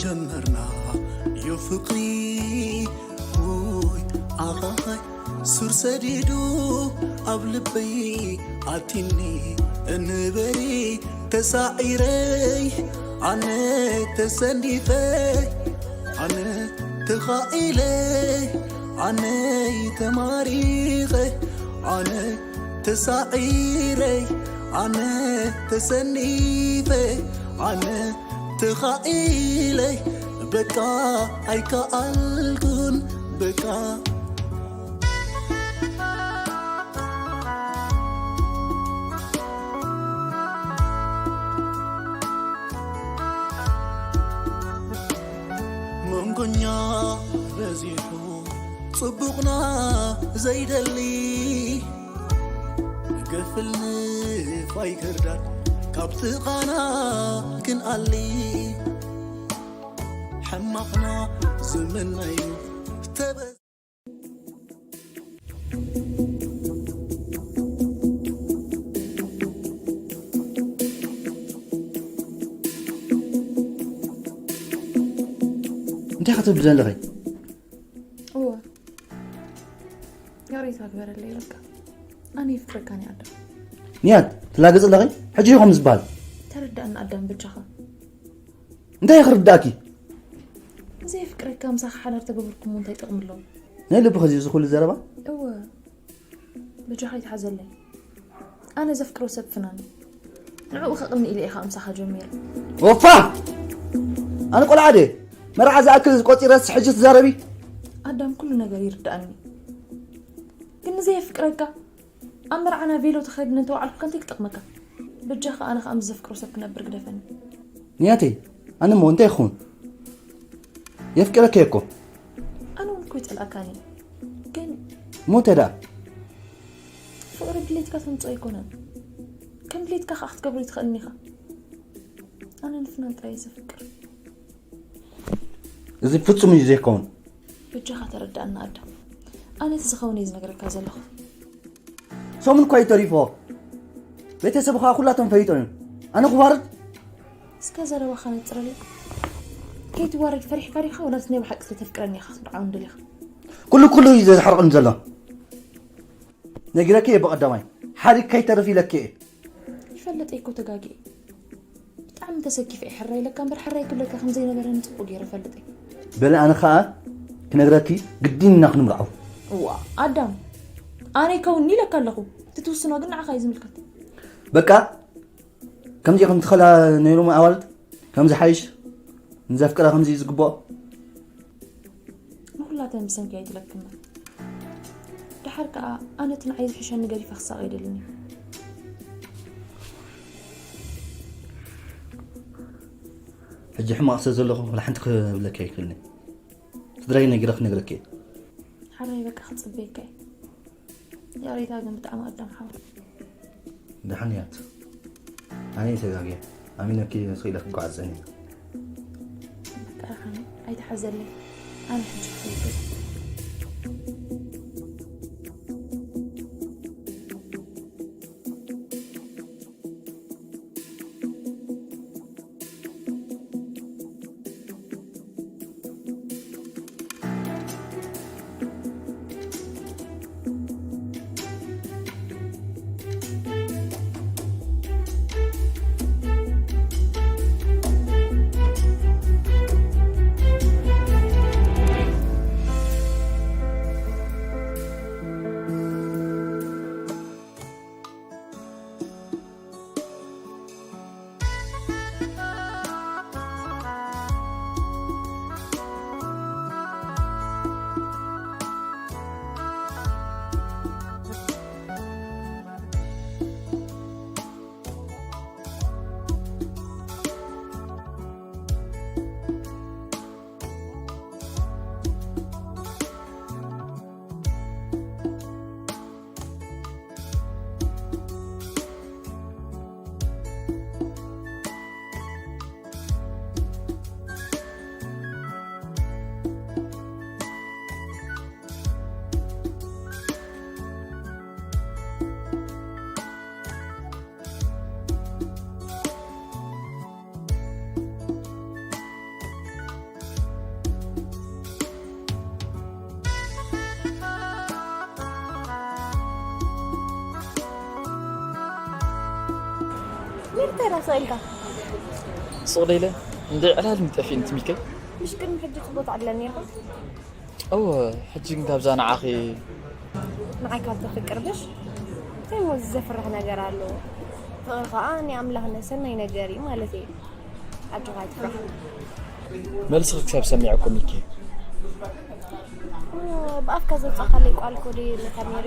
ጀመርና ዩ ፍቕሪ ውይ ኣኻኻይ ሱር ሰዲዱ ኣብ ልበይ ኣቲኒ እንበሪ ተሳዒረይ ኣነ ተሰኒፈ ኣነ ተኻኢለ ኣነይ ተማሪኸ ኣነ ተሳዒረይ ኣነ ተሰኒፈ ኣነ ተኻኢለይ በቃ ኣይከኣልኩን በቃ መንጎኛ በዚሑ ጽቡቕና ዘይደሊ ገፍል ንፋይ ክርዳድ ካብ ጥቓና ክንኣሊ ሕማቕና ዝምነዩ ተበ እንታይ ክትብል ዘለኺ? እወ ያሬት ኣግበረለይ በቃ ኣነ ይፍቅረካ ኒ ኣዳም ንያት ትላገጽ ኣለኺ? ሕጂ ኢኹም ዝበሃል ተረዳእና ኣዳም ብቻኻ እንታይ ክርዳእኪ? ዘይፍቅረካ ምሳኻ ሓዳር ተገበርኩሞ እንታይ ጥቕሚ ኣለዎ? ናይ ልብኺ እዚ ዝኹሉ ዘረባ እወ በጃኻ ይትሓዘለይ ኣነ ዘፍቅሮ ሰብ ፍናኒ ንዕኡ ከቕኒ ኢለ ኢኻ ምሳኻ ጀሚረ ወፋ ኣነ ቆልዓ ድየ መርዓ ዝኣክል ቆፂረስ ሕጂ ትዛረቢ ኣዳም ኩሉ ነገር ይርዳእኒ ግን ንዘየፍቅረካ ኣብ መርዓና ቬሎ ተኸድነ እንተወዓልኩ ከንተይ ክጠቕመካ በጃኻ ኣነ ከዓ ምስ ዘፍቅሮ ሰብ ክነብር ግደፈኒ ንያተይ ኣነ እሞ እንታይ ይኸውን የፍቅረከ እኮ ኣነ እውን እኮ ይፀልኣካኒ ግን ሞተ ደኣ ፍቕሪ ድሌትካ ተምፅኦ ኣይኮነን ከም ድሌትካ ከዓ ክትገብሮ ይትኽእልኒ ኢኻ ኣነ ንፍናን ጥራይ ዘፍቅር እዚ ፍጹም እዩ ዘይከውን በጃኻ ተረዳእና ኣዳም ኣነ እቲ ዝኸውን እየ ዝነግረካ ዘለኹ ሰሙን እኳ እዩ ተሪፎ ቤተሰብ ከዓ ኩላቶም ፈሊጦም እዮም ኣነ ክዋርድ እስከ ዘረባኻ ነፅረለይ ከይትዋረድ ፈሪሕካ ዲኻ ወላስ ናይ ብሓቂ ስለተፍቅረኒ ኢኻ ክትምርዓወኒ ደሊኻ ኩሉ ኩሉ እዩ ዘዝሓርቕኒ ዘሎ ነጊረኪ እየ ብቐዳማይ ሓሪግ ከይተርፍ ኢለኪ እየ ይፈልጥ እኮ ተጋጊ ብጣዕሚ ተሰኪፈ እየ ሕራይ ኢለካ እምበር ሕራይ ክብለካ ከም ዘይነበረኒ ፅቡቅ ገይረ ፈልጥ እየ በለ ኣነ ከዓ ክነግረኪ ግዲን ኢና ክንምርዓው እዋ ኣዳም ኣነ ይከውንኒ ኢለካ ኣለኹ እቲ ትውስኖ ግን ንዓኻ እዩ ዝምልከት በቃ ከምዚ ከም ትኸላ ነይሮም ኣዋልድ ከምዚ ሓይሽ ንዘፍቅራ ከምዚ እዩ ዝግብኦ ንኩላተን ብሰንኪ ኣይትለክመን ደሓር ከዓ ኣነ እቲ ንዓይ ዝሕሸኒ ገዲፈ ክሳቕ የደልኒ ሕጂ ሕማቕ ስለ ዘለኹ ወላ ሓንቲ ክብለኪ ኣይክእልኒ ስድራይ ነጊረ ክነግረኪ እየ ሓራይ በቃ ክፅበየካ እየ ያሬታ ግን ብጣዕሚ ኣዳም ሓው ደሓን እያት ኣነ ተጋግየ ኣሚነኪ ስኢለ ክጓዓዝ ጸኒሐ በቃ ኣይትሓዘለይ ኣነ ሕጂ ክኸይድ ገዛ እንታይ ራሱ ኢልካ? ሱቕ ደይለ እንደ ዕላል ምጠፊ እንትሚከ ምሽ ቅድሚ ሕጂ ጽቡቅ ትዓድለን ነርካ። እወ ሕጂ ግን ካብዛ ንዓኺ ንዓይ ካብ ተፍቅር ብሽ እንታይ ሞ ዘፍርሕ ነገር ኣሎ? ፍቅሪ ከዓ ናይ ኣምላኽ ነሰናይ ነገር እዩ ማለት እዩ። ኣጆኻ ኣይትፍራሕ። መልስኺ ክሳብ ሰሚዐኩም ሚኪ ብኣፍካ ዘውፃእካለይ ቋል ኮዲ ነታ ሜሪ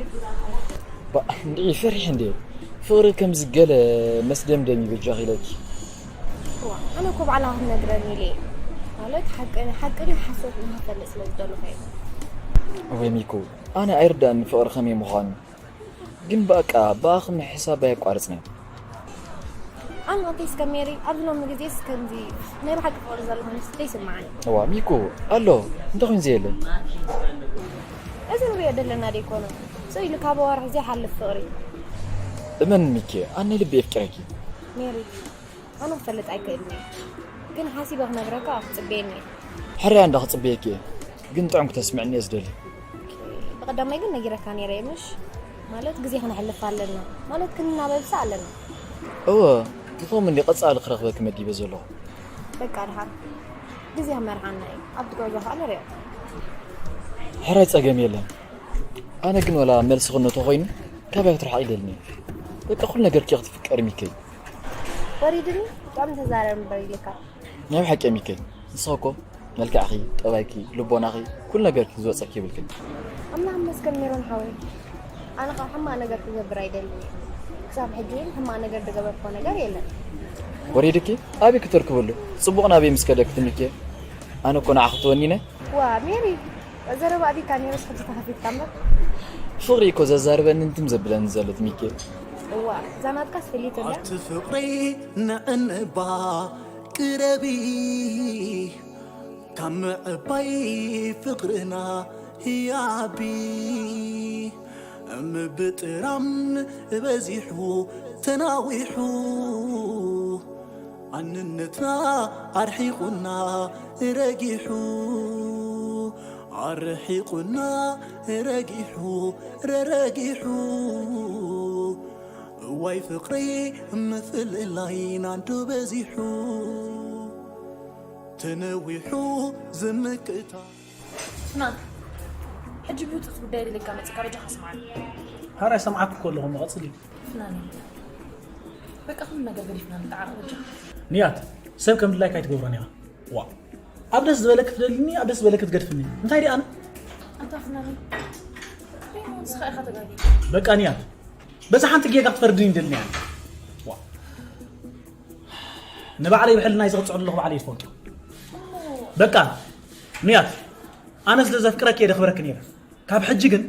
እንድዒ ፈሪሕ እንደ ፍቅሪ ከምዚ ገለ መስደምደም ይበጃኺ ኢለኪ ዋ ኣነ እኮ ባዕላ ክትነግረኒ ኢለ ማለት ሓቂ ሓቂ ድዩ ሓሶት ንክፈልጥ ስለ ዝደለኹ እየ። ወይ ሚኩ ኣነ ኣይርዳእኒ ፍቅሪ ከመይ ምዃኑ ግን በቃ ብኣኽም ሕሳብ ኣየቋርፅን እየ ኣነ ኣንተ እስከ ሜሪ ኣብዚ ሎሚ ግዜ እስከምዚ ናይ ብሓቂ ፍቅሪ ዘሎ መስለ ይስምዓኒ። እዋ ሚኩ ኣሎ እንተ ኮይኑ ዘየለ እዚ ንሪኦ ዘለና ደይኮነ ስቕ ኢሉ ካብ ኣዋርሕ ዘይሓልፍ ፍቅሪ እመን ሚኪ ኣነ ልቢ የፍቅረኪ ሜሪ ኣነ ክፈልጥ ኣይክእልን እየ ግን ሓሲበ ክነግረካ ክትፅበየኒ እየ። ሕርያ እንዳ ክፅበየኪ እየ ግን ጥዑም ክተስምዕኒ እየ ዝደሊ ብቐዳማይ ግን ነጊረካ ነይረ እየ ምሽ ማለት ግዜ ክነሕልፍ ኣለና ማለት ክንናበብስ ኣለና። እወ ብኸም እንዲ ቀፃሊ ክረኽበኪ መዲበ ዘለኹ በቃ ድሓን ግዜ ክመርሓና እዩ ኣብቲ ጉዕዞ ከዓ ንሪኦ። ሕራይ ፀገም የለን ኣነ ግን ወላ መልሲ ክነቶ ኮይኑ ካባይ ክትርሓቕ ይደልኒ በቃ ኩሉ ነገር ኪ ክትፍቀር ሚከይ ወሪድኒ ብጣዕሚ ተዛረብ እምበር ኢልካ። ናይ ብሓቂ ሚከይ ንስኻ እኮ መልክዕኺ ጠባይኪ ልቦናኺ ኩሉ ነገርኪ ዝወፀኪ ይብልክን ኣምላኽ መስገን ሜሮን ሓወይ ኣነ ካብ ሕማቕ ነገር ክገብር ኣይደልን እየ ክሳብ ሕጂ እውን ሕማቕ ነገር ዝገበርኮ ነገር የለን። ወሪድኪ ኣበይ ክትርክብሉ ፅቡቕ ናበይ ምስ ከደ ክትምልኪ ኣነ እኮ ንዓኺ ትወኒነ ዋ ሜሪ ዘረባ ኣቢካ ኔሮስ ሕጂ ተኸፊትካ እምበር ፍቕሪ እኮ ዘዛርበኒ እንትም ዘብለኒ ዘሎ ትሚኬ እዋ እዛ ናትካስ ፍሊት እያ ኣቲ ፍቕሪ ንዕንባ ቅረቢ ካብ ምዕባይ ፍቕርና ህያቢ ምብጥራም በዚሑ ተናዊሑ ኣንነትና ኣርሒቑና ረጊሑ ኣርሒቑና ረጊሑ ረረጊሑ እዋይ ፍቕረይ ምፍልላይና እንዶ በዚሑ ተነዊሑ ዝምክእታ ፍናን ሕጂ ብህፁፅ ጉዳይ ደለካ መፅካ በጃኻ ስምዓኒ ሓራይ ሰምዓክ እኮ ኣለኹ መቐፅል እዩ ፍናን በቃ ኩሉ ነገር ገዲፍና ንጣዓቕ በጃኻ ንያት ሰብ ከም ድላይካ ኣይትገብሮን ኢኻ ዋ ኣብ ደስ ዝበለ ክትደልኒ ኣብ ደስ ዝበለ ክትገድፍኒ እንታይ ዲኣነ ኣታ ፍናን ደሞ ንስኻ ኢኻ ተጋጊ በቃ ንያት በዛ ሓንቲ ጌጋ ክትፈርድኒ ይደልኒ ኣነ ዋ ንባዕለይ ብሕልናይ ዘቕፅዑ ኣለኹ ባዕለይ ዝፈልጦ በቃ ንያት ኣነ ስለ ዘፍቅረኪ እየ ደኽብረኪ ነይረ ካብ ሕጂ ግን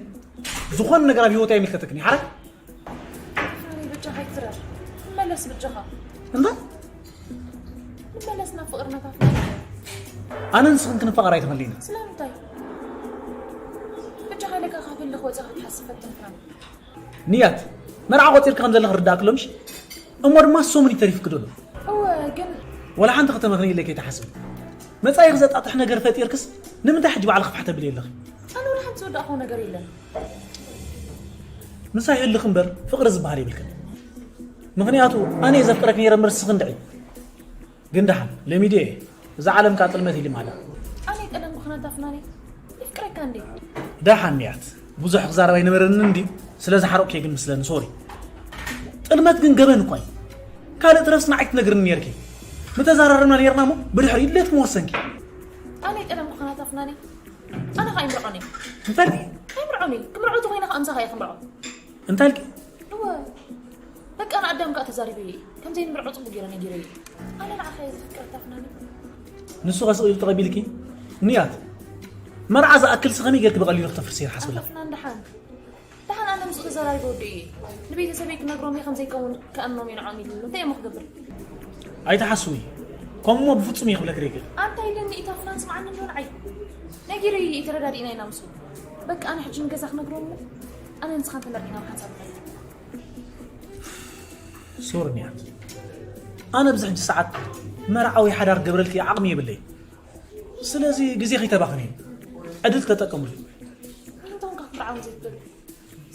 ዝኾነ ነገር ኣብ ህይወት ኣይምልከተክን እዩ ሓራይ ፍናን በጃኻ ኣይትረር መለስ በጃኻ እንታይ ንመለስ ናብ ፍቕርና ካብ ፍናን ኣነ ንስኽን ክንፋቐር ኣይተፈለይና ስለምንታይ በጃኻ ኢለካ ካብ ህልኽ ወፂኻ ክትሓስብ ፈትን ፍናን ንያት መርዓ ቆፂርካ ከም ዘለኻ ርዳእክ ሎምሽ እሞ ድማ ሰሙን ይተሪፍክ ደሎ እወ ግን ወላ ሓንቲ ከተመኽኒ ኢለ ከይትሓስብ መጻኢኽ ዘጣጥሕ ነገር ፈጢርክስ ንምንታይ ሕጂ ባዕልኽ ፋሕ ተብሊ ኣለኺ ኣነ ወላ ሓንቲ ዝወዳእኹዎ ነገር የለን ምሳይ ህልኽ እምበር ፍቕሪ ዝበሃል የብልክን ምኽንያቱ ኣነ እየ ዘፍቅረክ ነይረ እምበር ንስኺ እንድዒ ግን ደሓን ለሚደዮ እየ እዛ ዓለም ከዓ ጥልመት ኢሊ ማዳ ኣነ ጠለም ምኽንያት ኣፍናኒ ይፍቅረካ እንዴ ደሓን እያት ብዙሕ ክዛረብ ኣይነበረንን እንዲ ስለ ዝሓረቕኩ ግን ምስለኒ ሶሪ ጥልመት ግን ገበን እኳ እዩ ካልእ ትረፍስና ኣይትነግርኒ ነርኪ ምተዛራረብና ነርና ሞ ብድሕሪ ኢድሌት ምወሰንኪ ኣነ ጠለም ምኽንያት ኣፍናኒ ኣነ ከዓ ይምርዖኒ እንታይ ኣይምርዖኒ ክምርዖ ተኮይነ ከዓ ምሳኻ እየ ክምርዖ እንታይ ኢልኪ እወ በቃ ንኣዳም ከዓ ተዛሪበ እየ ከምዘይ ንምርዖ ፅቡቅ ገይረ ነጊረ እየ ኣነ ንዓኻ እየ ዝፍቅረካ ፍናኒ ንሱ ከስቕ ኢሉ ተቐቢልኪ ንያት መርዓ ዝኣክል ስኸመይ ጌርኪ ብቐሊሉ ክተፍርሲ ይሓስብላ ኣፈፍና እንዳሓን ደሓን ኣነ ምስ ተዘራሪበ ወዲ እየ ንቤተሰበይ ክነግሮም እየ ከምዘይከውን ከኣምኖም እየ ንዖም ኢሉ እንታይ እሞ ክገብር ኣይትሓስዊ ከምሞ ብፍጹም እየ ክብለክ ደይክእል ኣንታ ኢለኒ ኢታ ፍናን ስምዓኒ እንዶ ንዓይ ነጊረ እየ ተረዳዲእና ኢና ምስ በቃ ኣነ ሕጂ ንገዛ ክነግሮም እሞ ኣነ ንስኻን ተመርዒና ብሓንሳብ ንኸይድ ሶርንያት ኣነ ኣብዚ ሕጂ ሰዓት መርዓዊ ሓዳር ገብረልኪ ዓቕሚ የብለይ ስለዚ ግዜ ከይተባኽን እዩ ዕድል ተጠቀሙሉ እንቶም ካብ ብርዓም ዘይትብል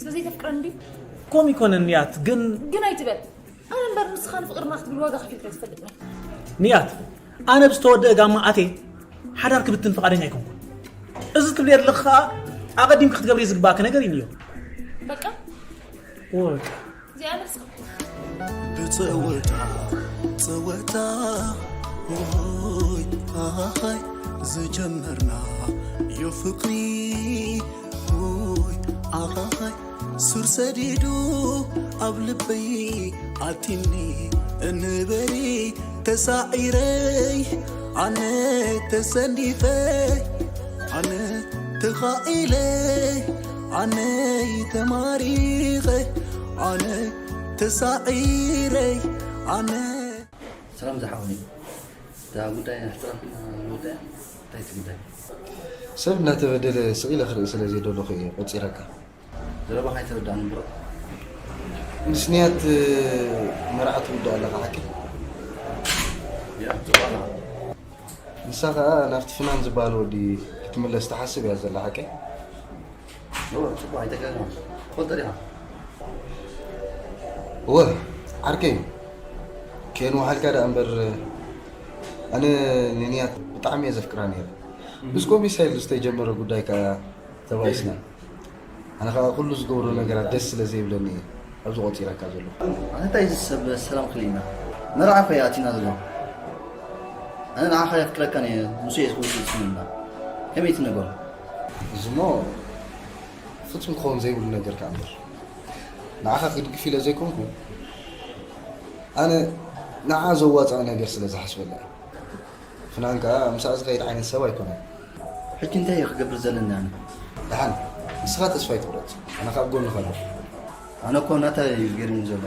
ስለዘይተፍቅረን ድዩ ኮም ይኮነን ያት ግን ግን ኣይትበል ኣነ እምበር ንስኻ ንፍቕርና ክትብል ዋጋ ከፊልካ ኣይትፈልጥን ኢኻ። ንያት፣ ኣነ ብዝተወደአ ጋማ ኣትየ ሓዳር ክብትን ፍቓደኛ ኣይኮንኩን። እዚ ትብልዮ ዘለኺ ኸኣ ኣቐዲምኪ ክትገብርዮ ዝግባእኪ ነገር እዩ ንዮ። በቃ። ወ- እዚኣ ነብስኻ። ብጸወታ ጸወታ ሆይ ኣኻኻይ ዝጀመርና ዮ ፍቕሪ ሆይ ኣኻኻይ ሱር ሰዲዱ ኣብ ልበይ ኣቲኒ እንበሪ ተሳዒረይ ኣነ ተሰኒፈ ኣነ ተኻኢለ ኣነ ተማሪኸ ኣነ ተሳዒረይ ኣነ ሰላም ዝሓወይ፣ እታ ጉዳይ ኣሕፅረትና ንወዳያ። እንታይ እቲ ጉዳይ? ሰብ እናተበደለ ስቕ ኢለ ክርኢ ስለ ዘይደለኹ እየ ቆፂረካ። ዘረባኻ ኣይተረዳእን እምበር። ምስ ንያት መርዓ ትውዳእ ኣለኻ ሓቂ? ያ፣ ጽቡቕ ኣለኻ። ንሳ ኸኣ ናብቲ ፍናን ዝበሃል ወዲ ክትምለስ ትሓስብ እያ ዘላ ሓቂ? እወ፣ ጽቡቕ ኣይተጋግዮን። ትፈልጦ ዲኻ? እወ፣ ዓርከይ፣ ከየንውሓልካ ደኣ እምበር፣ ኣነ ንንያት ብጣዕሚ እየ ዘፍቅራ ነይረ። ምስ ኮሚሳይል ዝተጀመረ ጉዳይ ከኣ ተባኢስና። ኣነ ከኣ ኩሉ ዝገብሮ ነገራት ደስ ስለ ዘይብለኒ እየ ኣብዚ ቆጺረካ ዘለኹ። ኣነ እንታይ እዚ ሰብ ሰላም ክልኢና? መርዓ እኮ እየ ኣቲና ዘለኹ። ኣነ ንዓኻ የፍቅረካን እየ፣ ንሱ እየ ዝኽውል ዝስምና። ከመይ ትነግሮ? እዚሞ ፍጹም ክኸውን ዘይብሉ ነገር ከኣ እምበር። ንዓኻ ክድግፍ ኢለ ዘይኮንኩ፣ ኣነ ንዓ ዘዋጽኣ ነገር ስለ ዝሓስበላ እየ። ፍናን ከኣ ምሳኣ ዝኸይድ ዓይነት ሰብ ኣይኮነን። ሕጂ እንታይ እየ ክገብር ዘለኒ ኣነ? ደሓን፣ ንስኻ ተስፋ ኣይትቑረጽ። ኣነ ከኣ ኣብ ጎንኻ ኣለኹ። ኣነ እኮ ናታይ እዩ ዝገርም ዘሎ።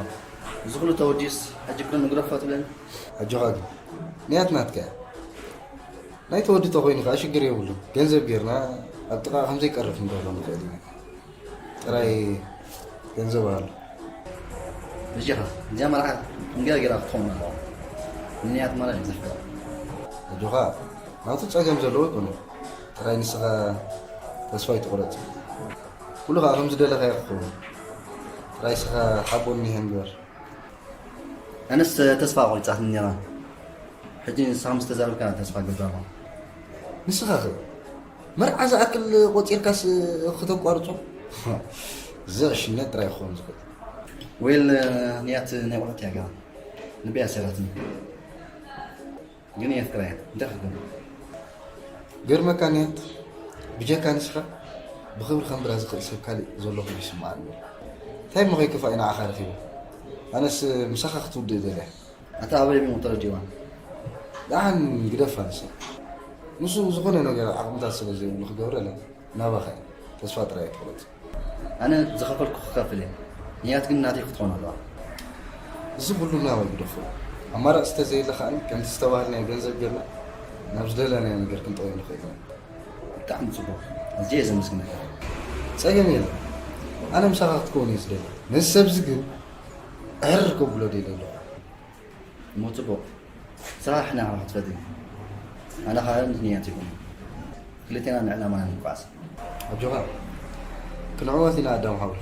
እዚ ኩሉ ተወዲስ ሕጂ ግን ንግረፎ ትብለኒ? ኣጆኻ ግን፣ ንያት ናትካ እያ። ናይ ተወዲ ተኾይኑ ከኣ ሽግር የብሉን። ገንዘብ ጌርና ኣብ ጥቓ ከም ዘይቀርብ ክንገብሮ ንኽእል ኢና። ጥራይ ገንዘብ ኣሎ። በጃኻ፣ እዚኣ መርዓ ክንገራ ጌራ ክትኸውን ኣለዋ። ንንያት ማራ እዩ ዘፍቅራ። ኣጆኻ፣ ናቱ ጸገም ዘለዎ ኣይኮነን። ጥራይ ንስኻ ተስፋ ኣይትቑረጽ። ኩሉ ኸኣ ከም ዝደለኻዮ ክኸውን። ጥራይ ንስኻ ሓቦን እኒሀን ግበር። ኣነስ ተስፋ ቆሪጻትኒ ነይራ። ሕጂ ንስኻ ምስ ተዛረብካ ተስፋ ገብር ኣለኹ። ንስኻ ኸ መርዓ ዝኣክል ቆጺርካስ ክተቋርጾ? እዚ ዕሽነት ጥራይ ክኸውን ዝኽእል። ዌል፣ ንያት ናይ ቆልዑት እያ ገና። ልበይ ኣሰራትኒ። ግን እየ ፍቅረያ። እንታይ ክትገብር? ገርመካ ንያት፣ ብጀካ ንስኻ ብኽብሪ ከንብራ ዝኽእል ሰብ ካልእ ዘሎ ኮይኑ ይስምዓኒ። እንታይ እሞ ከይከፋእ እዩ ንዓኻ ረኺበ? ኣነስ ምሳኻ ክትውድእ ደልያ። ኣታ ኣበይ እሞ ተረዲእዋ? ደሓን ግደፋ ንሳ። ንሱ ዝኾነ ነገር ዓቕምታት ስለ ዘይብሉ ክገብረላ ናባኻ እዩ። ተስፋ ጥራይ ኣይትቑረጽ። ኣነ ዝኸፈልኩ ክኸፍል እየ። ንያት ግን ናተይ ክትኾን ኣለዋ። እዚ ኩሉ ናባይ ግደፎ። ኣማራጺ እንተዘየለ ከኣ ከምቲ ዝተባህልናዮ ገንዘብ ጌርና ናብ ዝደለናዮ ነገር ክንጠውዮ ንኽእል ኢና። ብጣዕሚ ጽቡቕ። ኣዝየ እየ ዘመስግነካ። ጸገም የለን። ኣነ ምሳኻ ክትከውን እየ ዝደሊ። ነዚ ሰብዚ ግን ዕር ከብሎ ደልየ ኣለኹ። እሞ ጽቡቕ። ስራሕ ንዓኻ ክትፈትይ። ኣነ ኸኣ ንንያት ይኹን። ክልቴና ንዕላማና ንጓዓዝ። ኣጆኻ። ክንዕወት ኢና ኣዳም ሓወይ።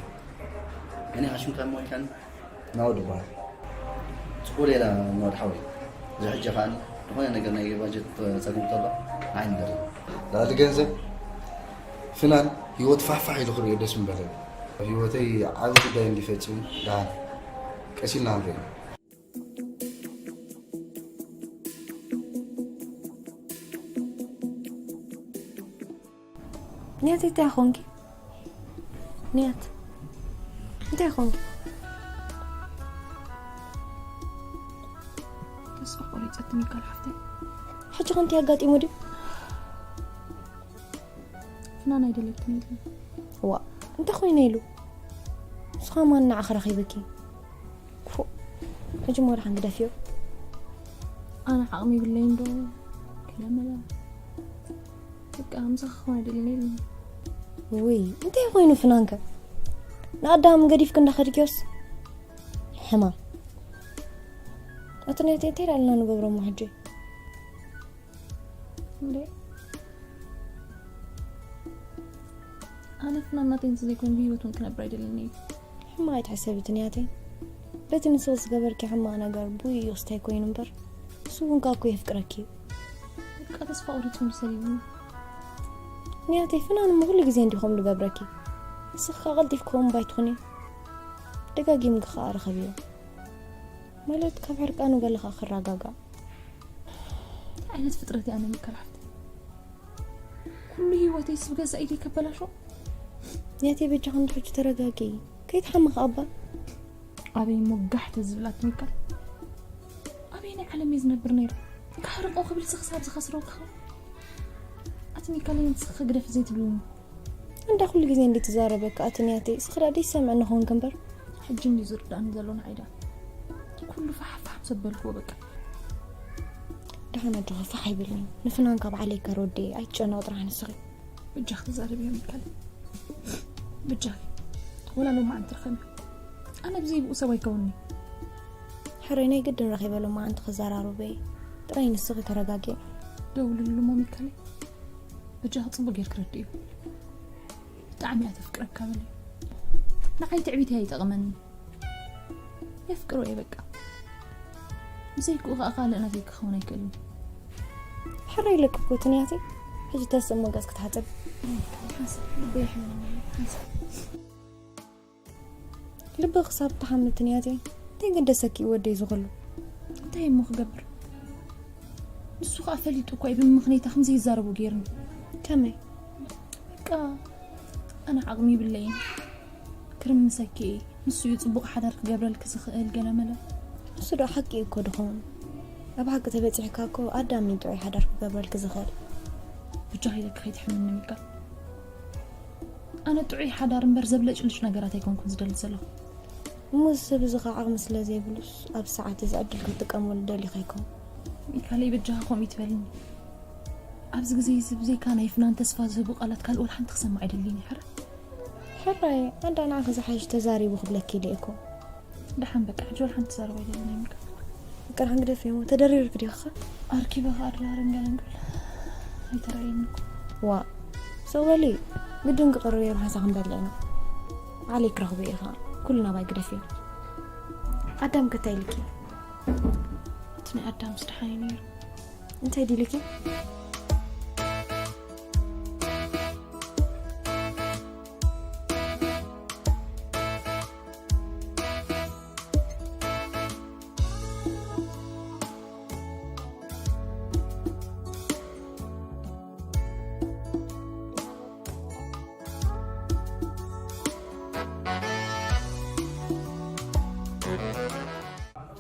እኔ ሓሽምካ እሞ ኢልካኒ? ናወድ ይበሃል። ጽቡቕ ሌላ ናወድ ሓወይ። እዚ ሕጂ ኸኣ ዝኾነ ነገር ናይ ባጀት ጸገም እንተሎ ንዓይ ንገረኒ። ልዕሊ ገንዘብ ፍናን ህይወት ፋሕፋሕ ኢሉ ክርእዮ ደስ ምበለኒ። ህይወተይ ዓቢ ጉዳይ እንዲፈጺሙ ደሓን ቀስ ኢልና ክንርእዮ። ንያት እንታይ ኾንኪ? ንያት እንታይ ኾንኪ? ተስፋ ቆሪጸትኒ ቃል ሓፍተይ። ሕጂ ኸ እንታይ ኣጋጢሙ ድዩ? ፍናን ኣይደለክን ኢሉ። ዋ፣ እንታይ ኾይነ ኢሉ? ንስኻ ማን ንዓኺ ረኺብኪ? ክፉእ። ሕጂ እሞ ደሓን ግደፍዮ። ኣነ ዓቕሚ የብለይን ዶ? ክለመዳ። በቃ፣ ምሳኺ ክኾን ኣይደልን ኢሉ። ውይ፣ እንታይ ኮይኑ ፍናንከ? ንኣዳም ገዲፍኪ እንዳኸድክዮስ? ሕማም። ኣቲ ናተይ እንታይ ደኣ ንገብሮ እሞ ሕጂ? እንዴ? ኣነ ፍናን ናተይ እንተዘይኮይኑ ብህይወት እውን ክነብር ኣይደልን እየ። ሕማቕ ኣይትሕሰቢ እቲ ንያተይ። በቲ ንስኺ ዝገበርኪ ሕማቕ ነገር ብኡ እዩ ክስታይ ኮይኑ እምበር፣ ንሱ እውን ካብ እኮ የፍቅረኪ እዩ። በቃ ተስፋ ቆሪጹ መሰል እዩ። ንያተይ ፍናን እሞ ኩሉ ግዜ እንዲኹም ዝገብረኪ። ንስኺ ከኣ ቀልጢፍኪ ከምኡ ባይትኹኒ። ደጋጊምኪ ከኣ ርኸብዮ። ማለት ካብ ሕርቃኑ ገለ ከኣ ክረጋጋእ። እንታይ ዓይነት ፍጥረት እያ ኣነ ሚካል ሓፍቲ? ኩሉ ህይወተይ ስብ ገዛ ኢደይ ከበላሾ። ንያተይ በጃኺ እንዶ ሕጂ ተረጋጊ። ከይትሓምኺ ኣባ። ኣበይ እሞ ጋሕ ተዝብላት ሚካል? ኣበይ ናይ ዓለም እየ ዝነብር ነይሩ? ክሕርቆ ክብል ስኽሳብ ዝኸስረው ክኸውን። ኣቲ ሚካል ንስኺ ግደፍ ዘይትብልኒ። እንዳ ኩሉ ግዜ እንዲ ትዛረበካ ኣቲ ንያተይ ስኽራ ደይ ሰምዕ ንኸውን ክንበር። ሕጂ እንዲ ዝርዳእኒ ዘሎ ንዓይ ደኣ። ኩሉ ፋሕፋሕ ምስ ኣበልክዎ በቃ። ደሓን ኣጆኺ ፋሕ ኣይበልኒ። ንፍናን ካብ ዓለይ ከር ወደየ ኣይትጨነቂ ጥራሕ ንስኺ። ብጃኺ ተዛረብዮ ሚካል። ብጃኺ። ወላ ሎማዓንቲ ርኸቢ። ኣነ ብዘይ ብኡ ሰብ ኣይከውንኒ። ሕረይ ናይ ግድን ረኺበ ሎማዓንቲ ክዘራርበይ። ጥራይ ንስኺ ተረጋጊ። ደውልሉ እሞ ሚካል። በጃኺ ጽቡቅ ጌርኪ ረድእዮ። ብጣዕሚ እያ ተፍቅረካ በልዮ። ንዓይ ትዕቢት እያ ይጠቕመኒ። የፍቅሮ እየ በቃ። ብዘይክኡ ከኣ ካልእ ናተይ ክኸውን ኣይክእልን። ሕራይ ኢለኪ እኮ ትንያተይ። ሕጂ ተስእ እሞ ገጽ ክትሓጽብ። ሓንሳብ ልበይ ይሕምመኒ። ሓንሳብ። ልቢ ክሳብ ትሓምም ትንያተይ። እንታይ ገደሰኪ እዩ ወደይ ዝኹሉ? እንታይ እሞ ክገብር? ንሱ ከኣ ፈሊጡ እኮ እዩ ብምኽንያታ ከምዚ ይዛረቡ ገይርኒ። ከመይ? በቃ ኣነ ዓቕሚ ይብለይን። ክርምሰኪ እየ። ንሱ እዩ ጽቡቕ ሓዳር ክገብረልኪ ዝኽእል ገለመለ። ንሱ ዶ ሓቂ እዩ እኮ ድኸውን? ኣብ ሓቂ ተበጺሕካ እኮ ኣዳም እዩ ጥዑይ ሓዳር ክገብረልኪ ዝኽእል። ብጃኺ ኢለኪ ከይትሕምኒ ሚካል። ኣነ ጥዑይ ሓዳር እምበር ዘብለጭልጭ ነገራት ኣይኮንኩን ዝደሊ ዘለኹ። እሞ እዚ ሰብ እዚ ኸኣ ዓቕሚ ስለ ዘይብሉስ፣ ኣብዚ ሰዓት እዚ ዕድል ክትጥቀመሉ ደሊኻ ኣይኮን። ሚካለይ በጃኻ ከምኡ ይትበልኒ። ኣብዚ ግዜ እዚ ብዘይካ ናይ ፍናን ተስፋ ዝህቡ ቃላት ካልእ ወላ ሓንቲ ክሰምዕ ኣይደልን እየ፣ ሕራይ። ሕራይ፣ ኣንዳ ንዓኺ ዝሓይሽ ተዛሪቡ ክብለኪ ኢለ እኮ። ደሓን በቃ፣ ሕጂ ወላ ሓንቲ ተዛረባ ኣይደልን እየ፣ ሚካ። በቃ፣ ደሓን ግደፍዮ እሞ፣ ተደሪርኪ ዲኺ ኸ? ኣርኪበ ኸኣ ኣደራርም ገለን ክብል ኣይተራእየኒ እኮ። ዋ፣ ሰው በሊ፣ ግድን ክቕርብ እየ፣ ብሓንሳእ ክንበልዕ ኢና። ዓለይ ክረኽቦ እየ ኸኣ፣ ኩሉ ናባይ ግደፍዮ። ኣዳም ከ እንታይ ኢልኪ? እቲ ናይ ኣዳምስ ደሓን እዩ ነይሩ። እንታይ ድልኪ?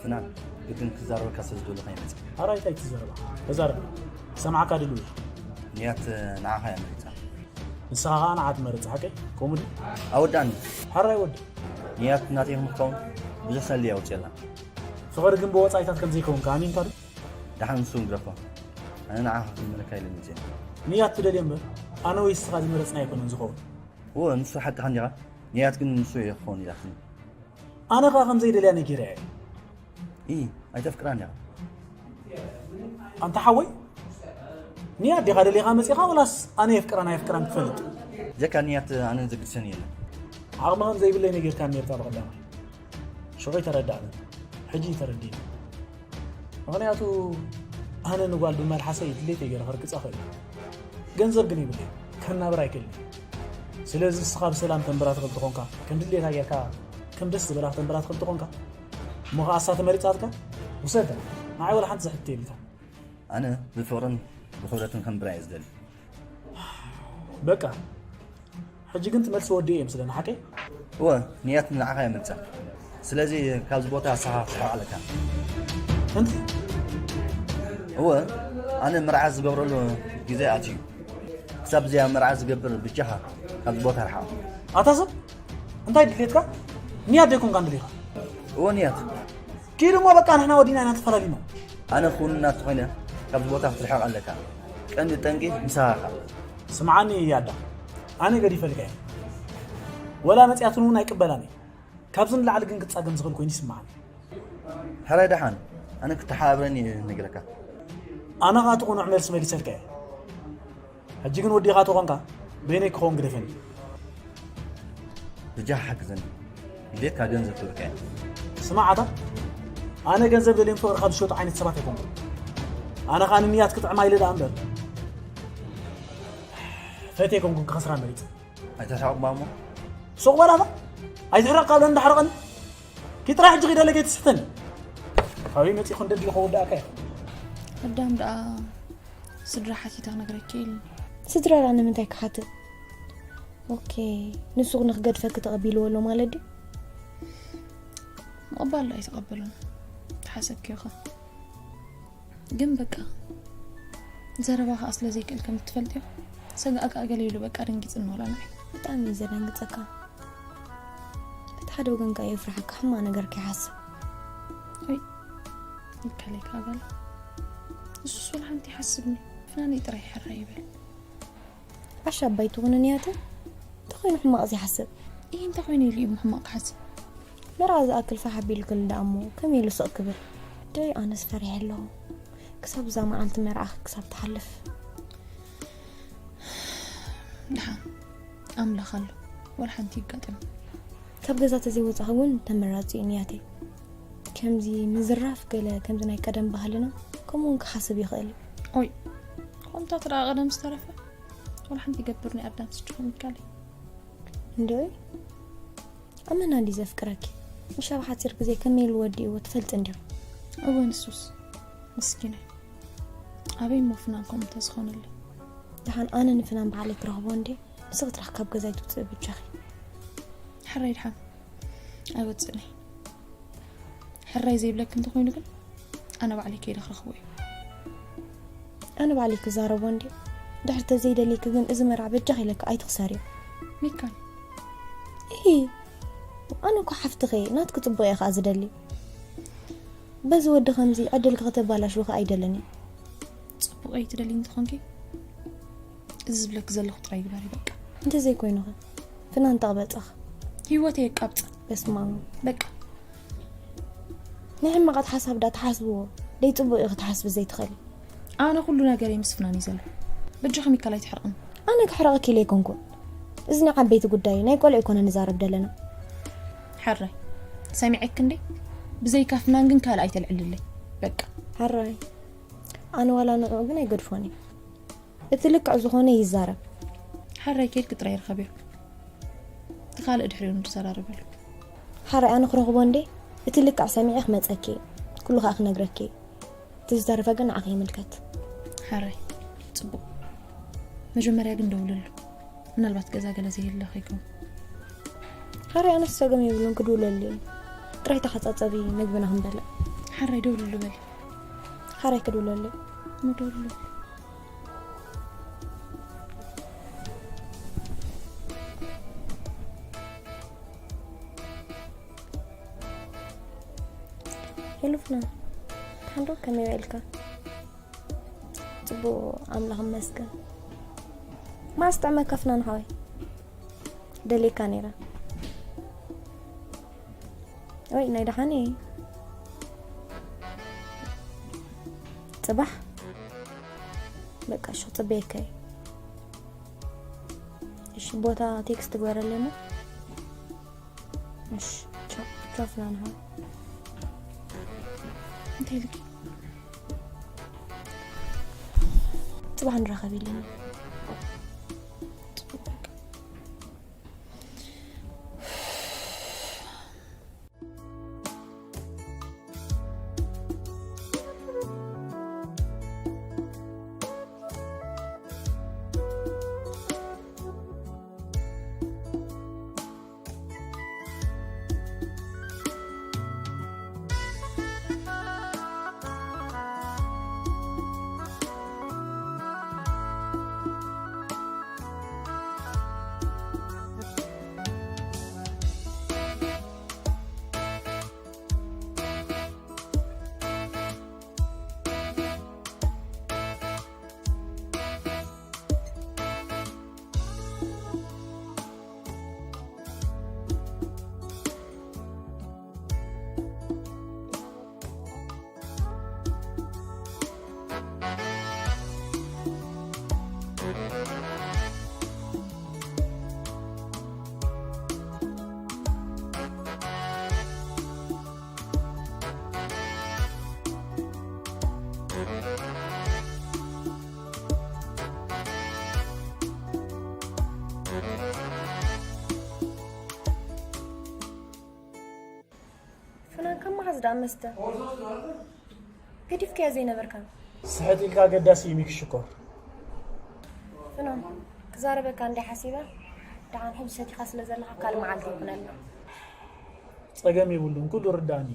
ፍናን፣ ግድን ክዛረበካ ስለ ዝደለኹ እየ መጺአ። ኣራይ እንታይ ትዛረባ? ተዛረብ። ክሰምዓካ ድሉው እየ። ንያት ንዓኻ እያ መሪጻ። ንስኻ ኸኣ ንዓ ትመርጽ፣ ሓቀይ? ከምኡ ድዩ? ኣወዳእኒ። ሕራይ ወዲ። ንያት ናተይ ንኽትከውን ብዙሕ ሰልዲ እያ ኣውጺኣላ። ፍቕሪ ግን ብወጻኢታት ከም ዘይከውን ከኣ ኣሚንካ ዶ? ደሓን ንሱ ግደፎ። ኣነ ንዓኻ ክምልካ ኢለ መጺአ። ንያት ትደልዮ እምበር፣ ኣነ ወይ ንስኻ ዝመረጽና ኣይኮነን ዝኸውን። እወ፣ ንሱ ሓቅኻ እንዲኻ። ንያት ግን ንሱ እየ ክኸውን ኢላትኒ። ኣነ ኸኣ ከም ዘይደልያ ነጊረያ እየ። ኢ፣ ኣይተፍቅራን ኢኻ። ኣንታ ሓወይ፣ ንያት ዲኻ ደሊኻ መጺኻ ወላስ ኣነ የፍቅራን ኣየፍቅራን ትፈልጥ? ጀካ ንያት ኣነ ዘግድሰኒ የለን። ዓቕሚ ከም ዘይብለይ ነጊርካኒ ኔርካ ብቐዳማይ። ሽዑ ኣይተረዳእንን። ሕጂ እዩ ተረዲእኒ። ምኽንያቱ ኣነ ንጓል ብመልሓሰይ ድሌተይ ገይረ ከርግጻ እኽእል እየ። ገንዘብ ግን የብለይን። ከናብራ ኣይክእልን እየ። ስለዚ ንስኻ ብሰላም ተንብራ ትኽእል ተኾንካ፣ ከም ድሌታ ጌርካ፣ ከም ደስ ዝበላ ከተንብራ ትኽእል ተኾንካ፣ እሞ ኸኣ እሳ ተመሪጻትካ፣ ውሰዳ። ንዓይ ወላ ሓንቲ ዘሕትት የብልካን። ኣነ ብፍቕርን ብኽብረትን ከንብራ እየ ዝደሊ። በቃ፣ ሕጂ ግን ትመልሲ ወዲ እየ ምስለኒ፣ ሓቀይ? እወ፣ ንያት ንዓኻ እየ መርጻ። ስለዚ ካብዚ ቦታ ንስኻ ክትርሕቕ ኣለካ። እንታይ? እወ፣ ኣነ መርዓ ዝገብረሉ ግዜ ኣትዩ። ክሳብ እዚኣ መርዓ ዝገብር ብጃኻ ካብዚ ቦታ ርሓቕ። ኣታ ሰብ፣ እንታይ ድሌትካ? ንያት ዶ ኣይኮንካን ደሊኻ? እወ፣ ንያት። ኪድ እሞ በቃ፣ ንሕና ወዲና ኢና ተፈላሊና። ኣነ ክውንና እንተኾይነ ካብዚ ቦታ ክትርሕቕ ኣለካ። ቀንዲ ጠንቂ ምሳኻ ኢኻ። ስምዓኒ ኣዳም፣ ኣነ ገዲፈልካ እየ። ወላ መጺኣትኒ እውን ኣይቅበላን እየ። ካብዚ ንላዕሊ ግን ክጻገም ዝኽእል ኮይኑ ይስምዓኒ። ሕራይ ደሓን፣ ኣነ ክተሓባብረኒ እየ ነጊረካ። ኣነ ኸኣ እቲ ቅኑዕ መልሲ መሊሰልካ እየ። ሕጂ ግን ወዲኻ ተኾንካ፣ በይነይ ክኸውን ግደፈኒ። ብጃኻ ሓግዘኒ። ድሌትካ ገንዘብ ክህበካ እየ። ስማዕ ኣታ፣ ኣነ ገንዘብ ደልዮም ፍቕርኻ ዝሸጡ ዓይነት ሰባት ኣይኮንኩን። ኣነ ኸኣ ንንያት ክጥዕማ ኢለ ደኣ እምበር፣ ፈትየ ኣይኮንኩን ክኸስራ መሪጸ። ኣይተሳቕማ እሞ። ሱቕ በል ኣታ፣ ኣይትሕረቕ ካብ እንዳሕረቐኒ። ኪድ ጥራሕ ሕጂ ኺድ ኣለኪ ኣይትስሕተኒ። ካበይ መጺኹ እንደድሊ ክወድኣካ እየ። ኣዳም ደኣ ስድራ ሓቲታ ክነግረኪ ኢሉ። ስድራ ደኣ ንምንታይ ክሓትት? ኦኬ፣ ንሱ ንኽገድፈኪ ተቐቢልዎ ኣሎ ማለት ድዩ? ምቕባል ኣይተቐበሎን። ተሓሰብክዮ ኸ? ግን በቃ፣ ዘረባ ኸኣ ስለ ዘይክእል ከም እትፈልጥዮ፣ ሰጋእ ከኣ ገለ ኢሉ በቃ ደንጊጽኒ ወላ ንዓይ። ብጣዕሚ እዩ ዘደንግጸካ። በቲ ሓደ ወገን ከኣ የፍርሓካ፣ ሕማቕ ነገር ከይሓስብ። ወይ፣ ይከለይ ከኣ በላ። ንሱስ ወላ ሓንቲ ይሓስብኒ። ፍናነይ ጥራይ ሕራይ ይበል። ዓሻ ኣባይ ትኹን ንያተ? እንተ ኾይኑ ሕማቕ ዘይሓስብ። እይ፣ እንተ ኾይኑ ኢሉ እዩ ሕማቕ ክሓስብ። መርዓ ዝኣክል ፋሕ ኣቢልክሉ ደኣ እሞ ከመይ ኢሉ ስቕ ክብል? ደይ ኣነስ ፈሪሐ ኣለኹ። ክሳብ እዛ መዓልቲ መርዓኺ ክሳብ ትሓልፍ። ደሓን ኣምላኽ ኣሎ። ወላ ሓንቲ ይጋጠም። ካብ ገዛ ተዘይወጻኺ እውን ተመራጺ እዩ ንያተይ። ከምዚ ምዝራፍ ገለ ከምዚ ናይ ቀደም ባህልና ከምኡ እውን ክሓስብ ይኽእል እዩ። ኦይ፣ ከምታት ደኣ ቀደም ዝተረፈ ወላ ሓንቲ ይገብር ናይ ኣዳም ስድኹም ይካለይ። እንዶይ፣ ኣመና እንዲ ዘፍቅረኪ። ምሽ ኣብ ሓጺር ግዜ ከመይ ኢሉ ወዲእዎ ትፈልጢ እንዲኹ? እወ፣ ንሱስ ምስኪናይ። ኣበይ እሞ ፍናን ከምኡ እንተዝኾነለይ? ደሓን ኣነ ንፍናን ባዕለይ ክረኽቦ እንዴ? ንስኺ ጥራሕ ካብ ገዛይ ትውፅኢ ብጃኺ። ሕራይ ደሓን ኣይወፅእን እየ። ሕራይ ዘይብለኪ እንተኾይኑ ግን ኣነ ባዕለይ ከይደ ክረኽቦ እየ። ኣነ ባዕለይ ክዛረቦ እንዴ? ድሕሪ ተዘይደልየኪ ግን እዚ መርዓ በጃኺ ኢለኪ ኣይትኽሰርዮ። ሚካል። እሂ፣ ኣነ እኮ ሓፍትኺ እየ፣ ናትኪ ፅቡቕ እየ ኸዓ ዝደሊ። በዚ ወዲ ከምዚ ዕድልኪ ከተባላሽዊ ኸዓ ኣይደልን እየ። ፅቡቕ እየ ትደሊ እንተኾንኪ፣ እዚ ዝብለኪ ዘለኹ ጥራይ ግበሪ በቃ። እንተዘይኮይኑ ኸ? ፍናን ተቕበፅኽ? ህይወተይ የቃብፅ። በስመ ኣብ። በቃ። ናይ ሕማቓት ሓሳብ ዳ ትሓስብዎ? ደይ ፅቡቕ ኢኺ ትሓስቢ ዘይትኽእሊ። ኣነ ኩሉ ነገረይ ምስ ፍናን እዩ ዘሎ። በጃኺ ሚካል ኣይትሕርቕኒ። ኣነ ክሕረቐኪ ኢለ ኣይኮንኩን። እዚ ናይ ዓበይቲ ጉዳይ እዩ፣ ናይ ቆልዑ ኣይኮነ ንዛረብ ደለና። ሕራይ፣ ሰሚዐኪ እንዴ? ብዘይካ ፍናን ግን ካልእ ኣይተልዕልለይ። በቃ። ሕራይ፣ ኣነ ዋላ ንዕኡ ግን ኣይገድፎን እየ። እቲ ልክዕ ዝኾነ ይዛረብ። ሕራይ፣ ኬድኪ ጥራይ ርኸብዮ። እቲ ካልእ ድሕሪኡ ንዘራረበሉ። ሕራይ፣ ኣነ ክረኽቦ እንዴ? እቲ ልክዕ ሰሚዐ ክመጸኪ እየ። ኩሉ ከኣ ክነግረኪ እየ። እቲ ዝተረፈ ግን ንዓኺ ይምልከት። ሕራይ፣ ጽቡቕ። መጀመርያ ግን ደውልሉ። ምናልባት ገዛ ገለ ዘይህለ ከይከውን። ሕራይ፣ ኣነስ ጸገም የብሉን፣ ክድውለሉ እየ። ጥራይ ተሓጻጸቢ፣ መግብና ክንበልዕ። ሕራይ፣ ደውልሉ በሊ። ሕራይ፣ ክድውለሉ እየ። ምደውልሉ። ሄሎ ፍናን፣ ሓንዶ ከመይ ውዒልካ? ጽቡቕ፣ ኣምላኽ ይመስገን። መዓስ ጥዕመካ ፍናን ሓወይ? ደልየካ ነይረ። ወይ ናይ ደሓን እየ። ጽባሕ? በቃ እሺ፣ ክጽበየካ እየ። እሺ፣ ቦታ ቴክስት ግበረለይ እሞ። እሺ፣ ቻው፣ ቻው ፍናን ሓወይ። እንታይ ኢልኪ? ጽባሕ ንራኸብ ኢለኒ። ጽቡቕ፣ በቃ። ዝዳ መስተ ገዲፍካዮ ዘይነበርካ። ስሕት ኢልካ ኣገዳሲ እዩ ሚኪ ሽኮር። ፍኖም፣ ክዛረበካ እንደ ሓሲበ፣ ደሓን ሕጂ ሰቲኻ ስለ ዘለኻ ካልእ መዓልቲ ይኹነልና። ጸገም የብሉን፣ ኩሉ ርዳእኒ።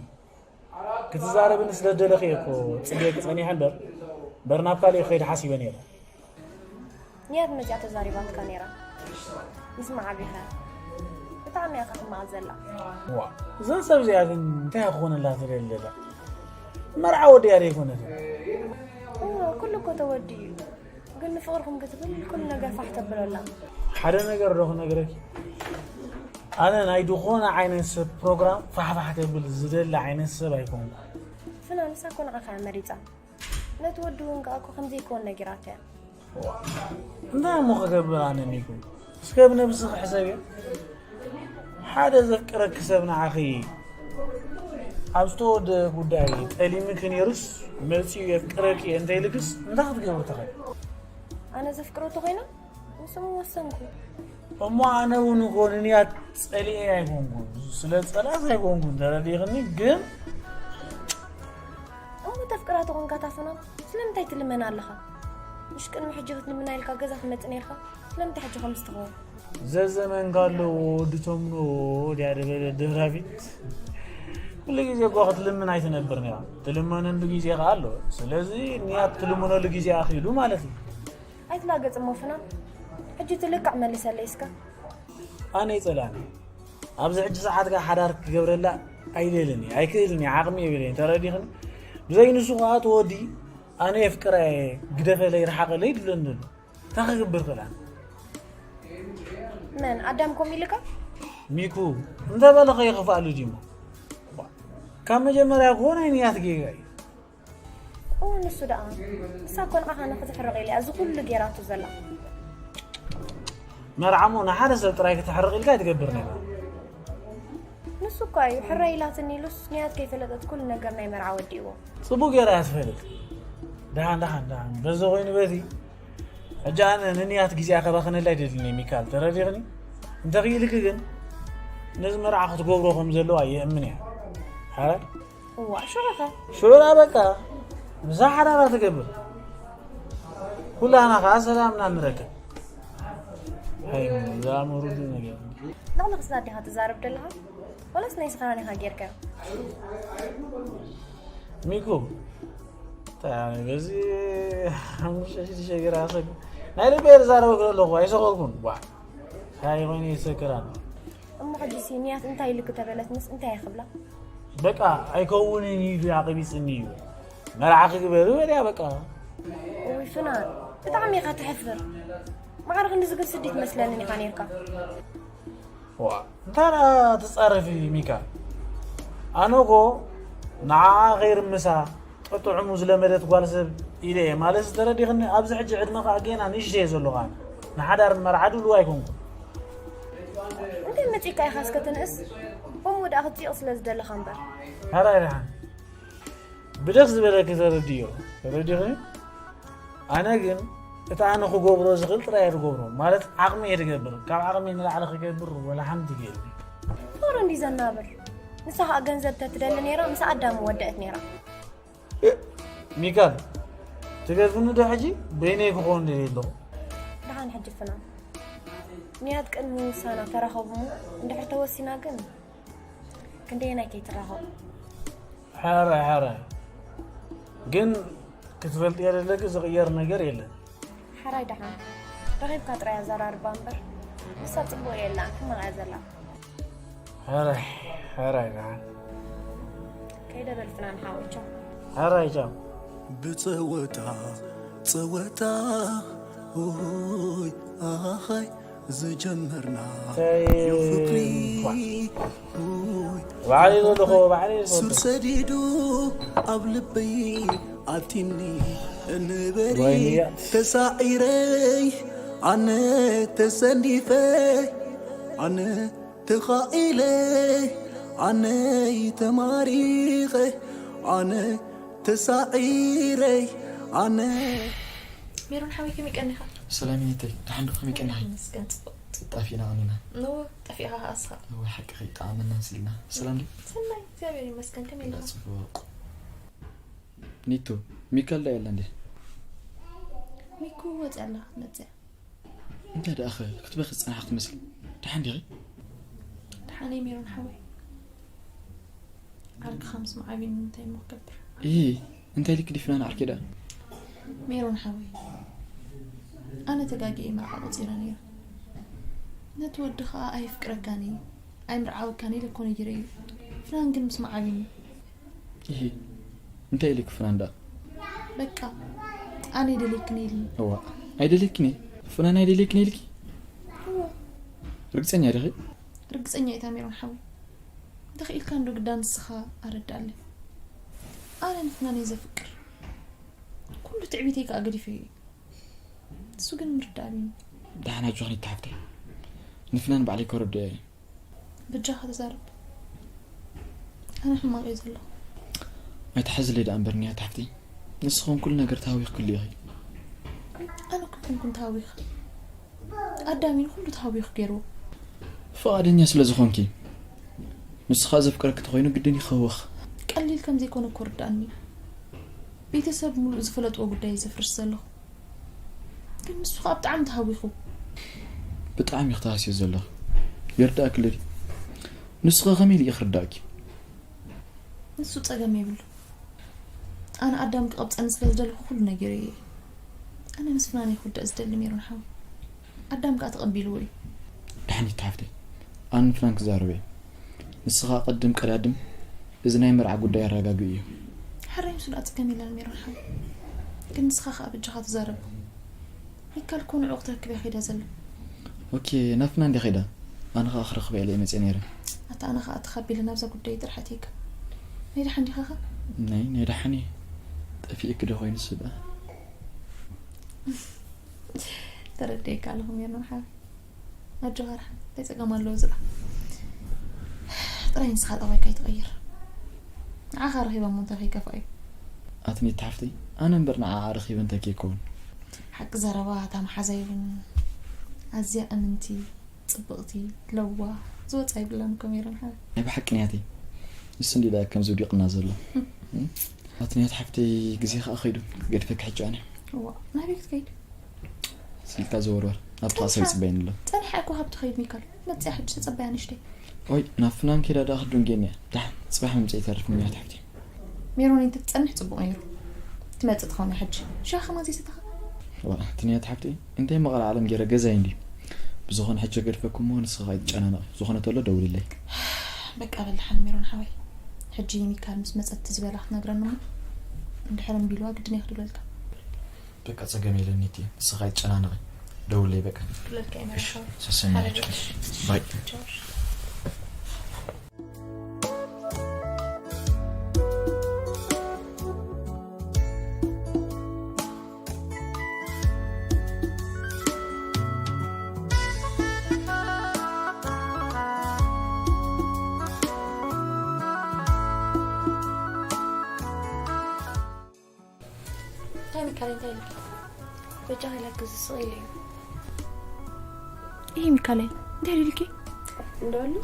ክትዛረብኒ ስለ ደለኺ እኮ ጽልየኪ ጸኒሐ እምበር፣ በር ናብ ካልእ ክኸይድ ሓሲበ ነይረ። ንያት መጽያ ተዛሪባትካ ነይራ። ምስማዕ ኣቢኻ። ብጣዕሚ እያ ከኽምኣ ዘላ። ዋ፣ እዛ ሰብ እዚኣ ግን እንታይ ክኾነላ ትደሊ ዘላ? መርዓ ወዲኣ ደይኮነትን? እዎ፣ ኩሉ እኮ ተወዲኡ እዩ። ግን ንፍቕርኹም ክትብል ኩሉ ነገር ፋሕ ተብሎላ። ሓደ ነገር ዶ ክነግረኪ? ኣነ ናይ ዝኾነ ዓይነት ሰብ ፕሮግራም ፋሕፋሕ ከብል ዝደሊ ዓይነት ሰብ ኣይኮንኩ። ፍና ንሳ እኮ ንዓኻ እያ መሪጻ። ነቲ ወዲ እውን ከኣ እኮ ከምዘይከውን ነጊራቶ እያ። ዋ፣ እንታይ እሞ ክገብር ኣነ ሚኩ? እስከ ብነብስኺ ሕሰብዮ። ሓደ ዘፍቅረኪ ሰብ ንዓኺ ኣብ ዝተወደአ ጉዳይ ጠሊምኪ ነይሩስ መጺኡ የፍቅረኪ እየ እንተኢልክስ እንታይ ክትገብሪ ትኽእል? ኣነ ዘፍቅሮ ተኾይነ ንሱ ምወሰንኩ። እሞ ኣነ እውን እኮ ንንያት ጸሊኤ ኣይኮንኩን፣ ስለ ጸላእስ ኣይኮንኩን፣ ተረዲእኽኒ? ግን እሞ ተፍቅራ ተኾንካ ታፈኖም ስለምንታይ ትልመና ኣለኻ? ምሽ ቅድሚ ሕጂ ክትልምና ኢልካ ገዛ ትመጽእ ነርካ? ስለምንታይ ሕጂ ከምዚ ትኸውን? ዘዘመንካ ኣለዎ ወዲ ተምኖ ድያ ደበለ ደራፊት። ኩሉ ግዜ እኮ ክትልምን ኣይትነብር ነይራ። ትልመነሉ ግዜ ከኣ ኣሎ። ስለዚ ንያት ትልምነሉ ግዜ ኣኺሉ ማለት እዩ። ኣይትላገጽ እሞ ፍናን። ሕጂ ትልክዕ መልሰለይ እስከ። ኣነ ይጸላኒ። ኣብዚ ሕጂ ሰዓት ከኣ ሓዳር ክገብረላ ኣይደልን እየ፣ ኣይክእልን እየ፣ ዓቕሚ የብለይን። ተረዲኽኒ? ብዘይ ንሱ ከኣ እቲ ወዲ ኣነ የፍቅራ እየ፣ ግደፈለይ፣ ርሓቐለይ ይብለኒ ዘሎ። እንታይ ክገብር ክእል ኣነ? መን? ኣዳም ኮም ኢልካ? ሚኩ፣ እንተበለ ከይኽፍኣሉ ድዩሞ? ካብ መጀመርያ እኮ ናይ ንያት ጌጋ እዩ። እወ፣ ንሱ ደኣ። ንሳ እኮ ንዓኻ ንኽትሕርቕ ኢላ እያ እዚ ኩሉ ጌራቶ ዘላ። መርዓሞ ንሓደ ሰብ ጥራይ ክትሕርቕ ኢልካ ኣይትገብር ነይራ። ንሱ እኳ እዩ ሕራይ ኢላትኒ ኢሉስ ንያት ከይፈለጠት ኩሉ ነገር ናይ መርዓ ወዲእዎ። ጽቡቕ ጌራ እያ ትፈልጥ። ደሓን፣ ደሓን፣ ደሓን። በዚ ኮይኑ በዚ። ሕጂ ኣነ ንንያት ግዜኣ ከባኽነላ ኣይደልን እየ ሚካል፣ ተረዲኽኒ? እንተኽኢልኪ ግን ነዚ መርዓ ክትገብሮ ከም ዘለዋ ይእምን እያ። ሓራይ? እዋ፣ ሽዑ ኸ? ሽዑ ደኣ በቃ፣ ምሳ ሓዳራ ትገብር። ኩላህና ኸዓ ሰላምና ንረክብ። ሃይ፣ እዛ ምሩዱ ነገር። ንቕንቕ ስለ ኣዴኻ ትዛረብ ደለኻ? ወላስ ናይ ስኽራን ኢኻ ጌርካዮ? ሚኩ፣ እንታይ በዚ ሓሙሽተ ሽዱሽተ ገይራ ሰግ-፣ ናይ ልበይ ዝዛረበ ኣለኹ፣ ኣይሰኸርኩን። ዋ፣ እንታይ ኮይኑ ይሰክራን? እሞ ሕጂሲ ንያት እንታይ ኢልክ ተበለትንስ እንታይ ይኽብላ? በቃ ኣይከውንን እዩ ኢሉ ኣቐቢጽኒ እዩ። መርዓ ክግበር በልያ በቃ። እውይ ፍናን፣ ብጣዕሚ ኢኻ ተሕፍር። ማዕረ ክንድዚ ግን ስዲ ትመስለንን ኢኻ ኔርካ። ዋ፣ እንታይ ደኣ ትጻረፊ ሚካ? ኣነ እኮ ንዓኣ ከይርምሳ ጥጥዕሙ ዝለመደት ጓል ሰብ ኢለ እየ። ማለት ዝተረዲኽኒ ኣብዚ ሕጂ ዕድመ ከኣ ጌና ንእሽተይ እየ ዘለኹ ኣነ። ንሓዳር ንመርዓ ድሉው ኣይኮንኩን። እንታይ መጺእካ ኢኻ እስከ ትንእስ? ከምኡ ደኣ ክትጽይቕ ስለ ዝደለኻ እምበር። ሕራይ ደሓን። ብደስ ዝበለኪ ተረድዮ። ተረዲኺ? ኣነ ግን እቲ ኣነ ክገብሮ ዝኽእል ጥራይ እየ ዝገብሮ። ማለት ዓቕሚ እየ ዝገብር። ካብ ዓቕሚ ንላዕሊ ክገብር ወላ ሓንቲ የለን። ፍቕሪ እንዲ ዘናብር። ንሳ ኸኣ ገንዘብ ተትደሊ ነይራ፣ ምስ ኣዳም ወደአት ነይራ። እ፣ ሚካል፣ ትገርፍኒ ዶ ሕጂ? በይነይ ክኸውን ደልየ ኣለኹ። ደሓን ሕጂ ፍናን። ንያት ቅድሚ ውሳና ተራኸቡ እሞ፣ እንድሕር ተወሲና ግን ክንደየናይ ከይትራኸቡ? ሕራይ፣ ሕራይ። ግን ክትፈልጥዮ ዘለኪ ዝቕየር ነገር የለን። ሕራይ ደሓን። ረኺብካ ጥራይ ኣዘራርባ እምበር፣ ንሳ ጽቡቕ የላን፣ ሕማቕ እያ ዘላ። ሕራይ፣ ሕራይ ደሓን። ከይደ በል ፍናን ሓወይ፣ ቻው። ሕራይ፣ ቻው። ብጸወታ፣ ጸወታ፣ ኦይ፣ ኣኻይ፣ ዝጀመርና እንታይ? ዩ ፍቅሪ፣ ዋ። ኦይ፣ ባዕለይ ዘለኹ፣ ባዕለይ ዝፈልጦ። ሱር ሰዲዱ ኣብ ልበይ ኣቲኒ፣ እንበሪ ወይንያት። ተሳዒረይ፣ ኣነ ተሰኒፈ፣ ኣነ ተኻኢለ፣ ኣነይ ተማሪኸ፣ ኣነ ተሳዒረይ፣ ኣነ ሜሮን ሓወይ ከመይ ቀኒኻ? ሰላም እየ እተይ፣ ደሓን ዶ ከመይ ቀኒኺ? ይመስገን፣ ጽቡቕ። ጠፊእና ቀኒና። እዎ፣ ጠፊእኻ ከኣ እስኻ። እወ፣ ሓቅኺ፣ ጠዓመና መሲልና። ሰላም ድዩ? ሰናይ፣ እግዚኣብሔር ይመስገን። ከመይ ኣለኻ? ጽቡቕ። ኒቱ፣ ሚካል ዳ የለ እንዴ? ሚኩ ወፂኣ ኣላ ክትመፅእ። እንታይ ደኣ ኸ ክትበኺ ዝጸናሕኪ ትመስሊ? ደሓን ዲኺ? ደሓነይ ሜሮን ሓወይ። ዓርክኻ ምስ መዓቢኒ እንታይ እሞ ክገብር? ኢ እንታይ ኢልኪ ድፍናን ዓርከይ ደኣ? ሜሮን ሓወይ፣ ኣነ ተጋጊየ መርዓ ቆጺረ ነይረ። ነቲ ወዲ ኸኣ ኣየፍቅረካን እዩ፣ ኣይምርዓወካን ኢለ እኮ ነጊረዮ። ፍናን ግን ምስ መዓቢኒ። ኢ እንታይ ኢልኪ ፍናን ደኣ? በቃ ኣነ ኣይደልየክን ኢልኒ። እዋ ኣይደልየክን እየ። ፍናን ኣይደልየክን ኢልኪ? ርግጸኛ ዲኺ? ርግጸኛ እየ ሜሮን ሓወይ። እንተኽኢልካ እንዶ ግዳ ንስኻ ኣረድኣለይ። ኣነ ንፍናን እየ ዘፍቅር። ኩሉ ትዕቢተይ ከኣ ገዲፈዮ እየ። እሱ ግን ምርዳእ ኣብዩኒ። ደሓን ኣጆኺ ኒቱ ሓፍተይ። ንፍናን ባዕለይ ከረድኦ እየ። በጃኻ ተዛረብ። ኣነ ሕማቕ እየ ዘለኹ። ኣይትሓዝለይ ደኣ እምበር ኒቱ ሓፍተይ። ንስኺ እውን ኩሉ ነገር ተሃዊኽክሉ ኢኺ። ኣነ እኮ ኣይኮንኩን ተሃዊኸ። ኣዳም እዩ ንኹሉ ተሃዊኹ ገይርዎ። ፍቓደኛ ስለ ዝኾንኪ። ንሱ ኸኣ ዘፍቅረኪ ተኾይኑ ግድን ይኸወኽ። ቀሊል ከም ዘይኮነ እኮ ርዳእኒ እዩ። ቤተሰብ ሙሉእ ዝፈለጥዎ ጉዳይ እዩ ዘፍርስ ዘለኹ። ግን ንሱ ኸኣ ብጣዕሚ ተሃዊኹ። ብጣዕሚ ኢኺ ተሃስዮ ዘለኺ። ይርዳእኪ ኣሎ ድዩ? ንሱ ኸ ከመይ ኢሉ እዩ ክርዳእኪ? ንሱ ጸገም የብሉ። ኣነ ኣዳም ክቐብጸኒ ስለ ዝደለኹ ኩሉ ነጊረዮ እየ። ኣነ ምስ ፍናን እየ ክውዳእ ዝደሊ ሜሮን ሓወይ። ኣዳም ከኣ ተቐቢልዎ እዩ። ደሓን ኒቱ ሓፍተይ። ኣነ ንፍናን ክዛረቦ እየ። ንስኻ ቅድም ቀዳድም እዚ ናይ መርዓ ጉዳይ ኣረጋግእ እዩ። ሕራይ ምስ ዳኣ ጸገም የለን ሜሮን ሓወይ። ግን ንስኻ ከኣ በጃኻ ተዛረብ። ሚካል እኮ ንዕኡ ክትረክብ እያ ከይዳ ዘላ። ኦኬ፣ ናብ ፍናን ድያ ከይዳ? ኣነ ኸኣ ክረኽባ ኢለ እየ መጽየ ነይረ። ኣታ ኣነ ኸኣ ተኻቢለ ናብዛ ጉዳይ ጥራሕ ኣትየካ። ናይ ደሓን ዲኻ ኸ? ናይ ናይ ደሓን እየ። ጠፊእኪ ዶ ኮይኑ ንሱ ደኣ? ተረዲኤካ ኣለኹ ሜሮን ሓወይ። ኣጆኻ ደሓን እንታይ ጸገም ኣለዎ ዝኣ። ጥራይ ንስኻ ጠባይካ ኣይትቐይር። ንዓኻ ረኺባ እሞ እንታይ ከይከፍኣ እዩ? ኣቲ ኒቱ ሓፍተይ፣ ኣነ እምበር ንዓኣ ረኺበ እንታይ ከይከውን? ሓቂ ዘረባ እታ መሓዛይ እውን ኣዝያ እምንቲ፣ ጽብቕቲ፣ ለዋህ፣ ዝወጻ የብላን እኮ ሜሮን ሓወይ። ናይ ብሓቂ ኒያተይ። ንሱ እንዲ ደኣ ከምዚ ውዲቕና ዘሎ። ኣቲ ኒያት ሓፍተይ ግዜ ከኣ ከይዱ ክገድፈኪ ሕጂ ኣነ። እዋ ናበይ ክትከይድ? ስልካ ዘወርወር ኣብ ጥቓ ሰብ ይጽበየኒ ኣሎ። ጸኒሓ እኮ ካብ ትኸይድ ሚካል መጽያ ሕጂ ተጸበያ ንሽተይ። ኦይ ናብ ፍናን ከይዳ ደኣ ክድንጌኒ እያ። ደሓን ጽባሕ ምምጽእ ይተርፍ ኒያት ሓፍተይ። ሜሮን እንተ ትጸንሕ ጽቡቕ ነይሩ። ትመጽእ ትኸውን ሕጂ። ሻሂ ከማን ዘይሰተኻ? ዋ እቲ ኒያት ሓፍተይ እንታይ መቐል ዓለም ገይረ ገዛይ እንዲ። ብዝኾነ ሕጂ ገድፈኩም እሞ ንስኻ ኣይትጨናነቕ። ዝኾነ ተሎ ደውልለይ። በቃ በል ደሓን ሜሮን ሓወይ። ሕጂ ሚካል ምስ መጸት ዝበላ ክትነግረኒ እሞ እንድሕር እምቢ ኢልዋ ግድን እየ ክድውለልካ። በቃ ጸገም የለን ኒቲ፣ ንስኻ ኣይትጨናነቒ። ደውለይ በቃ። ክድውለልካ እየ ሜሮን ሓወይ። ሰሰኒ። ሓደ ደቂቕ። ባይ። ቻው። እንታይ ሚካለይ እንታይ ኢልኪ? በጃ ክለግዝ ስቕ ኢለ እዩ። ይህ ሚካለይ እንታይ ኢልኪ? እንደሉ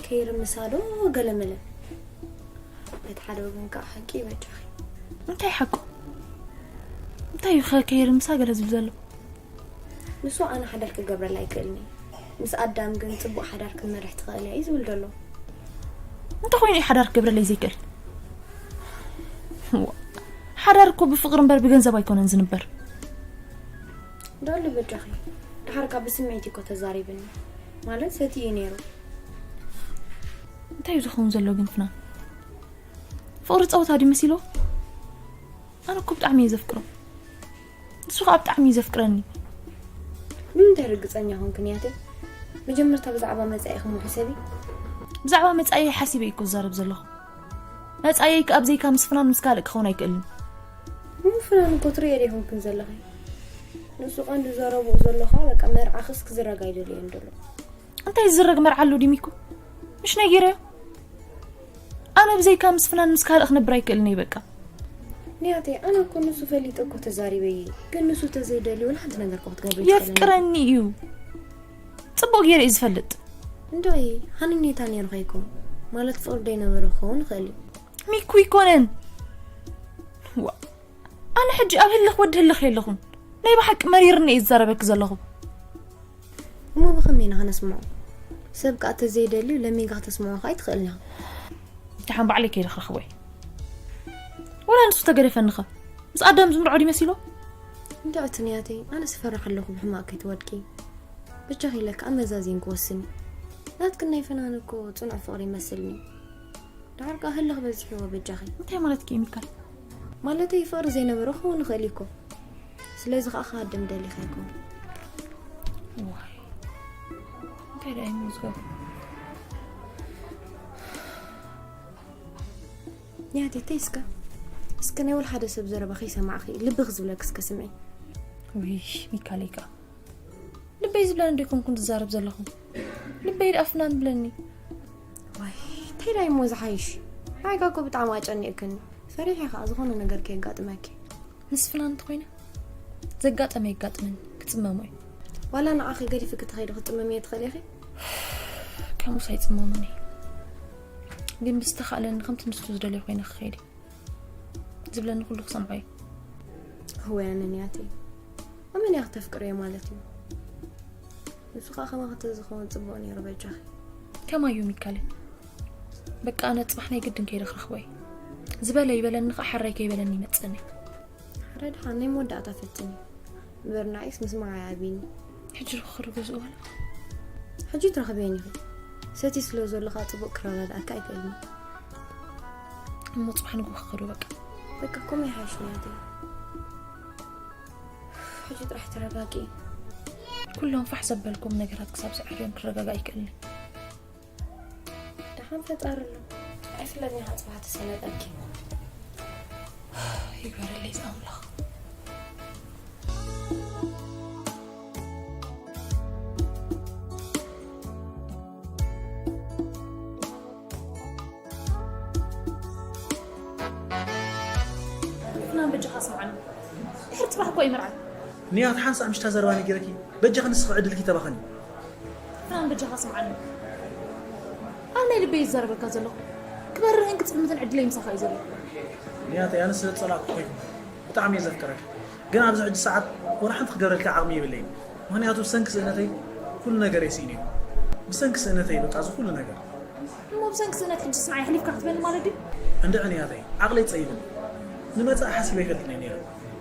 ከይርምሳ ዶ ገለመለ። በቲ ሓደ ወገን ከዓ ሓቂ በጃኺ። እንታይ ሓቁ? እንታይ እዩ ከ ከይርምሳ ገለ ዝብል ዘሎ? ንሱ ኣነ ሓዳር ክገብረላ ኣይክእልን እዩ። ምስ ኣዳም ግን ፅቡቕ ሓዳር ክንመርሕ ትኽእል እያ እዩ ዝብል ዘሎ። እንተኾይኑ እዩ ሓዳር ክገብረለይ ዘይክእል? ዋ፣ ሓዳር እኮ ብፍቕሪ እምበር ብገንዘብ ኣይኮነን ዝንበር። ዳሉ በጃኺ ድሓር ካብ ብስምዒት እኮ ተዛሪብኒ ማለት ሰቲ እዩ ነይሩ። እንታይ እዩ ዝኸውን ዘሎ ግን ፍናን? ፍቕሪ ፀወታ ድዩ መሲልዎ? ኣነ እኮ ብጣዕሚ እየ ዘፍቅሮ። ንሱ ከዓ ብጣዕሚ እዩ ዘፍቅረኒ። ንምንታይ ርግፀኛ ኾንክን ያቴ? መጀመርታ ብዛዕባ መፃኢኹም ሕሰቢ። ብዛዕባ መፃኢ ሓሲበ እኮ ዝዛረብ ዘለኹ። መፃኢይ ከኣ ብዘይካ ምስ ፍናን ምስ ካልእ ክኸውን ኣይክእልን። እሞ ፍናን እኮ ትሪኦ ዶ ይኾንክን ዘለኺ? ንሱ ቀንዲ ዘረብኡ ዘሎ ኸዓ በቃ መርዓኽስ ክዝረግ ኣይደልዮን ዘሎ። እንታይ ዝዝረግ መርዓ ኣሎ ድዩ ሚኩ? ምሽ ነጊረዮ። ኣነ ብዘይካ ምስ ፍናን ምስ ካልእ ክነብር ኣይክእልን እየ በቃ። ንያተይ፣ ኣነ እኮ ንሱ ፈሊጠ እኮ ተዛሪበ እየ። ግን ንሱ ተዘይደልዩ ወላ ሓንቲ ነገር እኮ ክትገብር ኣይትኽእልን። የፍቅረኒ እዩ። ጽቡቕ ገይረ እዩ ዝፈልጥ። እንዶይ፣ ሃንኔታ ነይሩ ከይኮን ማለት ፍቕሪ ደይነበረ ክኸውን ይኽእል እዩ። ሚኩ ይኮነን። ዋ፣ ኣነ ሕጂ ኣብ ህልኽ ወዲ ህልኽ የለኹን። ናይ ብሓቂ መሪርኒ እየ ዝዛረበኪ ዘለኹ። እሞ ብኸመይ ኢና ከነስምዖ? ሰብ ከኣ ተዘይደልዩ ለሚንካ ከተስምዖ ከኣ ኣይትኽእልን ኢኻ። ደሓን ባዕለይ ከይደ ክረኽቦ እየ። ወላ ንሱ ተገደፈኒ ኸ? ምስ ኣዳም ዝምርዖ ድዩ መሲሎ? እንድዕቲ ንያተይ፣ ኣነ ስፈራሕ ኣለኹ ብሕማቕ ከይትወድቂ። ብቻ ኢለ ከኣ መዛዚን ክወስን እዩ። ናትክን ናይ ፍናን እኮ ጽኑዕ ፍቕሪ ይመስልኒ። ድሓር ከኣ ህልኽ በዚሕዎ በጃኺ። እንታይ ማለትኪ እዩ ሚካል? ማለተይ ፍቕሪ ዘይነበሮ ክኸውን ይኽእል እዩ እኮ። ስለዚ ከኣ ክሃድም ደሊኻ ኣይኮን። ዋይ፣ እንታይ ደኣ እዩ መዝገቡ? ንያተይ፣ ተይ እስከ፣ እስከ ናይ ወላ ሓደ ሰብ ዘረባ ከይሰማዕኺ ልብኺ ዝብለኪ እስከ ስምዒ። ውይ ሚካለይ ከኣ ልበይ ዝብለኒ ዶ ይኮንኩን ዝዛረብ ዘለኹ? ልበይ ደኣ ፍናን ብለኒ። ዋይ፣ እንታይ ደኣ እሞ ዝሓይሽ? ንዓይ ከኣ እኮ ብጣዕሚ ኣጨኒቕክኒ። ፈሪሐ ከኣ ዝኾነ ነገር ከየጋጥመኪ። ምስ ፍናን እንተኾይነ ዘጋጠመ የጋጥመኒ፣ ክጽመሞ እየ። ዋላ ንዓኺ ገዲፍኪ ትኸይዲ ክትጽመምዮ ትኽእሊ ኢኺ። ከምኡስ ኣይጽመሞን እየ። ግን ብዝተኻእለኒ ከምቲ ንሱ ዝደልዮ ኮይነ ክኸይድ እየ። ዝብለኒ ኩሉ ክሰምዖ እየ። እወ ኣነ ንያተይ፣ ኣመን እያ ክተፍቅረዮ ማለት እዩ። ንሱ ከዓ ከማኺ ተዝኸውን ጽቡቕ ነይሩ በጃኺ። ከማይ እዩ ሚካለ። በቃ ኣነ ጽባሕ ናይ ግድን ከይደ ክረኽቦ እየ። ዝበለ ይበለኒ ከዓ ሕራይ ከይበለኒ ይመጽእኒ። ሕራይ ደሓን ናይ መወዳእታ ፈትኒ። እምበር ንዓይስ ምስማዕ ኣይኣብይኒ። ሕጂ ዶ ክኸዶ ገዝኡ ዋላ? ሕጂ ትረኽብየን ኢኺ። ሰቲ ስለ ዘሎ ከዓ ጽቡቕ ክረዳድኣካ ኣይክእልን። እሞ ጽባሕ ንግሆ ክኸዶ በቃ። በቃ ከምኡ ይሓይሽ ንያተይ። ሕጂ ጥራሕ ተረጋጊ። ኩሎም ፋሕ ዘበልኩም ነገራት ክሳብ ዝዕርዮም ክረጋጋእ ኣይክእልን። ደሓን ፈጣሪ ኣሎ። ኣይፍለጥን ኢኻ ጽባሕ ተሰነጠልኪ። ይግበረለይ ኣምላኽ። ፍናን በጃኻ ስምዓኒ። ድሕሪ ጽባሕ እኮ እዩ መርዓ። ንያት ሓንሳእ ምሽታ ዘረባ ነጊረኪ በጃኺ ንስኺ ዕድልኪ ተባኸኒ። ፍናን በጃኻ ስምዓኒ። ኣብ ናይ ልበይ ይዛረበካ ዘለኹ። ክበርህን ክጽልምትን ዕድለይ ምሳኻ እዩ ዘሎ። ንያተይ ኣነ ስለ ዝጸላእኩ ኮይኩ ብጣዕሚ እየ ዘፍቅረካ። ግን ኣብዚ ሕጂ ሰዓት ወላ ሓንቲ ክገብረልካ ዓቕሚ የብለይን። ምኽንያቱ ብሰንኪ ስእነተይ ኩሉ ነገር እየ ስኢነ። ብሰንኪ ስእነተይ በቃ እዚ ኩሉ ነገር። እሞ ብሰንኪ ስእነት ሕጂ ስንዓይ ኣሕሊፍካ ክትበኒ ማለት ድዩ? እንድዒ ንያተይ ዓቕለይ ጸይብኒ። ንመጻኢ ሓሲበ ኣይፈልጥን እየ ነይረ።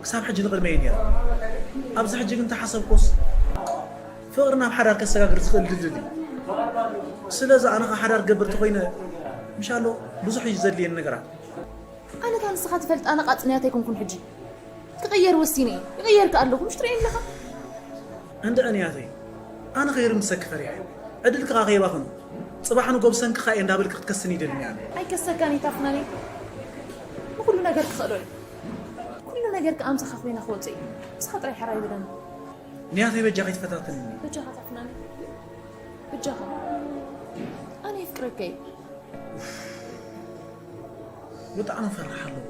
ክሳብ ሕጂ ንቕድመይ እየ ነይረ። ኣብዚ ሕጂ ግን እንተሓሰብኩስ ፍቕሪ ናብ ሓዳር ከሰጋግር ዝኽእል ድልድል እዩ። ስለዚ ኣነ ኸ ሓዳር ክገብር ተኾይነ ምሻሎ ብዙሕ እዩ ዘድልየኒ ነገራት። ኣነ እታ ንስኻ ትፈልጣ ነቓጽ ንያት ኣይኮንኩን ሕጂ። ክቕየር ወሲነ እየ። ይቕየር ከኣ ኣለኹ። ምሽ ትርእየኒ ኣለኻ? እንድዒ ንያተይ ኣነ ኸይርምሰኪ ፈሪሐ። ዕድልኪ ኸኣ ከይባኽኖ። ጽባሕ ንጎ ብሰንክኻ እየ እንዳበልኪ ክትከስኒ ይደልኒ ኣነ። ኣይከሰካን እዩ ታፍናኒ። ንኹሉ ነገር ክኽእሎ እዩ። ኩሉ ነገር ከኣ ምሳኻ ኮይነ ክወጽእ እዩ። ምሳኻ ጥራይ ሕራይ ይብለኒ። ንያተይ በጃ ከይትፈታተንኒ። በጃኻ ታፍናኒ። በጃኻ። ኣነ የፍቅረካ እየ። ብጣዕሚ ፈራሕ ኣለዎ።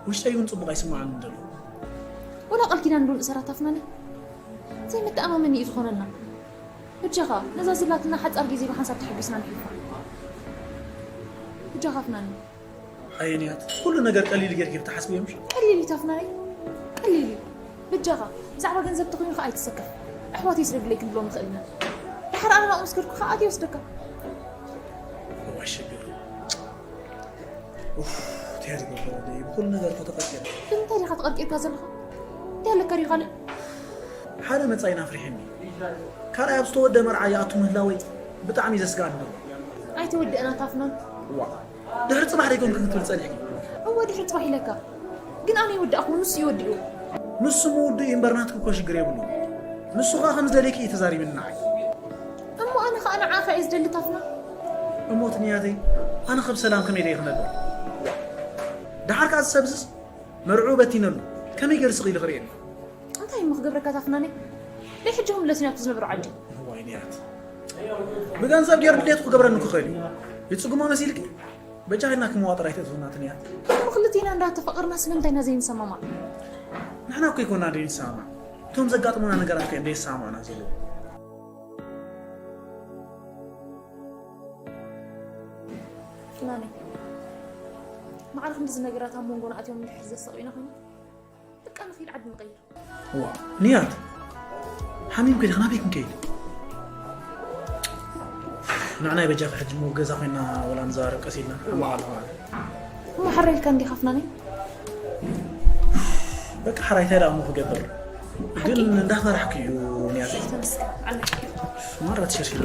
ውሽጠይ እውን ጽቡቕ ኣይስምዓንን ዘሎ። ወላ ቃል ኪዳን ዶ ንእሰራ ታፍናኒ? ዘይመተኣማመኒ እዩ ዝኾነና። በጃኻ፣ ነዛ ዝላትና ሓጻር ግዜ ብሓንሳብ ተሓጒስና ንሕልፋ። በጃኻ ፍናኒ። ኣየ ንያት፣ ኩሉ ነገር ቀሊል ጌርኪ ክትሓስብዮ ምሽ? ቀሊል እዩ ታፍናኒ። ቀሊል እዩ። በጃኻ፣ ብዛዕባ ገንዘብ ተኾይኑ ከኣ ኣይትሰከፍ። ኣሕዋተይ ስደዱለይ ክንብሎም ንኽእል ኢና። ድሓር ኣነ ናብኦም ምስ ከድኩ ከኣ ኣትየ ወስደካ። እዋይ ሽግር። ኡፍ፣ እንታይ ዝገብሮ ወደይ፣ ብኹሉ ነገር እኮ ተቐርቂረ። ብምንታይ ዲኻ ተቐርቂርካ ዘለኻ? እንታይ ኣለካ ድዩ ካልእ? ሓደ መጻኢና ኣፍሪሕኒ። ካልኣይ ኣብ ዝተወደ መርዓ ይኣቱ ምህላወይ ብጣዕሚ ዘስግኣኒ ዘሎ። ኣይተወደእና ታፍናን። ዋ፣ ድሕሪ ጽባሕ ደይኮንክን ክትብል ጸኒሕኪ? እወ ድሕሪ ጽባሕ ኢለካ። ግን ኣነ ይወዳእኹ ንሱ ይወዲኡ። ንሱ ምውድኡ እዩ እምበር ናትኪ እኮ ሽግር የብሉ። ንሱ ኸኣ ከም ዝደልየኪ እዩ ተዛሪብኒ ንዓይ። እሞ ኣነ ኸኣ ንዓኻ እየ ዝደሊ ታፍና። እሞ እቲ ንያተይ ኣነ ኸብ ሰላም ከመይ ደይ ክነብር? ደሓር ከኣ ዝሰብዝስ መርዑ በቲነሉ ከመይ ገይሩ ስቕ ኢሉ ክርእየኒ? እንታይ እሞ ክገብረካ ታፍናኒ? ደይ ሕጂ ክምለስ ኢና ኣብቲ ዝነብሮ ዓዲ። እዋይ ንያት። ብገንዘብ ገይሩ ድሌቱ ክገብረኒ ክኽእል እዩ። ይጽግሞ መሲልኪ? በጃ ኢልና ክመዋ ጥራይ ተእትውና ትንያት። እሞ ክልቴና እንዳተፋቐርና ስለምንታይ ኢና ዘይንሰማማዕ? ንሕና እኮ ይኮና ደይንሰማማዕ፣ እቶም ዘጋጥሙና ነገራት ከ እንደይሰማማዕና ዘለዎ። ፍናነይ፣ ማዕረ ክንድዚ ነገራት ኣብ መንጎና ኣትዮም እንድሕር ዘሳቑዩና ኮይኑ፣ በቃ ንኺድ ዓዲ ንቐይር። ዋ፣ ንያት ሓሚም ከይዲ ናበይ ክንከይድ? ንዓናይ በጃ ሕጂ ሞ ገዛ ኮይና ወላ ንዛረብ ቀስ ኢልና ሓማቕ ኣለኹ። እሞ ሓራይ ኢልካ እንዲኻ ፍናነይ? በቃ ሓራይ እንታይ ደኣ እሞ ክገብር? ግን እንዳፈራሕኩ እዩ ንያት። ተመስገን። ዓለይ። ማራ ተሸርሽሩ።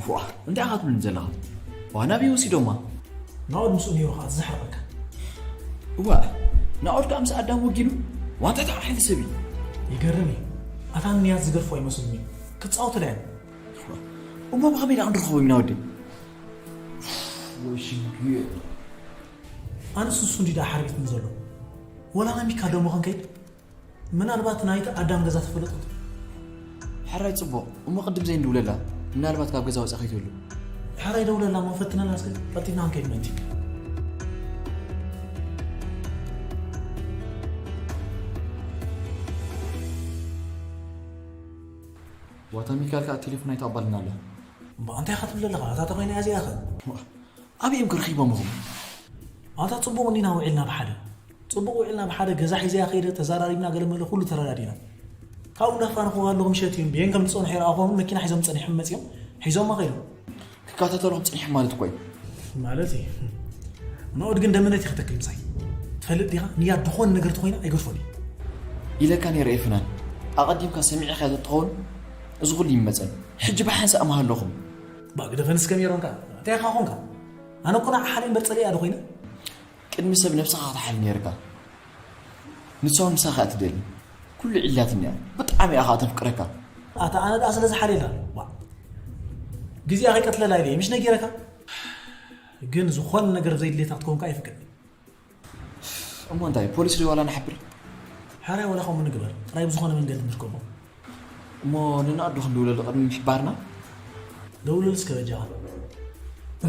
ዋ እንታይ ኢኻ ትብልኒ ዘለኻ? ዋ ናበይ ወሲዶማ? ናኦድ ምስኡ ነይሩ ከዓ ዝሕረቐካ። እዋ ናኦድ ከዓ ምስ ኣዳም ወጊኑ ዋንታ ተባሒሉ ሰብ እዩ። ይገርም እዩ። ኣታ ንያት ዝገርፎ ኣይመስሉን እዩ። ክፃወቱላ እዮም። እሞ ብኸመይ ደኣ ክንረኽቦ ኢና ወደይ? ወይ ሽግር። ኣነስ ንሱ እንዲዳ ሓርቢትኒ ዘሎ። ወላ ናይ ሚካል ደሞ ክንከይድ? ምናልባት ናይቲ ኣዳም ገዛ ተፈለጠት። ሕራይ ጽቡቕ እሞ ቅድም ዘይንድውለላ ምናልባት ካብ ገዛ ወጻ ከይትህሉ። ሕራይ ደውለላ እሞ ፈትነላ እስከ ቀልጢፍና ክንከይድ ምእንቲ። ዋታ ሚካል ከኣ ቴሌፎን ኣይተቐባልን ኣላ። እምባ እንታይ ኢኻ ትብል ኣለኻ? እታ ተኾይና እዚኣ ኸ? ኣበይ እዮም ክረኺቦም ኢኹም? ኣታ ጽቡቕ እንዲና ውዒልና ብሓደ። ጽቡቕ ውዒልና ብሓደ ገዛ ሒዘያ ከይደ ተዛራሪብና ገለ መለ ኩሉ ተረዳዲና። ካብኡ እንዳፋነኹ ኣለኹ ምሸት እዩ ብየን ከም ዝጸንሑ ይረኣኹም መኪና ሒዞም ጸኒሖም መጺኦም ሒዞማ ከይዶም። ክከታተልኹም ጸኒሖም ማለት እኮ እዩ። ማለት እዩ። ንኦድ ግን ደምነት እዩ ከተክል ምሳይ። ትፈልጥ ዲኻ ንያት ዝኾነ ነገር ተኾይና ኣይገድፎን እዩ። ኢለካ ነይረ ኤፍናን ኣቐዲምካ ሰሚዕካ ተትኸውን እዚ ኩሉ ይመጸን። ሕጂ ብሓንሳእ መሃለኹም። ባግደፈን እስከ ሜሮንካ እንታይ ኢኻ ኾንካ? ኣነ እኮ ንዓ ሓሊም በርጸለይ እያ ዶ ኮይነ? ቅድሚ ሰብ ነብስኻ ክትሓል ነይርካ። ንሳ እውን ምሳኻ እያ ትደሊ። ኩሉ ዒላትኒ እያ። ብጣዕሚ እያ ኸዓ ተፍቅረካ። ኣታ ኣነ ደኣ ስለ ዝሓልየላ ዋ ግዜኣ ከይቀትለላ ኢለ እየ ምሽ ነጊረካ። ግን ዝኾነ ነገር ዘይድሌታ ክትኮንካ ኣይፍቅድን። እሞ እንታይ ፖሊስ ዶ ዋላ ንሓብር? ሓራይ ዋላ ከምኡ ንግበር ጥራይ ብዝኾነ መንገዲ ንርከቦ። እሞ ንናኣዶ ክንድውለሉ ቅድሚ ምሕባርና? ደውልል እስከ በጃኻ።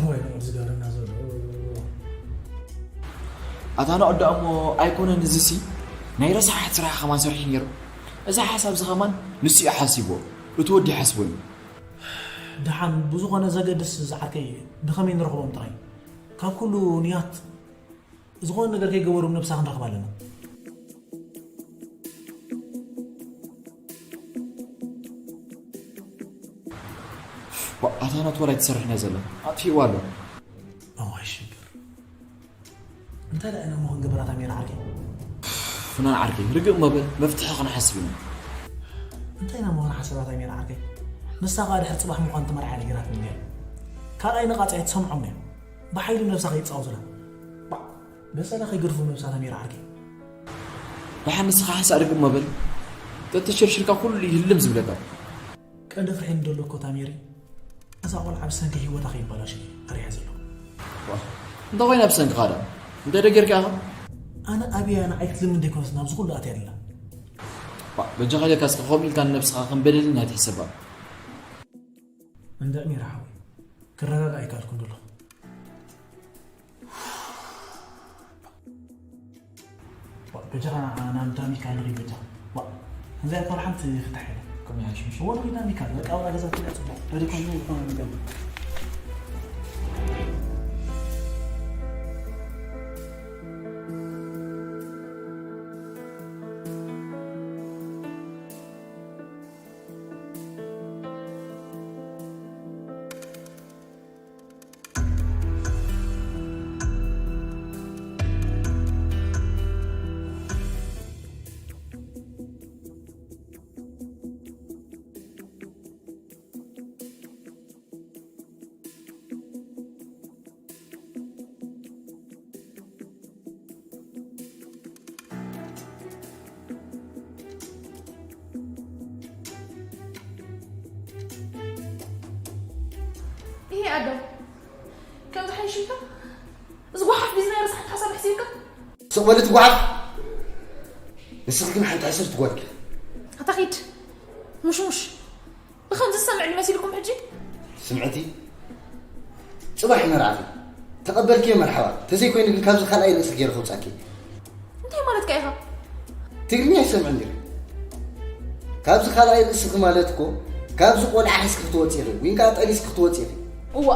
ወይ ነው ዝገብረና ዘሎ። ኣታ ናኦድ ደኣ እሞ ኣይኮነን እዚሲ ናይ ረሳሓት ስራሕ ከማን ሰርሑ ነይሩ። እዚ ሓሳብ እዚ ከማን ንሱ እዩ ሓሲብዎ። እቲ ወዲ ይሓስቦ እዩ። ደሓን ብዝኾነ ዘገድስ ዝዓርከይ ብኸመይ ንረኽቦም ጥራይ ካብ ኩሉ ንያት ዝኾነ ነገር ከይገበሩ ነብሳ ክንረኽባ ኣለና። ኣታ ናቱ ወላ ኣይትሰርሕን እያ ዘላ ኣጥፊእዋ ኣሎ። እዋይ ሽግር እንታይ ደኣ ኢና እሞ ክንገብር ኣታ ሜራ ዓርከይ? ፍናን ዓርከይ ርግእ እሞ በል መፍትሒ ክንሓስብ ኢና። እንታይ ኢና እሞ ክንሓስብ ኣታ ሜራ ዓርከይ? ንሳ ከኣ ድሕሪ ፅባሕ ምዃን እቲ መርዓ ነጊራትኒ ነይራ። ካልኣይ ንቓጽ ኣይትሰምዖም እያ። ብሓይሊ ነብሳ ከይትፃወቱላ። ባዕ በሰላ ከይገድፉ ነብሳ ኣታ ሜራ ዓርከይ። ደሓን ንስኻ ሓንሳእ ርግእ እሞ በል። ተተሸርሽርካ ኩሉ እዩ ህልም ዝብለካ። ቀንዲ ፍርሒ ንደሎ እኮ ታሜሪ እዛ ቆልዓ ብሰንኪ ህይወታ ከይባላሽ ኣሪያ ዘሎ። እንተ ኮይና ብሰንክኻ ዳ እንታይ ደገርካ ኢኻ? ኣነ ኣብያ ንዓይ ክትልምን ደይኮነስ ናብዚ ኩሉ ኣትያ ኣላ። በጃኻ ኢለካ እስከ ከምኡ ኢልካ ንነብስኻ ከም በደለኛ ኣይትሕሰባ። እንዳ ሜራ ሓወይ ክረጋጋ ኣይከኣልኩን ደሎ። በጃኻ ናብ ዳሚካ ንኺድ በጃኻ። ዋ፣ ከምዚኣ እኮ ሓንቲ ፍታሕ የለን። ከም ይሓሽምሽ። እወ፣ ንኺድ ዳሚካ፣ በቃ፣ ኣብኣ ገዛ ትብልዕ ጽቡቕ። ረዲ ኮንዶ ዝኾነ ንገብር። ስቕ በሊ ትጓዓፍ። ንስኺ ግን ሓንቲ ዕስርቲ ጓል ኢኺ። ኣታ ኺድ። ሙሽሙሽ። ብኸምዚ ዝሰምዕኒ መሲልኩም ሕጂ? ስምዕቲ፣ ጽባሕ መርዓኺ። ተቐበልክዮ መርሓባ። ተዘይኮይኑ ግን ካብዚ ካልኣይ ርእሲ ገይረ ከውጻኪ። እንታይ ማለትካ ኢኻ? ትግርኛ ይሰምዕ እንዲዩ። ካብዚ ካልኣይ ርእስኺ ማለት እኮ ካብዚ ቆልዓ ሒዝኪ ክትወጺ ኢኺ፣ ወይን ከኣ ጠሊስኪ ክትወጺ ኢኺ። እዋ፣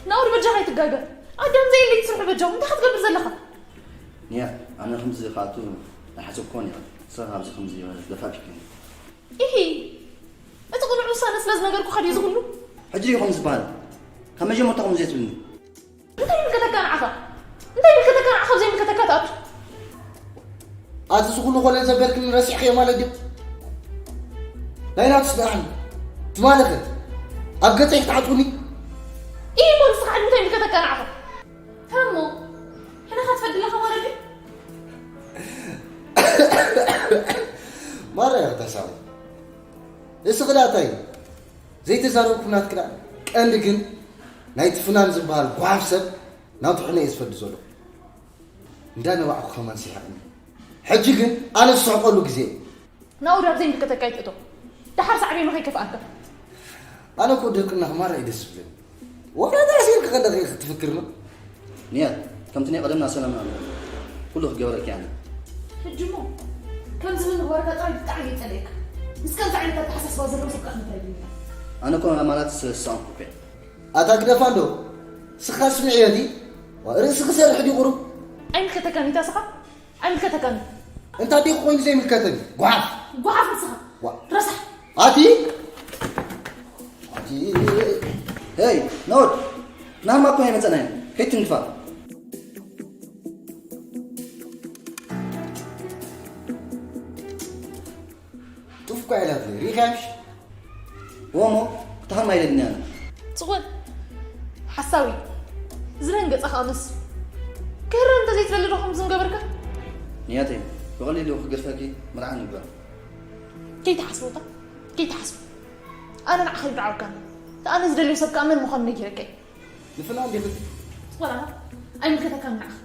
ናውሪ በጃኻ ኣይትጋገ። ኣዳም ዘየለይ ትስርሑ በጃኹም እንታይ ክትገብር ዘለኻ? ኒያ፣ ኣነ ከምዚ ክኣቱ ኣይሓሰብኩን እየ። ንስኻ ኣብዚ ከምዚ ደፋፊክኒ። ኢሂ፣ እቲ ቅኑዕ ውሳነ ስለ ዝነገርኩኻ ድዩ እዚ ኩሉ? ሕጂ ድዩ ከምዚ ዝበሃል? ካብ መጀመርታ ከምዚ የትብልኒ። እንታይ ይምልከተካ ንዓኻ? እንታይ ይምልከተካ ንዓኻ ዘይምልከተካ ትኣቱ? ኣቲ እዚ ኩሉ ኮለል ዘበልክኒ ረሲዕክዮ ማለት ድዩ? ናይ ናቱ ስደኣኒ። ትማለኸ ኣብ ገጸይ ክትዓጥቁኒ? ኢሂ፣ እሞ ንስኻ ሕጂ እንታይ ይምልከተካ ንዓኻ? እሞ፣ ሕነ ኸትፈዲ ኣለኻ ማለት ድዩ? ማራ ኢኺ ተሳዊ። እስኺ ዳኣ እንታይ እዩ? ዘይተዛረብኩ ናትኪ ዳኣ። ቀንዲ ግን ናይቲ ፍናን ዝበሃል ጓሓፍ ሰብ ናቱ ሕነ እየ ዝፈዲ ዘለኹ። እንዳ ነባዕኩ ከማን ሲሓቕኒ። ሕጂ ግን ኣነ ዝስሕቀሉ ግዜ እዩ። ናኡ ዳብ ዘይምልከተካ ኣይትእቶ። ደሓር ሳዕቤኑ ከይከፍኣካ። ኣነ እኮ ድርቅናኺ ማራ እዩ ደስ ዝብለኒ። ወላ ዳስ ኢልኪ ከለኺ ክትፍክርኒ። ንያት፣ ከምቲ ናይ ቀደምና ሰላም ኣሎ። ኩሉ ክገበረኪ ኣነ። ሕጂ እሞ ከምዚ ብምግባርካ ጥራይ ብጣዕሚ እየ ጸሊኤካ። ምስ ከምዚ ዓይነት ኣተሓሳስባ ዘለዎ ሰብ ከኣ እንታይ ይብል? ኣነ እኮ ኣማራጺ ስለ ዝሰኣንኩ እኮ እየ። ኣታ ግደፋ እንዶ። ስኻ ስምዕዮ ድዩ? ዋ፣ ርእሲ ክሰርሕ ድዩ ቁሩብ? ኣይምልከተካን እዩ፣ ታስኻ? ኣይምልከተካን እዩ። እንታ ዲኹ ኮይኑ ዘይምልከተኒ? ጓሓፍ! ጓሓፍ ንስኻ! ዋ። ረሳሕ! ኣቲ! ኣቲ! ሄይ፣ ኖድ! ናማ እኮ ኣይመጸናይ። ከይትንግፋ። ጡፍ እኮ ኣይላትኒ። ሪኢኻያ ምሽ? እሞ፣ ክትሃማ ኢለ ድንያ ኣነ። ጽቑን፣ ሓሳዊ፣ ዝረን ገጻ ከኣ መስ። ክህረም እንተዘይትደሊ ዶ ከምዚ ምገበርካ? ንያተይ፣ ብቐሊሉ ክገድፈኪ መርዓ ንግበር። ከይትሓስቦ እታ፣ ከይትሓስቦ። ኣነ ንዓኻ ይብርዓወካ። እታ ኣነ ዝደልዮ ሰብ ከኣ መን ምዃኑ ነጊረካ እየ። ንፍናን ዲኺ? ጽቑን ኣታ፣ ኣይምልከተካን ንዓኻ።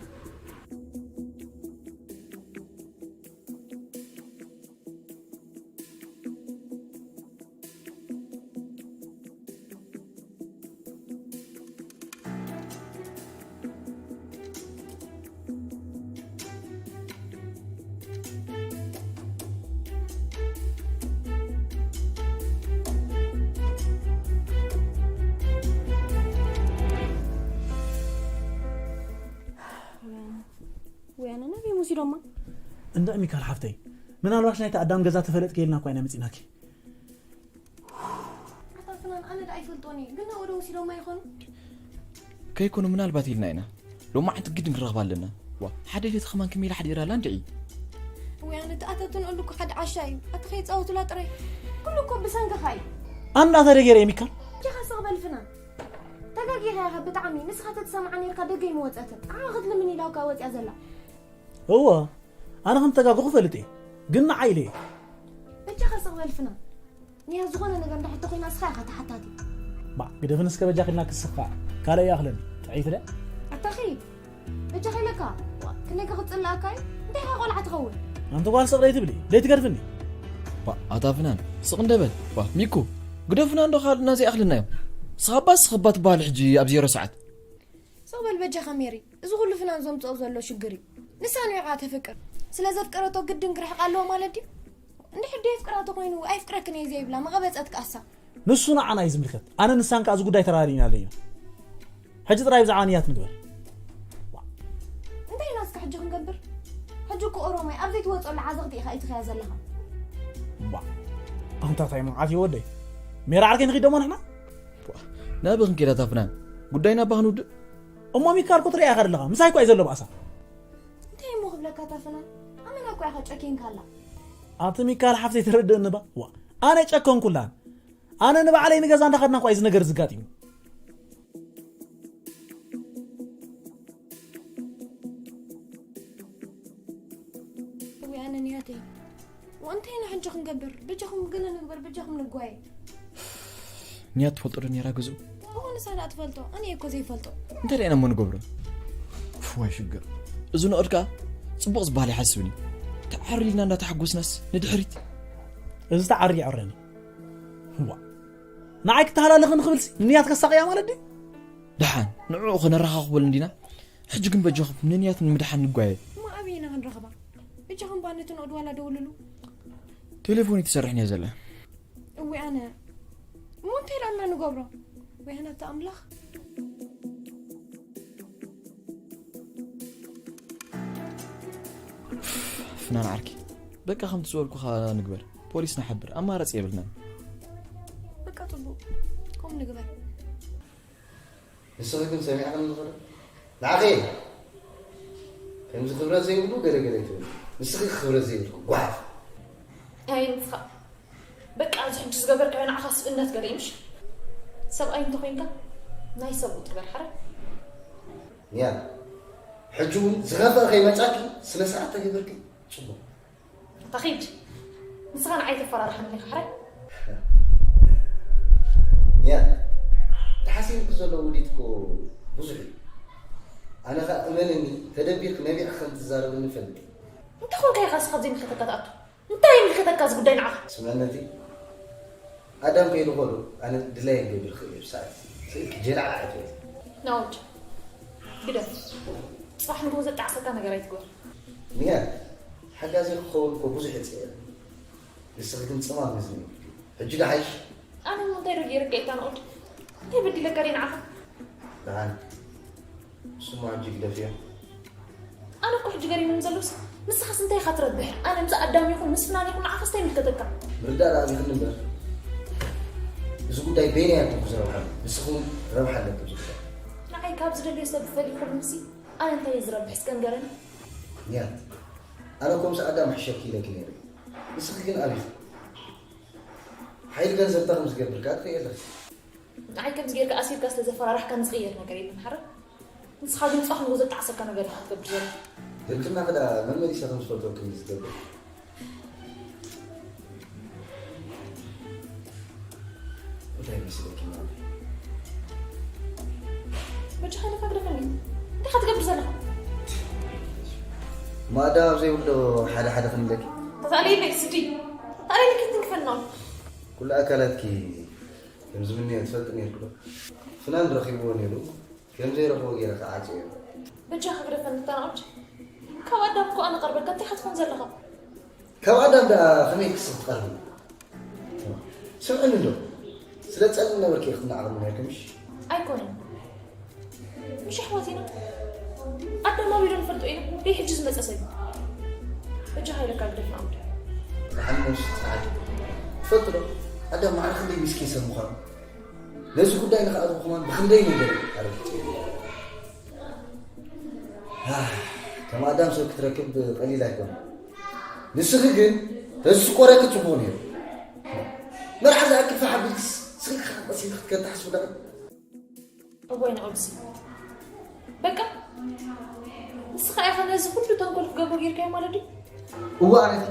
ወይ ኣነ ናበይ ወሲዶማ? እንድዒ ሚካል ሓፍተይ፣ ምናልባሽ ናይቲ ኣዳም ገዛ ተፈለጥኪ ኢልና እኳ ኢና መጺናኪ። ኣታ ፍናን፣ ኣነ ደኣ ኣይፈልጦን እየ፣ ግን ናብኡ ዶ ወሲዶማ ይኾኑ? ከይኮኑ ምናልባት ኢልና ኢና። ሎማዓንቲ ግድን ክንረኽባ ኣለና። ዋ፣ ሓደ ኢለ ተኸማን ከመይ ኢላ ሓዲራ ኣላ እንድዒ። ወይ ኣነ ተኣተትንኣሉ እኮ ሓደ ዓሻ እዩ። ኣቲ ከይጻወቱላ ጥራይ። ኩሉ እኮ ብሰንክኻ እዩ። ኣንዳ ተደገረ ሚካል። ጃኻ ስቕ በል ፍናን። ተጋጊኻ ኢኻ ብጣዕሚ። ንስኻ ተትሰምዓ ኔርካ ደገ ኣይምወጸትን። ዓኻ ክትልምን ኢላ እኳ ወጽያ ዘላ። እወ፣ ኣነ ከም ተጋገኹ እፈልጥ እየ። ግን ንዓይ ኢለ እየ። በጃኻ ስቕ በል ፍናን። ንያ ዝኾነ ነገር እንድሕር ተኾይና ንስኻ ኢኻ ተሓታቲ። ባ፣ ግደፍን እስከ በጃኺ ኢልና ክስኻ። ካልእ ይኣኽለኒ። ጥዕይቲ ደ? ኣታ ኺድ። በጃኻ ኢለካ። ዋ፣ ክንደይ ክጽልኣካ እዩ? እንታይ ኢኻ ቆልዓ ትኸውን? ኣንቲ ጓል ስቕ ደይትብሊ፣ ደይትገድፍኒ። ባ፣ ኣታ ፍናን፣ ስቕ እንደ በል። ባ፣ ሚኩ፣ ግደፉና እንዶ ካልእና ዘይኣኽለና እዮም። ስኻ ባ፣ ስኻ ባ ትበሃል ሕጂ ኣብ ዜሮ ሰዓት። ስቕ በል በጃኻ ሜሪ። እዚ ኩሉ ፍናን ዘምጽኦ ዘሎ ሽግር እዩ። ንሳ ንዑ ኢኻ ተፍቅር። ስለ ዘፍቀረቶ ግድን ክርሕቕ ኣለዎ ማለት ድዩ? እንድሕር ደየፍቅራ ተኾይኑ፣ ኣይፍቅረክን እየ ዘይብላ፣ መቐበጸት ከኣሳ። ንሱ ንዓና እዩ ዝምልከት። ኣነ ንሳን ከኣ እዚ ጉዳይ ተራዲእና ኣለና። ሕጂ ጥራይ ብዛዕባ ንያት ንግበር። እንታይ ኢና እስከ ሕጂ ክንገብር? ሕጂ እኮ ኦሮማይ ኣብ ዘይትወጸሉ ዓዘቕቲ ኢኻ ኢትኸያ ዘለኻ። እምባ፣ ኣንታ ታይ መዓት እዩ ወደይ። ሜራ ዓርከይ ንኺድ ደሞ ንሕና? ዋ፣ ናበይ ክንከይድ ኣታ ፍናን? ጉዳይና ኣባ ክንውድእ? እሞ ሚካል እኮ ትሪኣ ኢኻ ዘለኻ። ምሳይ እኮ እዩ ዘሎ ባእሳ። እንታይ እሞ ክብለካ ኣታ ፍናን? ኣመና እኮ ኢኻ ጨኪንካ ኣላ። ኣቲ ሚካል ሓፍተይ ተረድእኒ ባ። ዋ፣ ኣነ ጨከንኩላን። ኣነ ንባዕለይ ንገዛ እንዳኸድና እኳ እዩ እዚ ነገር ዝጋጢሙ። ወይ ኣነ ንያተይ። ወእንታይ ኢና ሕጂ ክንገብር? በጃኹም ገለ ንግበር፣ በጃኹም ንጓየ። ንያት ትፈልጦ ዶ ነይራ ገዝኡ? እዎ ንሳ ደኣ ትፈልጦ፣ ኣነ እየ እኮ ዘይፈልጦ። እንታይ ደኣ ኢና እሞ ንገብሮ? ዋይ ሽግር። እዚ ንቕድ ከኣ ጽቡቕ ዝበሃል ይሓስብኒ። ተዓሪልና እንዳተሓጎስናስ ንድሕሪት። እዚ ተዓሪ ይዕረኒ። እዋ። ንዓይ ክተሃላለኽን ክብልሲ ንንያት ከሳቕያ ማለት ድዩ? ደሓን፣ ንዕኡ ከነረኻኽበሉ እንዲና። ሕጂ ግን በጃኹም ንንያት ንምድሓን ንጓየ። እሞ ኣበይ ኢና ክንረኽባ? በጃኹም ባነትን ኦድዋላ ደውልሉ። ቴሌፎን ይትሰርሕን እያ ዘላ። እዊ ኣነ። እሞ እንታይ ኢላና ንገብሮ? ወይ ኣነ ኣታ ኣምላኽ። ፍናን ዓርኪ፣ በቃ ከምቲ ዝበልኩኻ ንግበር። ፖሊስ ንሓብር፣ ኣማራጺ የብልናን። በቃ ጽቡቕ፣ ከምኡ ንግበር። ንስኺ ግን ሰሚዕኽኒ ዝኽእል ንዓኺ ከምዚ ክብረት ዘይብሉ ገለ ገለ ይትብል። ንስኺ ክብረት ዘይብልኩ ጓሓፍ። ኣይ ንስኻ በቃ እዚ ሕጂ ዝገበርካዮ ንዓኻ ስብእነት ገለ እዩ ምሽ? ሰብኣይ እንተኾይንካ ናይ ሰብኡ ትግበር ሓረ። ኒያ፣ ሕጂ እውን ዝኸፍአ ከይመጻኪ ስነ ስርዓት ተገበርኪ ጽቡቕ። ኣታ ኺድ። ንስኻ ንዓይ ተፈራርሓኒ ኢኻ ሓረ። ኒያ፣ ተሓሲብኪ ዘሎ ውዲት እኮ ብዙሕ እዩ። ኣነ ኸኣ እመንኒ ተደቢርኪ ነቢዕኪ ከም ትዛረብኒ እፈልጥ እየ። እንታይ ኾንካ ኢኻ እስኻ ዘይምልከተካ ትኣቱ? እንታይ ይምልከተካ እዚ ጉዳይ ንዓኻ? ስምዕነቲ ኣዳም ከይዱ ኸሎ ኣነ ድላየ ገቢርኪ እየ ብሰዓት ስእልኪ ጀላዕላዕ ኣይትበል። ናውድ ግደፍ። ጽባሕ ንግሆ ዘጣዕሰካ ነገር ኣይትግበር። ንያት ሓጋዚ ክኸውን እኮ ብዙሕ እጽየ። ንስኺ ግን ጽማም ህዝኒ። ሕጂ ዶ ሓይሽ? ኣነ እሞ እንታይ ዶ ገይረካ ኢልካ ንቑድ? እንታይ በዲለካ ድየ ንዓኻ? ደሓን። እሱማ ሕጂ ግደፍዮ። ኣነ እኮ ሕጂ ገሪሙኒ ዘሎስ ንስኻስ እንታይ ኢኻ ትረብሕ? ኣነ ምስ ኣዳም ይኹን ምስ ፍናን ይኹን ንዓኻስ እንታይ ይምልከተካ? ምርዳእ ደኣ ኣቢኽኒ እምበር። እዚ ጉዳይ በይነይ ኣይኮንኩ ዝረብሓሉ። ንስኺ እውን ረብሓ ኣለኪ ኣብዚ ጉዳይ። ንዓይ ካብ ዝደልዮ ሰብ ፈሊኹልንሲ ኣነ እንታይ እየ ዝረብሕ እስከ ንገረኒ? ንያት፣ ኣነ እኮ ምስ ኣዳም ሕሸኪ ኢለኪ ነይረ። ንስኺ ግን ኣቢኺ። ሓይሊ ገንዘብታ ከም ዝገብር ከኣ ትርእየ ኣለኺ። ንዓይ ከምዚ ጌርካ ኣሲርካ ስለ ዘፈራራሕካኒ ዝቕየር ነገር የለን ሓረ። ንስኻ ግን ጻሕ ንጎ ዘጣዕሰካ ነገር ኢኻ ትገብር ዘሎ። ድርቅና ክዳ መመሊሰ ከም ዝፈልጠኩም እዩ ዝገብር። እንታይ መስለኪ ማለት? በጃኻ ኢልካ ግደፈኒ። እንታይ ኢኻ ትገብር ዘለኻ? ማዳ ኣብ ዘይብሎ ሓደ ሓደ ክንብለኪ። ተሳእለይ ቤት ስዲ። ተሳእለይ ልኪት ትንክፈና። ኩሉ ኣካላትኪ ከም ዝምንዮ ትፈልጥ ነይርኩ ዶ? ፍናን ረኺብዎ ነይሩ፣ ከም ዘይረኽቦ ገይረ ክዓጽዮ እየ። በጃኻ ግደፈኒ፣ እታ ናኦድ። ካብ ኣዳም እኮ ኣነ ቀርበካ፣ እንታይ ኢኻ ትኾን ዘለኻ? ካብ ኣዳም ደኣ ከመይ ክስኽ ትቐርቢ? ስምዕኒ እንዶ፣ ስለ ትጸልእኒ ነበርኪ ኢኺ ትነዓቕኒ ነይርኪ፣ ምሽ? ኣይኮነን። ምሽ ኣሕዋት ኢና። ኣዳም ኣቢሉ ንፈልጦ ኢና። ደይ ሕጂ ዝመጸ ሰብ እዩ። በጃኻ ኢለካ ግደፍ ናኦድ። ደሓን ነብሱ ጸዓት። ትፈልጡ ዶ? ኣዳም ማዕረ ክንደይ ምስኪን ሰብ ምዃኑ? ነዚ ጉዳይ ንኽኣትዎ ከማን ብኽንደይ ነገር ኣረጋጊጸ። ኣህ፣ ከም ኣዳም ሰብ ክትረክብ ቀሊል ኣይኮነን። ንስኺ ግን ተዝስቆረኪ ጽቡቕ ነይሩ። መርዓ ዝኣክል ፋሕ ኣቢልክስ ስኺ ክትከታሕስቡ ደኣ። እዋይ ንኦብሲ። በቃ ንስኻ ኢኻ ነዚ ኩሉ ተንኮል ክገብሮ ጌርካዮ ማለት ድዩ? እዋ ኣነቲ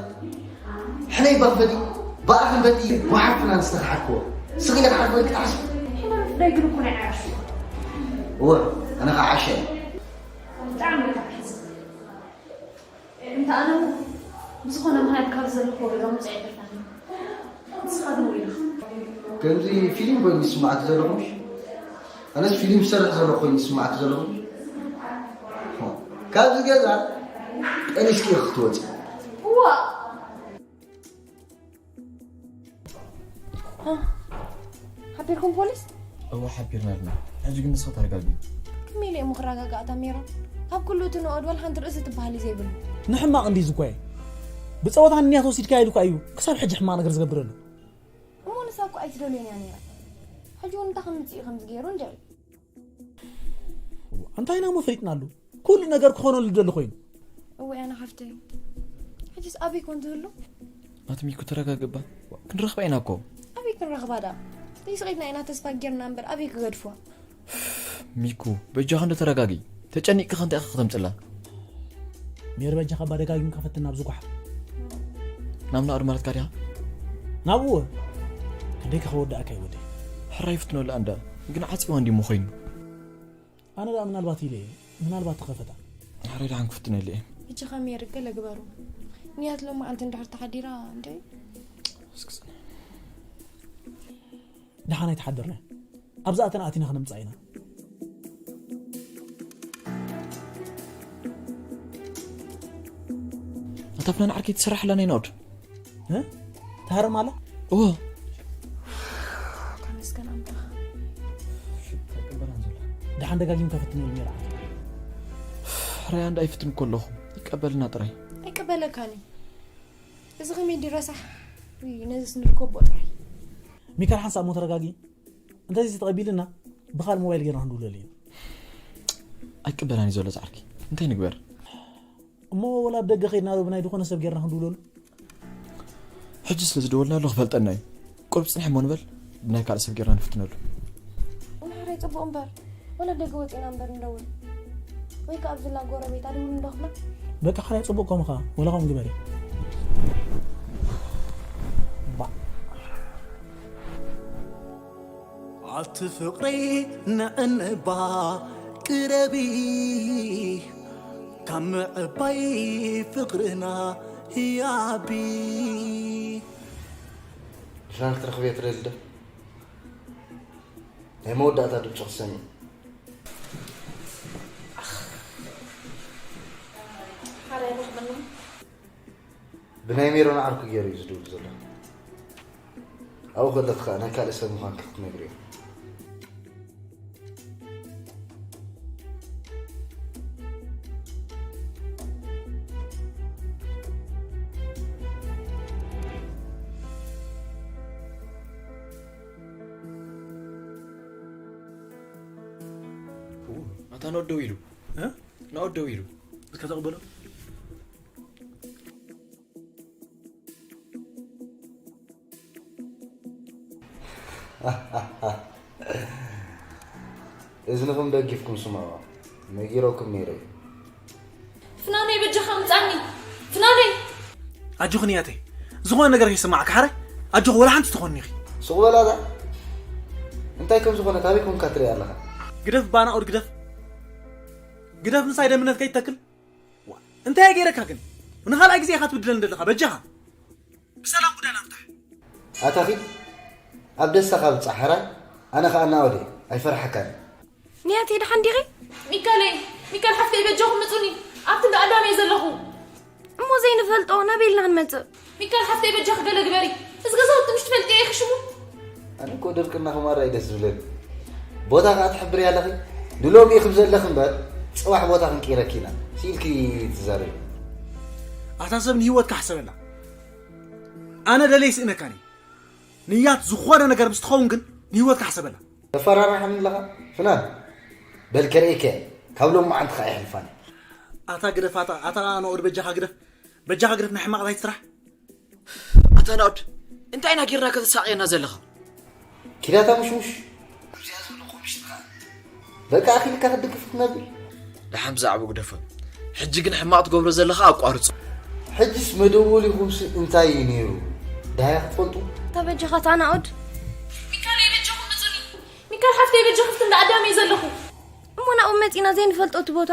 ሕነይ ባኽበዲ ብኣኽን በዲ ወሓፍና ንዝተኸሓድክዎ ስኺ ኢለ ክሓድክዎ ክትዓሽ። ሕነ ምፍዳይ ግን እኮ ናይ ዓያሹ። እወ ኣነ ከዓ ዓሻ እየ። ብጣዕሚ ኢኻ ተሕዝን። እንተ ኣነ እውን ብዝኾነ ምኽንያት ካብ ዘለኽዎ ገዛ ምውጻእ ኣይተርፋን። ንስኻ ግን ውዒልካ። ከምዚ ፊልም ኮይኑ ይስማዓኪ ዘለኹ ምሽ? ኣነስ ፊልም ዝሰርሕ ዘለኹ ኮይኑ ይስማዓኪ ዘለኹ ምሽ? ካብዚ ገዛ ጠኒስኪ ኢኺ ክትወጺ። እዋ! ሓቢርኩም ፖሊስ? እወ ሓቢርና ኣለና። ሕጂ ግን ንስኺ ተረጋግኢ። ከመይ ኢለ እሞ ክረጋጋእ ኣታ ሜሮን? ካብ ኩሉ እቲ ንኦድዋል ሓንቲ ርእሲ ትበሃል እዩ ዘይብሉ። ንሕማቕ እንድዩ ዝጓየ። ብጸወታ ንንያት ወሲድካዮ ኢሉ እኳ እዩ ክሳብ ሕጂ ሕማቕ ነገር ዝገብር ዘሎ። እሞ ንሳ እኮ ኣይትደልዮን እያ ነይራ። ሕጂ እውን እንታይ ከምጽእ እዩ ከምዚ ገይሩ እንድዒ። እንታይ ኢና እሞ ፈሊጥናሉ? ኩሉ ነገር ክኾነሉ ደሊ ኮይኑ። እወ ኣነ ሓፍተይ። ሕጂስ ኣበይ ኮን ትህሉ? ኣቲ ሚኩ ተረጋግባ። ክንረኽባ ኢና እኮ። ኣበይ ክንረኽባ ደኣ? ዘይስቒልና ኢና ተስፋ ጌርና እምበር ኣበይ ክገድፍዋ? ሚኩ፣ በጃኻ እንዶ ተረጋጊ። ተጨኒቕኪ ከ እንታይ ኢኻ ከተምጽላ? ሜሪ በጃኻ እባ ደጋጊምካ ፈትና ኣብዚ ጓሓፍ። ናብ ናኦድ ማለትካ ዲኻ? ናብኡ? ክንደይ ከ ከወዳእካ እዩ ወደይ? ሕራይ ፍትነሉ ኣንዳ፣ ግን ዓጺዋ እንዲ እሞ ኮይኑ። ኣነ ደኣ ምናልባት ኢለ እየ፣ ምናልባት ተኸፈታ። ሕራይ ደሓን ክፍትነሉ እየ። ሕጂ ከመይ ይርገ ለግበሩ? ንያት ሎማዓንቲ እንድሕር ተሓዲራ እንደ እስክስነ። ደሓን ኣይተሓደርና። ኣብዛ ኣተና ኣቲና ክነምጻ ኢና። ኣታ ፍናን ዓርከይ ትስራሕ ኣላ ናይ ናኦድ። እ? ትሃርም ኣላ? እወ። ተመስገን ኣምላኽ። ደሓን ደጋጊምካ ፈትነሉ ነይራ። ሕራይ ኣንዳ ኣይፍትን እኮ ኣለኹ። ይቀበልና ጥራይ። ኣይቀበለካን እዩ። እዚ ከመይ ድዩ ረሳሕ? ውይ፣ ነዚስ ንልኮቦ ጥራይ። ሚካል ሓንሳብ እሞ ተረጋጊ። እንተዚ ተቐቢልና ብኻል ሞባይል ጌርና ክንድውለሉ እዩ። ኣይቅበላን እዩ ዘሎ ጻዕርኪ። እንታይ ንግበር? እሞ ወላ ኣብ ደገ ከይድና ዶ ብናይ ዝኾነ ሰብ ጌርና ክንድውለሉ? ሕጂ ስለ ዝደወልና ኣሎ ክፈልጠና እዩ። ቁሩብ ጽንሕ እሞ ንበል፣ ብናይ ካልእ ሰብ ጌርና ንፍትነሉ። ወላ ሕራይ ጽቡቕ እምበር፣ ወላ ደገ ወጺና እምበር ንደውል። ወይ ከኣ ኣብዚ ላ ጎረቤት ኣድውል እንዶ ክብላ። በቃ ሕራይ ጽቡቕ ከምኡ ከኣ፣ ወላ ከምኡ ግበሪ። ባ ኣቲ ፍቕረይ ንዕንባ ቅረቢ፣ ካብ ምዕባይ ፍቕርና ህያቢ። ብፍናን ክትረኽብዮ ትደሊ ዶ? ናይ መወዳእታ ድምፁ ክትሰምዒ። ሓራይ ረኽበና። ብናይ ሜሮን ዓርኩ ገይሩ እዩ ዝድውል ዘሎ። ኣብኡ ከለኺ ከኣ ናይ ካልእ ሰብ ምዃንኪ ክትነግርዮ። ኣታ ናኦድ ደው ኢሉ። እ? ናኦድ ደው ኢሉ። እስከ ተቕበሎ። እዝንኹም ደጊፍኩም ስምዕዎ። ነጊረኩም ነይረ እዩ። ፍናነይ በጃኻ ምጻኒ። ፍናነይ! ኣጆኺ ንያተይ። ዝኾነ ነገር ከይስማዓካ ሓራይ። ኣጆኺ ወላ ሓንቲ ትኾኒ ኢኺ። ሱቕ በላ እዛ። እንታይ ከም ዝኾነ ካበይ ኮንካ ትሪኣ ኣለኻ? ግደፍ እባ ናኦድ ግደፍ። ግደፍ ምሳይ ደምነት ከይትተክል። ዋ፣ እንታይ ገይረካ ግን? ንኻልኣይ ግዜ ኢኻ ትብድለኒ ዘለኻ፣ በጃኻ። ብሰላም ጉዳና ፍታሕ። ኣታ ኺድ፣ ኣብ ደስታኻ ብጻሕ ሕራይ፣ ኣነ ኸኣ ናኦድ እየ፣ ኣይፈርሓካን እየ። ንያተይ ደሓን ዲኺ? ሚካለይ፣ ሚካል ሓፍተይ በጃኹም ምጹኒ፣ ኣብቲ እንዳ ኣዳም እየ ዘለኹ። እሞ ዘይንፈልጦ ናበይ ኢልና ክንመጽእ? ሚካል ሓፍተይ በጃኺ ገለ ግበሪ፣ እዚ ገዛውቲ ምሽ ትፈልጥዮ ኢኺ ሽሙ? ኣነ እኮ ድርቅናኹም ኣራይ ደስ ዝብለኒ። ቦታ ኸኣ ትሕብርያ ኣለኺ። ንሎሚ ኢኺ ዘለኺ እምበር፣ ጽባሕ ቦታ ክንቅይረኪ ኢና። ስኢልኪ ትዛረቢ። ኣታ ሰብ ንህይወትካ ሕሰበላ። ኣነ ደለይ ስእነካኒ። ንያት ዝኾነ ነገር ምስ ትኸውን ግን ንህይወትካ ሕሰበላ። ተፈራርሓኒ ኣለኻ? ፍናን፣ በል ከርእየካ እየ። ካብ ሎሚ መዓልቲ ኸኣ ኣይሕልፋን። ኣታ ግደፍ፣ ኣታ፣ ኣታ ናኦድ በጃኻ ግደፍ። በጃኻ ግደፍ፣ ናይ ሕማቕ ኣይትስራሕ። ኣታ ናኦድ፣ እንታይ ኢና ጌርና ከተሳቕየና ዘለኻ? ኪዳታ ሙሽሙሽ። ኣብዚኣ ዘሎ ኮሚሽን ኸኣ በቃ ኣኺልካ ክትድግፍ ክትነብር። ደሓን ብዛዕባኡ ግደፎ። ሕጂ ግን ሕማቕ ትገብሮ ዘለኻ ኣቋርጾ። ሕጂስ መደወሊኹምሲ እንታይ እዩ ነይሩ? ደሃያ ክትፈልጡ? እታ በጃኻ እታ ናኦድ። ሚካል በጃኹም ምጹኒ። ሚካል ሓፍተይ በጃኹም እንዳ ኣዳም እየ ዘለኹ። እሞ ናብኡ መጺና ዘይንፈልጦ እቲ ቦታ።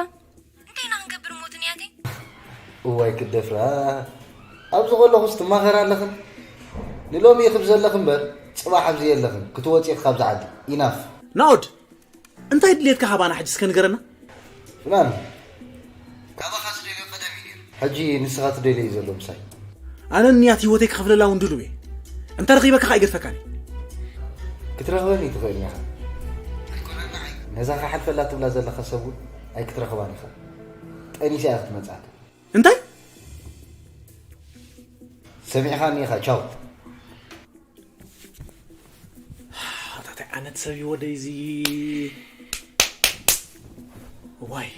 እንታይ ኢና ክንገብር እሞ እቲ ንያተይ? እዋይ ክደፍራ። ኣብዚ ከለኹስ ትማኸራ ኣለኽን። ንሎሚ ኢኺ ዘለኺ እምበር፣ ጽባሕ ኣብዚ የለኽን። ክትወጺ ኢኺ ካብዚ ዓዲ። ኢናፍ። ናኦድ፣ እንታይ ድሌትካ ሃባና ሕጂ እስከ ንገረና? ፍናን፣ ካባኻ ዝደልዮ ቀደም እዩ ነይሩ። ሕጂ ንስኻ ትደልዮ እዩ ዘሎ ምሳይ። ኣነ ንያት ህይወተይ ክኸፍለላ እውን ድሉው እየ። እንተ ረኺበካ ከኣ ኣይገድፈካን እየ። ክትረኽበኒ ትኽእል ኢኻ። ኣይኮነን ንዓይ። ነዛ ክሓልፈላ ትብላ ዘለኻ ሰብ እውን ኣይክትረኽባን ኢኻ። ጠኒሳ እያ ክትመጽኣካ። እንታይ? ሰሚዕኻኒ ኢኻ፣ ቻው። ኣታ እንታይ ዓይነት ሰብ እዩ ወደይ እዚ? ዋይ።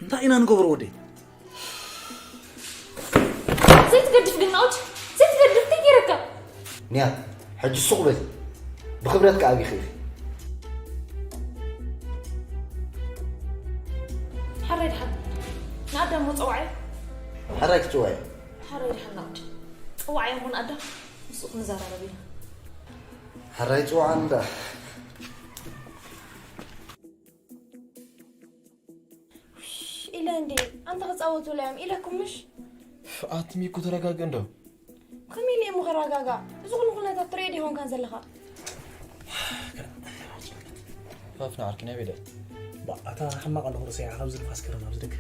እንታይ ኢና ንገብሮ ወደይ? ዘይትገድፍ ግን ናኦድ፣ ዘይትገድፍ እንታይ ገይረካ? ንያት፣ ሕጂ ሱቕ በሊ። ብኽብረት ከኣ ኣቢኺ ኢኺ። ሓራይ ድሓን። ንኣዳም እሞ ጸውዓዮ። ሓራይ ክጽውዓዮ። ሓራይ ድሓን ናኦድ። ጸውዓዮ እሞ ንኣዳም፣ ምስኡ ክንዘራረብ ኢና። ሓራይ ጽውዓ እንዳ። ኢለ እንዴ? ኣንተ ክጻወቱላ እዮም ኢለኩም ምሽ? ኣቲ ሚኩ ተረጋጊ እንዶ። ከመይ ኢለ እሞ ከረጋጋ? እዚ ኩሉ ኩነታት ትሪኦ ዶ ይኾንካን ዘለኻ? ፋፍና ዓርኪ ናይ ቤደ። ባ፣ ኣታ ሕማቕ ኣለኹ ርእሰይ፣ ዓኻ ኣብዚ ንፋስ ከረን ኣብዚ ደገ።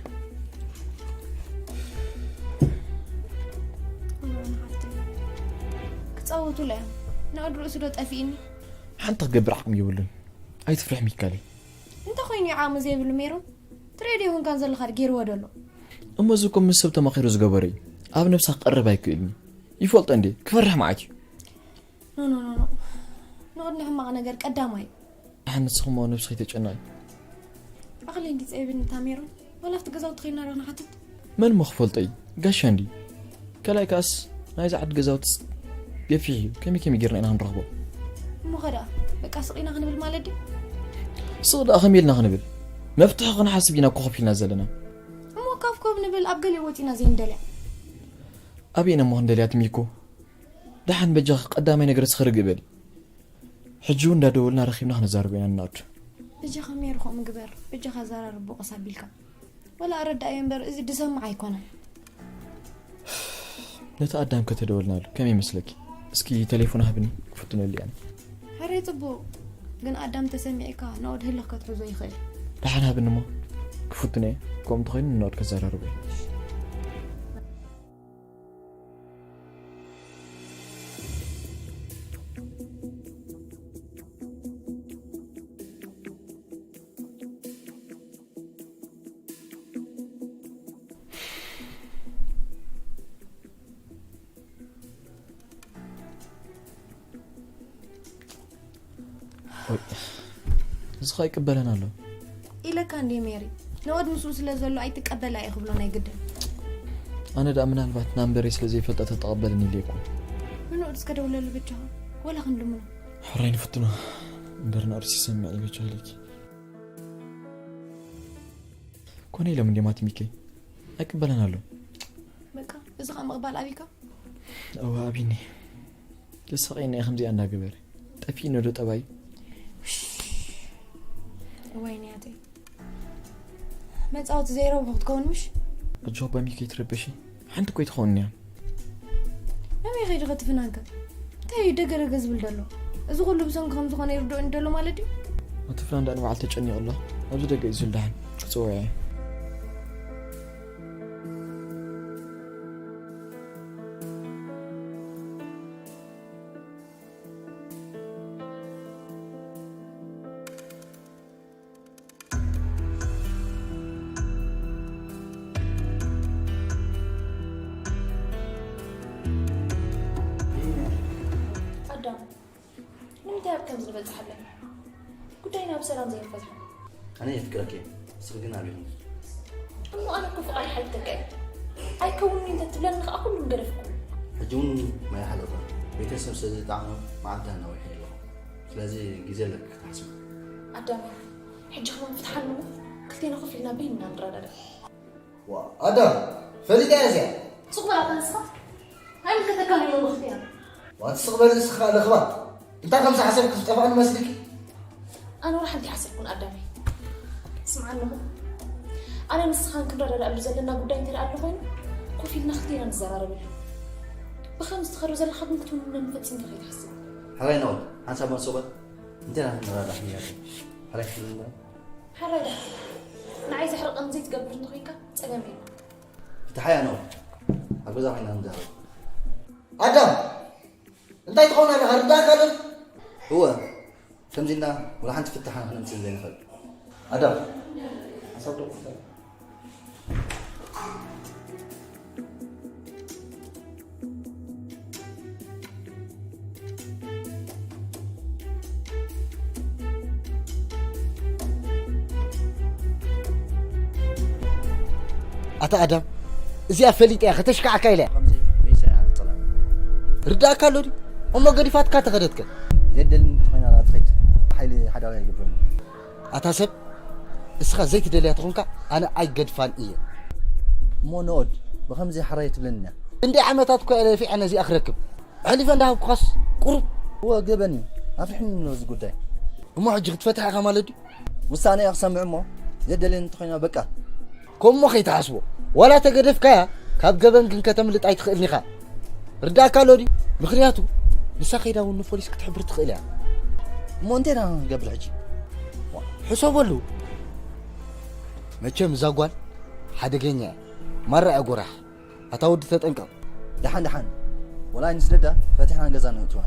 ክጻወቱላ እዮም። ንኣድ ርእሱ ዶ ጠፊእኒ? ሓንቲ ክገብር ዓቕሚ የብሉን። ኣይትፍርሕ ሚካለይ። እንታይ ኮይኑ እዩ ዓቕሚ ዘይብሉ ሜሮን? ትሪኦ ዶ ይኹንካን ዘለኻ ገይርዎ ደሎ? እሞ እዚ እኮ ምስ ሰብ ተማኺሩ ዝገበረ እዩ። ኣብ ነብሳ ክቐርብ ኣይክእልን እዩ። ይፈልጦ እንዴ? ክፈርሕ መዓት እዩ። ኖ፣ ኖ፣ ኖ፣ ኖ። ንቕድሚ ሕማቕ ነገር ቀዳማይ። ደሓን ንስኹም ነብስኺ ተጨነቒ። ኣኽሊ እንዲ ጸይብን እታ ሜሮን። ዋላ ኣብቲ ገዛውቲ ኸይድና ዶ ንሓትት? መን እሞ ክፈልጦ እዩ? ጋሻ እንዲ። ካልኣይ ከኣስ ናይዚ ዓዲ ገዛውትስ ገፊሕ እዩ። ከመይ ከመይ ጌርና ኢና ክንረኽቦ? እሞ ኸ ደኣ በቃ ስቕ ኢና ክንብል ማለት ድዩ? ስቕ ደኣ ከመይ ኢልና ክንብል? መፍትሒ ክንሓስብ ኢና እኮ ኮፍ ኢልና ዘለና። እሞ ካፍ ኮፍ ንብል ኣብ ገሊኡ ወጺና ዘይንደልያ? ኣበይ ኢና እሞ ክንደልያ ትም እኮ? ደሓን በጃኺ ቀዳማይ ነገር እስኺ ርግእ በሊ። ሕጂ እውን እንዳደወልና ረኺብና ክንዛረቦ ኢና ንኣዱ። በጃኻ ሜሩ ከምኡ ግበር። በጃኻ ኣዘራርቦ ቀስ ኣቢልካ። ወላ ኣረዳእዮ እምበር እዚ ድሰምዕ ኣይኮነን። ነቲ ኣዳም ከተደወልናሉ ከመይ ይመስለኪ? እስኪ ቴሌፎን ሃብኒ ክፍትነሉ እየ ኣነ። ሕራይ ጽቡቕ። ግን ኣዳም ተሰሚዕካ ንኦድ ህልኽ ከትሕዞ ይኽእል። ደሓን ሃብኒ እሞ ክፍትኖ እየ። ከምኡ እንተኾይኑ ንኦድ ከዘራርቦ እየ። ወይ፣ እዚ ኸኣ ይቅበለን ኣሎ። ኢለካ እንዴ ሜሪ፣ ንኦድ ምስኡ ስለ ዘሎ ኣይትቀበላ እየ ክብሎ ናይ ግድን። ኣነ ደኣ ምናልባት ናምበረይ ስለ ዘይፈልጣ ተተቐበልን ኢለ እኮ። ንኦድ እስከ ደውለሉ ብቻ፣ ወላ ክንልምኖ። ሕራይ ንፍትኖ፣ እምበር ንኦድ ሲሰምዕ ኢለ ቻለች። ኮነ ኢሎም እንዴ ማቲ ሚከይ፣ ኣይቅበለን ኣሎ። በቃ፣ እዚ ኸኣ ምቕባል ኣቢካ? እወ፣ ኣቢኒ። ዘሳቕየና እዩ ከምዚኣ እንዳገበረ። ጠፊእኒ ዶ ጠባይ? እዋይ፣ ንያተይ። መጻወቲ ዘይረብሑ ክትከውን ምሽ? ኣጆ፣ ኣባ ሚከይ ትረበሺ። ሓንቲ እኮ ኣይትኸውን እያ። ኣበይ ኸይዲ ኸትፍናንከ? እንታይ እዩ ደገ ደገ ዝብል ዘሎ? እዚ ኹሉ ብሰንኪ ከም ዝኾነ ይርድኦኒ ደሎ ማለት ድዩ? እቲ ፍናን ደኣ ንባዕሉ ተጨኒቑ ኣሎ። ኣብዚ ደገ እዩ ዝብል ደሓን። ክጽውዖ እየ። ኣዳም፣ ንምንታይ ኣብ ከምዚ ንበጽሕ ኣለና? ጉዳይና ብሰላም ዘይንፈትሖ? ኣነ የፍቅረኪ እየ፣ ንስኺ ግን ኣቢኹም። እሞ ኣነ እኮ ፍቓድ ሓይተካ እየ። ኣይከውንን እንተትብለኒ ከኣ ኩሉ ምገደፍኩ። ሕጂ እውን ማይ ሓለፈ። ቤተሰብ ስለ ዘይጠዓመ መዓልቲ ኣናዊሐ ኣለኹ። ስለዚ ግዜ ኣለኪ ክትሓስቢ። ኣዳም፣ ሕጂ ከማን ፍትሓኒ እሞ ክልቴና ኮፍ ኢልና በይንና ንረዳዳእ። ዋ፣ ኣዳም፣ ፈሊጠያ እዚኣ። ሱቕ በል ኣታ ንስኻ። ኣይምልከተካን እዩ መኽትያ። ዋ፣ ትስቕ በል ንስኻ ለኽባጥ። እንታይ ከም ዝሓሰብኪ ዝጠፍኣኒ መስልኪ? ኣነ ወላ ሓንቲ ኣይሓሰብኩን ኣዳመይ። ስምዓኒ እሞ፣ ኣነ ንስኻን ክንረዳዳእሉ ዘለና ጉዳይ እንተ ደኣ ኣሎ ኮይኑ፣ ኮፍ ኢልና ክልቴና ንዘራረበሉ። ብኸምዚ ትኸዶ ዘለኻ ግን ክትውንነኒ ፈጺምካ ከይትሓስብ። ሕራይ ነቕል፣ ሓንሳብ መን ሱቕ በል። እንታይ ኢና ክንረዳዳእ ሕያት? ሕራይ ክትብል እምበር። ሕራይ ደኣ፣ ንዓይ ዘሕርቐኒ ዘይትገብር እንተኾይንካ ጸገም የለን። ፍትሓያ ነቕል፣ ኣብ ገዛ ኮይና ንዛረብ። ኣዳም! እንታይ ትኸውን ኣለኻ? ርዳእካ ዶ? እወ፣ ከምዚ ኢልና ወላ ሓንቲ ፍታሕ ንክነምጽእ ዘይንኽእል። ኣዳም፣ ሓሳብ ዶ? ኣታ ኣዳም፣ እዚኣ ፈሊጠያ ከተሽክዓካ ኢለ እያ። ከምዚ መይሳ እያ ትጸልኣ። ርዳእካ ኣሎ ድዩ? እሞ ገዲፋትካ ተኸደትከ? ዘየደሊ እንተኾይና ደኣ ትኸይድ። ሓይሊ ሓዳር ኣይገብረኒ። ኣታ ሰብ፣ እስኻ ዘይትደልያ ተኾንካ ኣነ ኣይገድፋን እየ። እሞ ንኦድ፣ ብኸምዚ ሓራይ ትብለኒ እያ። እንደ ዓመታት እኮ እየ ለፊዐ ነዚኣ ክረክብ። ኣሕሊፈ እንዳሃብኩኻስ ቁሩብ። እወ፣ ገበን እዩ። ኣፍሪሕኒ ኣሎ እዚ ጉዳይ። እሞ ሕጂ ክትፈትሓ ኢኻ ማለት ድዩ? ውሳነ እየ ክሰምዕ እሞ፣ ዘየደልየኒ እንተኾይና በቃ። ከምኡ ከይትሓስቦ። ዋላ ተገደፍካያ፣ ካብ ገበን ግን ከተምልጥ ኣይትኽእልን ኢኻ። ርዳእካ ኣሎ ድዩ? ምኽንያቱ ንሳ ከይዳ እውን ንፖሊስ ክትሕብር ትኽእል እያ። እሞ እንታይ ኢና ክንገብር ሕጂ? ሕሰበሉ። መቸም እዛ ጓል ሓደገኛ እያ። ማራ እያ ጎራሕ። ኣታ ወዲ ተጠንቀቕ። ደሓን ደሓን፣ ወላ ንስደዳ ፈቲሕና ገዛ ነእትዋ።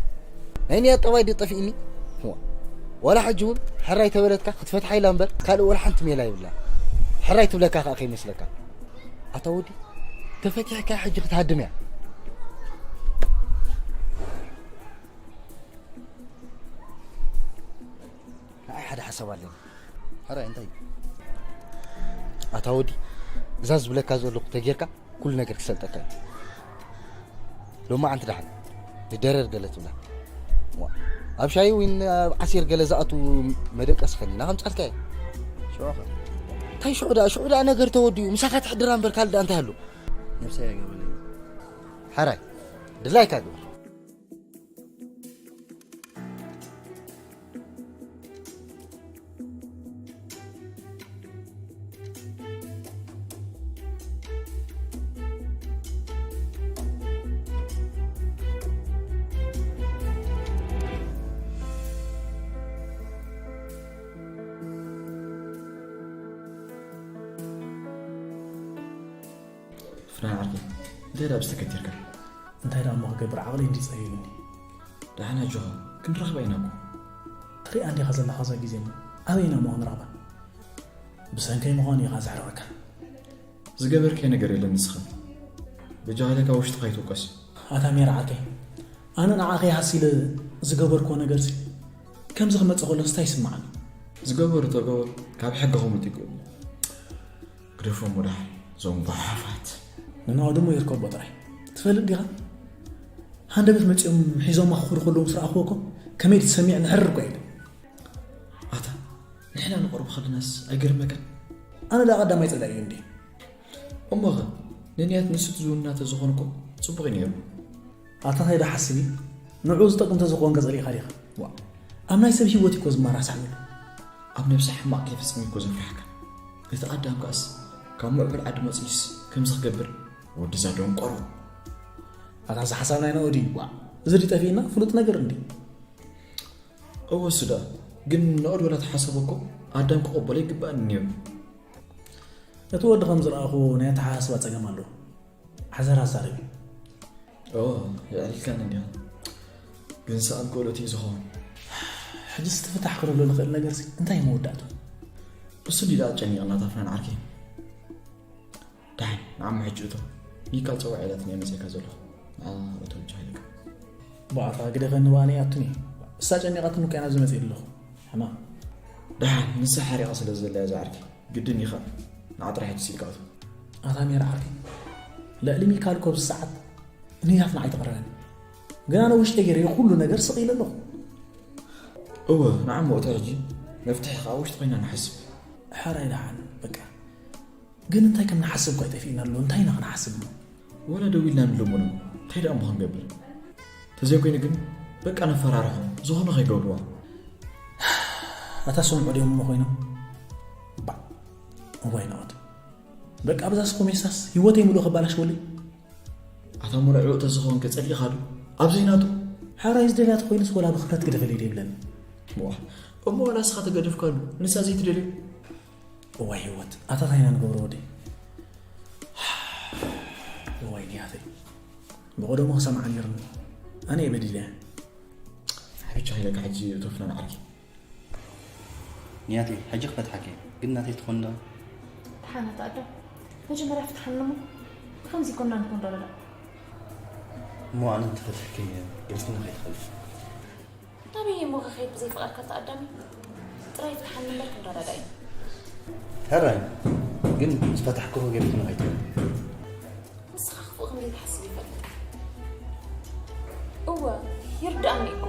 ናይ ንያ ጠባይ ድዩ ጠፊእኒ? ዋላ ሕጂ እውን ሕራይ ተበለትካ ክትፈትሓ ኢላ እምበር ካልእ ወላ ሓንቲ ሜላ ይብላ። ሕራይ ትብለካ ከኣ ከይመስለካ። ኣታ ወዲ፣ ተፈቲሕካ ሕጂ ክትሃድም እያ። ንዓይ ሓደ ሓሳብ ኣለኒ። ሕራይ እንታይ? ኣታ ወዲ፣ እዛ ዝብለካ ዘለኹ ተጌርካ ኩሉ ነገር ክሰልጠካ እዩ። ሎማዓንቲ ደሓን ንደረር ገለ ትብላ። ዋ፣ ኣብ ሻሂ ወይ ኣብ ዓሲር ገለ ዝኣቱ መደቀሲ ከኒና ከምጻልካ እየ። ሽዑ ኸ? እንታይ ሽዑ ደኣ? ሽዑ ደኣ ነገር ተወዲኡ። ምሳኻ ትሕድራ እምበር ካልእ ደኣ እንታይ ኣሎ? ነብሰይ ኣይገብረለይ። ሓራይ፣ ድላይካ ግበር። ፍናን ዓርከይ፣ እንታይ ደኣ ብዝተከቲርካ? እንታይ ደኣ እሞ ክገብር፣ ዓቕለይ እንዲ ጸቢብኒ። ደሓን ኣጆኻ፣ ክንራኸባ ኢና እኮ። ትሪኣ እንዲኻ ዘለኻ እዛ ግዜ እሞ፣ ኣበይ ኢና እሞ ክንረኽባ? ብሰንከይ ምዃኑ ኢኻ ዘሕርቐካ። ዝገበርካዮ ነገር የለን ንስኻ። በጃኻ ኢለ ካብ ውሽጥኻ ኣይትውቀስ። ኣታ ሜራ ዓርከይ፣ ኣነ ንዓኻ ከይሃሲ ኢለ ዝገበርክዎ ነገርሲ ከምዚ ክመጽእ ከሎስ እንታይ ይስምዓኒ? ዝገበሩ ተገበሩ፣ ካብ ሕጊ ከምልጡ ይግብኦም። ግደፎም ወደሓር፣ እዞም ጓሓፋት። ንንኣኡ ደሞ ይርከቦ ጥራይ። ትፈልጥ ዲኻ? ሃንደበት መጺኦም ሒዞማ ክኸዱ ከለዉ ምስ ረኣኽዎ እኮ ከመይ ተሰሚዕኒ ሕርር እኮ ኢለ። ኣታ፣ ንሕና ንቐርቦ ከለናስ ኣይገርመካን? ኣነ ደኣ ቀዳማይ ጸላኢ እዩ እንዴ? እሞኸ፣ ንንያት ንሱ ዝውንና ተዝኾን እኮ ጽቡቕ እዩ ነይሩ። ኣታ እንታይ ዶ ሓስቢ? ንዕኡ ዝጠቅም ተዝኾን ከጸሊእካ ዲኻ? ዋ፣ ኣብ ናይ ሰብ ህይወት እኮ ዝመራሳሕ እዩ። ኣብ ነብሲ ሕማቕ ከይፍጽም እኮ ዘፍርሓካ። እቲ ኣዳም ከኣስ ካብ ምዕቡል ዓዲ መጺኡስ ከምዚ ክገብር? ወዲ እዛ ደንቆሮ። ኣታ እዚ ሓሳብ ናይ ናኡ ድዩ? ዋ፣ እዚ ድዩ ጠፊእና? ፍሉጥ ነገር እንድዩ። እወ እሱ ደኣ። ግን ናኡ ዶ ተሓሰቦ እኮ ኣዳም ክቕበሎ ይግባእ ነይሩ። እቲ ወዲ ከም ዝረኣኹ ናይ ኣተሓሳስባ ጸገም ኣለዎ። ሓዘር ኣዛረቢ። ኦ፣ የዕሊልካኒ እንዲኻ። ግን ሰኣን ክእለት እዩ ዝኸውን። ሕጅስ እቲ ፍታሕ ክረሎ ዝኽእል ነገርሲ እንታይ እዩ መወዳእቱ? እሱ ድዩ ደኣ ኣጨኒቕና እታ ፍናን ዓርከይ? ደሓን፣ ንዓሞ ሕጂ እቶ። ሚካል ጸዋዕ ኢላትኒ እየ መጺእካ ዘለኹ። ንዓ እቶ ብቻ ኢልካ። ባእታ ግደፈኒ በኣኒ ኣቱኒ። እሳ ጨኒቓትኒ እኮ እያ ናብዚ መጺእ ኣለኹ። ሕማም። ደሓን፣ ንሳ ሓሪቓ ስለ ዘላ እያ ዝዓርከይ። ግድን ኢኻ ንዓ ጥራሕ ሕጂ ስኢልካ እቶ። ኣታ ሜራ ዓርከይ፣ ልዕሊ ሚካል እኮ ኣብዚ ሰዓት ንያት ንዓይ ትቕረበኒ። ግን ኣነ ውሽጠይ ገይረ ኩሉ ነገር ስቕ ኢለ ኣለኹ። እወ፣ ንዓሞ እቶ ሕጂ መፍትሒ ከኣ ውሽጢ ኮይና ንሓስብ። ሕራይ ደሓን፣ በቃ። ግን እንታይ ከም ንሓስብ እኳ ኣይጠፊእና ኣሎ። እንታይ ኢና ክንሓስብ እሞ? ወላ ደው ኢልና ንልምኖ። እንታይ ደኣ እሞ ክንገብር? ተዘይኮይኑ ግን በቃ ነፈራርሖ። ዝኾነ ከይገብርዋ። ኣታ ሰምዑ ድዮም እሞ ኮይኖም? ባ፣ እዋይ ናኦት። በቃ ብዛስ ኮሜሳስ ህይወተይ ምሉእ ከባላሽወለይ። ኣታ ሙሉእ ዕውተ ዝኾንከ ጸሊእኻሉ? ኣብ ዘይናቱ? ሓራይ ዝደልያ ተኾይኑስ ወላ ብኽብረት ግደፈለይ ዶ ይብለኒ? ዋ፣ እሞ ወላ እስኻ ተገደፍካሉ፣ ንሳ ዘይትደልዮ? እዋይ ህይወት፣ ኣታ ታይ ኢና ንገብሮ ወደይ? እዋይ ንያተይ፣ ብቐደሙ ክሰምዓ ነይሩኒ። ኣነ እየ በዲለያ። ሓቢቻ ኢለካ ሕጂ እቶ ፍናን ዓርኪ። ንያተይ፣ ሕጂ ክፈትሓኪ እየ፣ ግን ናተይ ትኾን ዶ? ደሓን ኣታ ኣዳም፣ መጀመርያ ፍትሓኒ እሞ፣ ብኸምዚ ይኮንና ንኮን ዶ ረዳ? እሞ ኣነ እንተፈትሕኪ እየ፣ ገዲፍክኒ ከይትኸዲ። ናበይ እሞ ክኸይድ ብዘይ ፍቓድካ ኣታ ኣዳም? ጥራይ ፍትሓኒ እምበር ክንረዳዳእ ኢና። ሕራይ፣ ግን ምስ ፈታሕኩኺ ገዲፍክኒ ከይትኸዲ። ንስኻ ክፉእ ከም ዘይትሓስብ ይፈልጥ። እወ፣ ይርድኣኒ እኮ።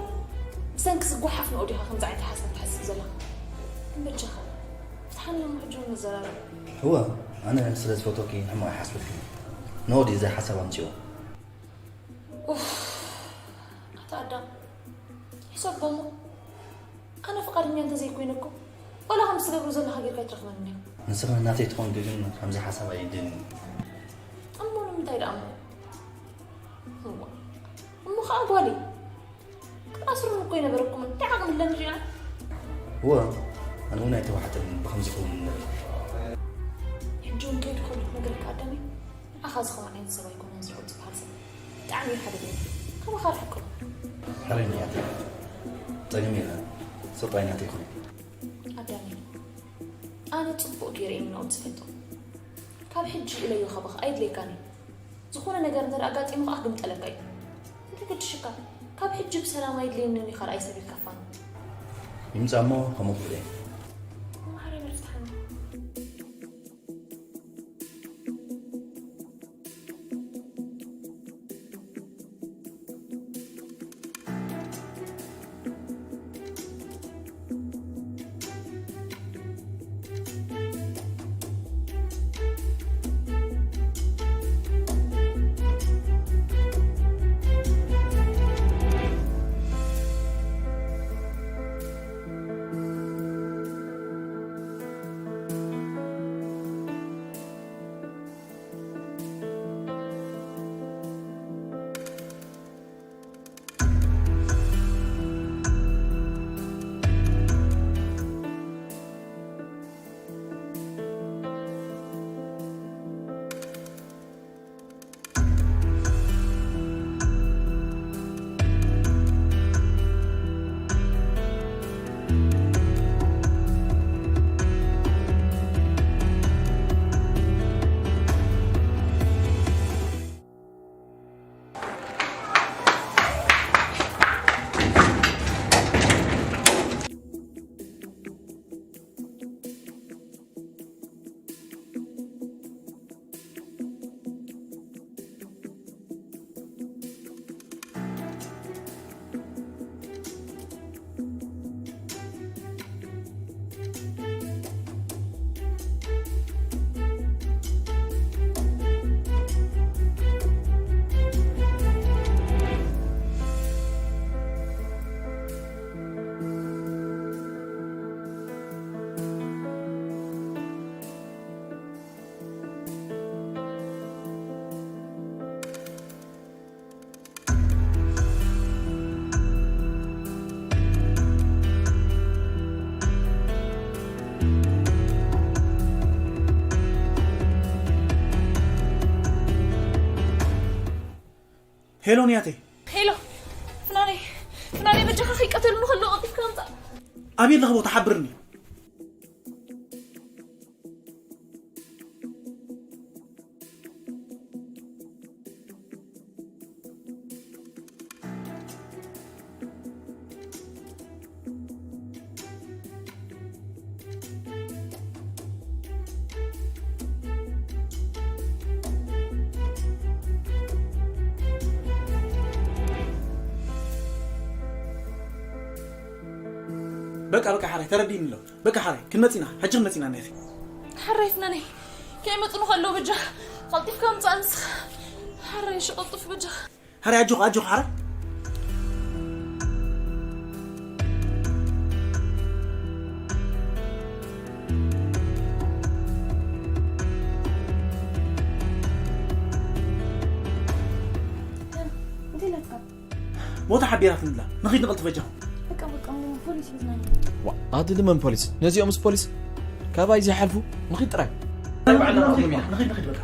ብሰንኪ ዝጓሓፍ ንኡ ዲኻ ከምዚ ዓይነት ሓሳብ ትሓስብ ዘለኻ? ግን በጃኻ፣ ፍትሓኒ እሞ ሕጂ እውን ንዘራረብ። እወ፣ ኣነ ስለ ዝፈትወኪ ንሕማቕ ኣይሓስበልክን። ንኡ ድዩ እዚ ሓሳብ ኣምጺኦ? ኡፍ፣ ኣታ ኣዳም፣ ሕሰቦ እሞ። ኣነ ፍቓደኛ እንተዘይኮይነ እኮ፣ ዋላ ከምዚ ትገብሮ ዘለኻ ጌርካ ኣይትረኽበንን ኢኻ። ንስኺ ናተይ ትኾንኪ ግን ከምዚ ሓሳብ ኣየድልን። እሞ ንምንታይ ደኣ እሞ? እዋ፣ እሞ ኸዓ ጓለይ ክትኣስሩኒ እኮ ኣይነበረኩምን። እንታይ ዓቕሚ ኣለኒ ሪኣ? እወ፣ ኣነ እውን ኣይተዋሕጠንን ብኸምዚ ክኸውን ነበረ። ሕጂ እውን ከይዱ ከሎ ክነግረካ ኣዳሚ፣ ንዓኻ ዝኸውን ዓይነት ሰብ ኣይኮነን ዝረው ዝበሃል ሰብ። ብጣዕሚ እዩ ሓደገኛ። ካባኻ ርሕቅ በል። ሕራይ ንያተይ። ጸገም የለን። ሰብኣይ ናተይ ይኹን። ኣዳሚ፣ ኣነ ጽቡቕ ገይረ እየ ንናኦድ ዝፈልጦ። ካብ ሕጂ ኢለዮ ካባኻ ኣየድልየካን እዩ። ዝኾነ ነገር እንተ ኣጋጢሙ ከኣ ክግምጠለካ እዩ። እንታይ ገድሽካ? ካብ ሕጂ ብሰላም ኣይድልየንን እዩ ካልኣይ ሰብ ኢልካ ፋኖ። ይምጻእ እሞ ከምኡ ክብል እየ። ማሕረይ በል ፍትሓኒ። ሄሎ ንያተይ። ሄሎ ፍናነይ፣ ፍናነይ በጃኻ ከይቀተሉኒ ከለዉ ቀልጢፍካ ምጻእ። ኣበይ ኣለኺ ቦታ ሓብርኒ። በቃ በቃ ሓራይ ተረዲእኒ ኣሎ። በቃ ሓራይ ክንመጽ ኢና፣ ሕጂ ክንመጽ ኢና። ነቲ ሓራይ ፍናነይ ከይመጽኑ ከለዉ በጃ ቀልጢፍካ ምጻእ ንስኻ። ሓራይ እሺ ቀልጥፍ በጃ። ሓራይ ኣጆኻ ኣጆኻ ሓራይ። እንታይ ኢላትካ? ቦታ ሓቢራትኒ ኣላ። ንኺድ ንቐልጥፍ በጃኹም። በቃ በቃ እሞ ፖሊስ ሒዝና። ዋ ኣድሊ መን ፖሊስ? ነዚኦምስ ፖሊስ ካባይ ዘይሓልፉ። ንኺድ ጥራይ። ንኺድ ንኺድ በቃ።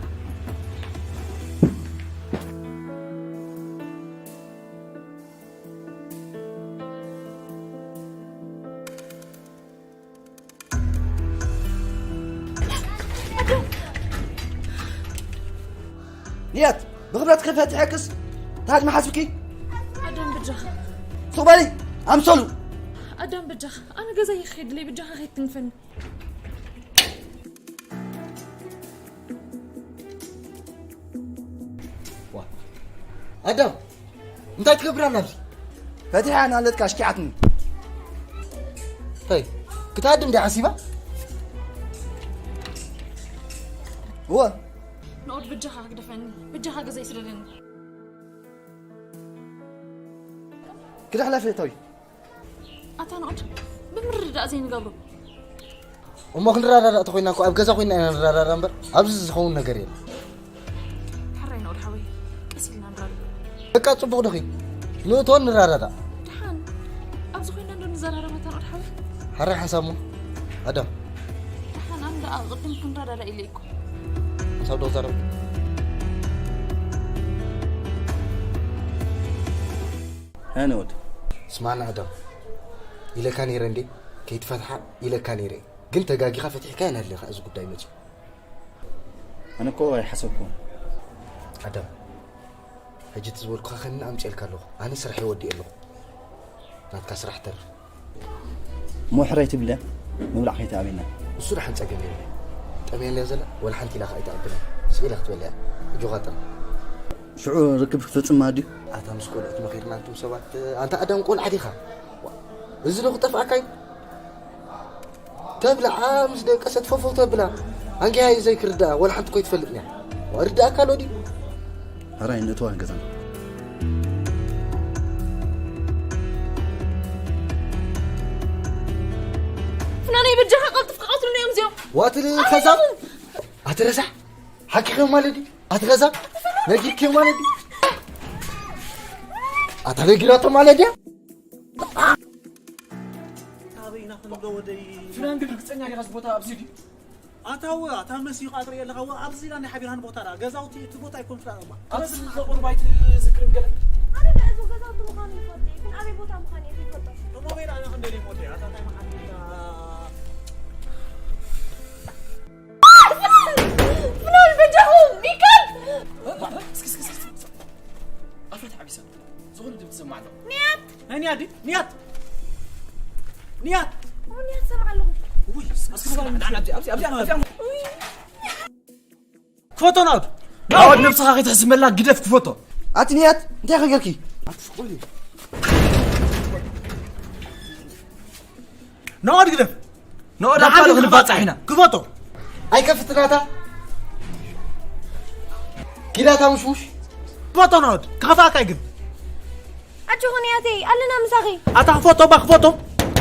ንያት ብኽብረት ክፈትሐክስ ታድ መሓስብኪ ኣዳም ብጃኻ ሱቕ በሊ ኣምሰሉ ኣዳም ብጃኻ ኣነ ገዛ ይኸድለይ ብጃኻ ከይትንፈኒ ኣዳም እንታይ ትገብር ኣላ ኣብዚ ፈቲሓ ናለትካ ኣሽኪዓትኒ እንታይ ክትኣድም ዲ ሓሲባ እወ ንኦድ ብጃኻ ክግደፈኒ ብጃኻ ገዛ ይስደደኒ ክድሕለፍ እተዊ ኣታ ንኦድ ብምርድዳእ ዘይንገብሮ እሞ ክንረዳዳእ ተኾይና እኮ ኣብ ገዛ ኮይና ኢና ንረዳዳእ እምበር ኣብዚ ዝኸውን ነገር የለን። ሕራይ ነውድ ሓወይ፣ ቀስ ኢልና ንራዳእ። በቃ ጽቡቕ ዶኺ ንእቶን ንረዳዳእ። ደሓን ኣብዚ ኮይና እንዶ ንዘራረበታ ነውድ ሓወይ። ሓራይ ሓንሳብ እሞ ኣዳም ደሓን ኣነ ደኣ ቅድም ክንረዳዳእ ኢለ እኮ። ሓንሳብ ዶ ክዛረብ ኣነ ወድ ስማዕና ኣዳም ኢለካ ነይረ እንዴ ከይትፈትሓ ኢለካ ነይረ። ግን ተጋጊኻ ፈቲሕካዮ ኣለኻ እዚ ጉዳይ መፂኡ። ኣነ እኮ ኣይሓሰብኩን። ኣዳም ሕጂ እቲ ዝበልኩኻ ከኒ ኣምፅኤልካ ኣለኹ። ኣነ ስራሕ ይወዲእ ኣለኹ። ናትካ ስራሕ ተርፍ። እሞ ሕራይ ትብለ ምብላዕ ከይተኣበና። እሱ ደሓን ፀገም የለ። ጠምያ እያ ዘላ ወላ ሓንቲ ኢላ ከኣ ኣይትኣብልን። ስቕ ኢላ ክትበልዕ እያ። ኣጆኻ ጥራይ። ሽዑ ርክብ ክትፍጽም ድዩ? ኣታ ምስ ቆልዑት መኺርና ኣንቱም ሰባት ኣንታ ኣዳም ቆልዓ ዲኻ? እዚ ዶ ክጠፍኣካ እዩ? ተብልዓ ምስ ደቀሰት ፈፈው ተብላ። ኣንጊሃ እዩ ዘይክርድኣ ወላ ሓንቲ ኮይ ትፈልጥን እያ። ርድኣካ ኣሎ ድዩ? ሕራይ ንእትዋ ገዛና። ፍናነይ በጃኻ ቀልጥፍ ክቐትሉና እዮም እዚኦም። ዋትል ከዛብ ኣትረሳሕ ሓቂኸ ማለት ድዩ? ኣትኸዛብ ነጊርኪ ማለት ድዩ? ኣታ ነጊራቶ ማለት ድያ? ኣበይና ክንብሎ ወደይ ፍናን ግን ርግፀኛ ዲኻ እዚ ቦታ ኣብዚ ድዩ? ኣታው ኣታ መሲዩ ቃጥሪ የለኻ ወ ኣብዚ ኢላ ናይ ሓቢርሃን ቦታ ዳ ገዛውቲ እቲ ቦታ ኣይኮን ፍላጥ እባ ኣብዚ ዘቑርባይ ትዝክርን ገለ ኣነ በእዞ ገዛውቲ ምዃኑ ይፈልጥ እየ፣ ግን ኣበይ ቦታ ምዃኑ እየ ዘይፈልጦ። እሞ በይ ዳ ኣነ ክንደልዮም ወደይ ኣታ እንታይ መዓት ፍናን በጃኹም ሚካል ኣፈት ዓቢሰ ዝኾነ ድምፂ ሰማዕ ኣለኹ። ናይ ንያት ድዩ? ንያት ንያት ኦ ንያት ሰምዓ ኣለኹ። ውይ እስኪ ንዓና ኣብዚ ኣብዚ ኣብዚ ኣብዚ ክፈቶ ናውድ ናወድ ነብስኻ ከይትሕዝመላ ግደፍ ክፈቶ። ኣቲ ንያት እንታይ ከገርኪ? ናወድ ግደፍ ንኦዳ ካልእ ክንፋጻሕ ኢና። ክፈቶ ኣይከፍትናታ ኪዳታ ሙሽሙሽ ክፈቶ ናወድ ክኸፋካ ግን ኣጆኹ ንያተይ ኣለና ምሳኺ። ኣታ ክፈቶ ባ ክፈቶ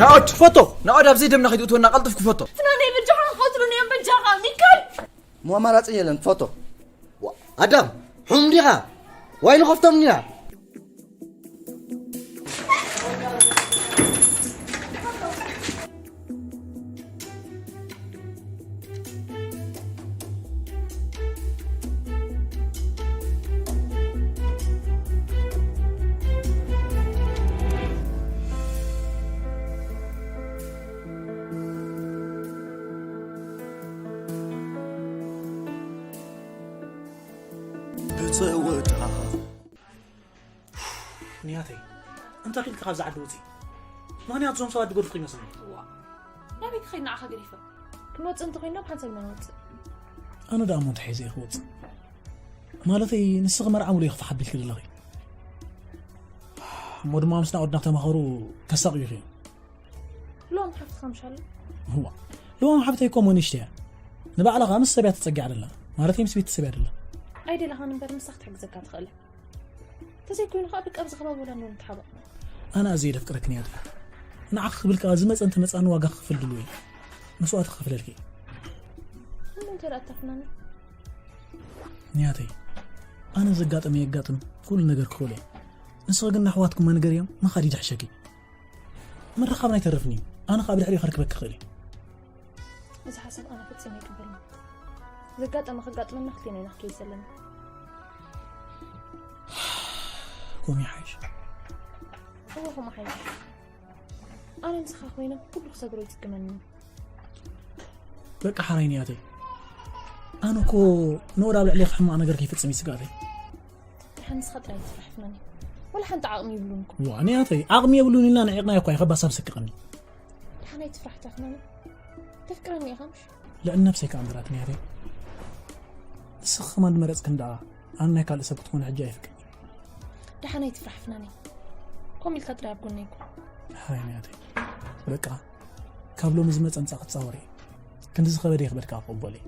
ናኦድ ክፈቶ ናኦድ ኣብዚ ደምና ከይትእትወና ቀልጥፍ ክፈቶ። ፍናነይ በጃኻ ክቐትሉኒ እዮም በጃኻ ሚካል። እሞ ኣማራጺ የለን። ክፈቶ። ኣዳም ሑም ዲኻ ዋይ ንኸፍቶም ኢና ብፀወታ ንያተይ እንታይ ኢልካ ካብዛ ዓዲ ውፅእ? ምኽንያቱ እዞም ሰባት ድገድፉ ይመስለኒ። ናበይ ክኸይድ ንዓኻ ገዲፈ? ክንወፅእ እንተኮይንና ብሓንሳብ ኢና ንወፅእ። ኣነ ደኣ እሞ እንታይ ሒዘ እየ ክወፅእ? ማለተይ ንስኺ መርዓ ሙሉ ኢኺ ክሓብልኪ ዘለኺ። እሞ ድማ ምስ ናኦድና ተማኸሩ ከሳቕዩኺ እዮም። ሎም ሓፍትኻ ምሽ ኣሎ? እዋ ሎም ሓፍተይ እኮ እሞ ንእሽተይ እያ። ንባዕላ ከዓ ምስ ሰብ እያ ተፀጊዓ ደላ። ማለተይ ምስ ቤተሰብ እያ ደላ። ኣይደለኻን እምበር ንሳ ክትሕግዘካ ትኽእል እያ። ተዘይኮይኑ ከዓ ብቃ ኣብዚ ከባቢ ወላ እንዶ ንተሓባእ። ኣነ ኣዝየ የፍቅረኪ ንያት። ንዓኺ ክብል ከዓ ዝመፀ እንተመፅኣኒ ዋጋ ክኽፍል ድሉው እየ። መስዋእቲ ክኽፍለልኪ እየ። እሞ እንታይ ደኣ ኣታፍናኒ? ንያተይ ኣነ ዘጋጠመ የጋጥም ኩሉ ነገር ክኽእል እየ። ንስኺ ግን ንኣሕዋትኩም መንገርዮም ምኻድ ይድሕሸኪ። ምርኻብና ኣይተርፍን እዩ። ኣነ ከዓ ብድሕሪኡ ከርክበኪ ክኽእል እየ። እዚ ሓሳብ ኣነ ፈጺመ ኣይቅበልን። ዘጋጠመ ከጋጥመና ክልቴና ኢና ክከይድ ዘለና። ኮም ይሓይሽ። እወ ከምኡ ሓይሽ። ኣነ ንስኻ ኮይነ ኩሉ ክሰግሮ ይጽግመኒ እዩ። በቃ ሓራይ ንያተይ። ኣነ እኮ ንወድ ኣብ ልዕሌ ሕማቕ ነገር ከይፍጽም እዩ ስግኣተይ። ድሓን ንስኻ ጥራይ ትፍራሕ ፍናኒ። ወላ ሓንቲ ዓቕሚ ይብሉን እኮ። ዋ ንያተይ ዓቕሚ የብሉን ኢልና ንዒቕና እኳ ይኸባ ሳብ ስቅቕኒ። ድሓን ኣይትፍራሕ ተፍናኒ። ተፍቅረኒ ኢኻ ምሽ? ልዕሊ ነብሰይ ከኣ እምበራት ንያተይ። ንስኺ ከማን ድመረጽክን ደኣ ኣነ ናይ ካልእ ሰብ ክትኮኒ ሕጂ ኣይፍቅድን። ድሓን ኣይትፍራሕ ፍናኒ። ኮም ኢልካ ጥራይ ኣብ ጎነይ እኮ። ሓራይ ንያተይ። በቃ ካብ ሎሚ ዝመጸ ምጻ ክትጻወሪ። ክንዲ ዝኸበደ ይኽበድካ ክቕበል እዩ።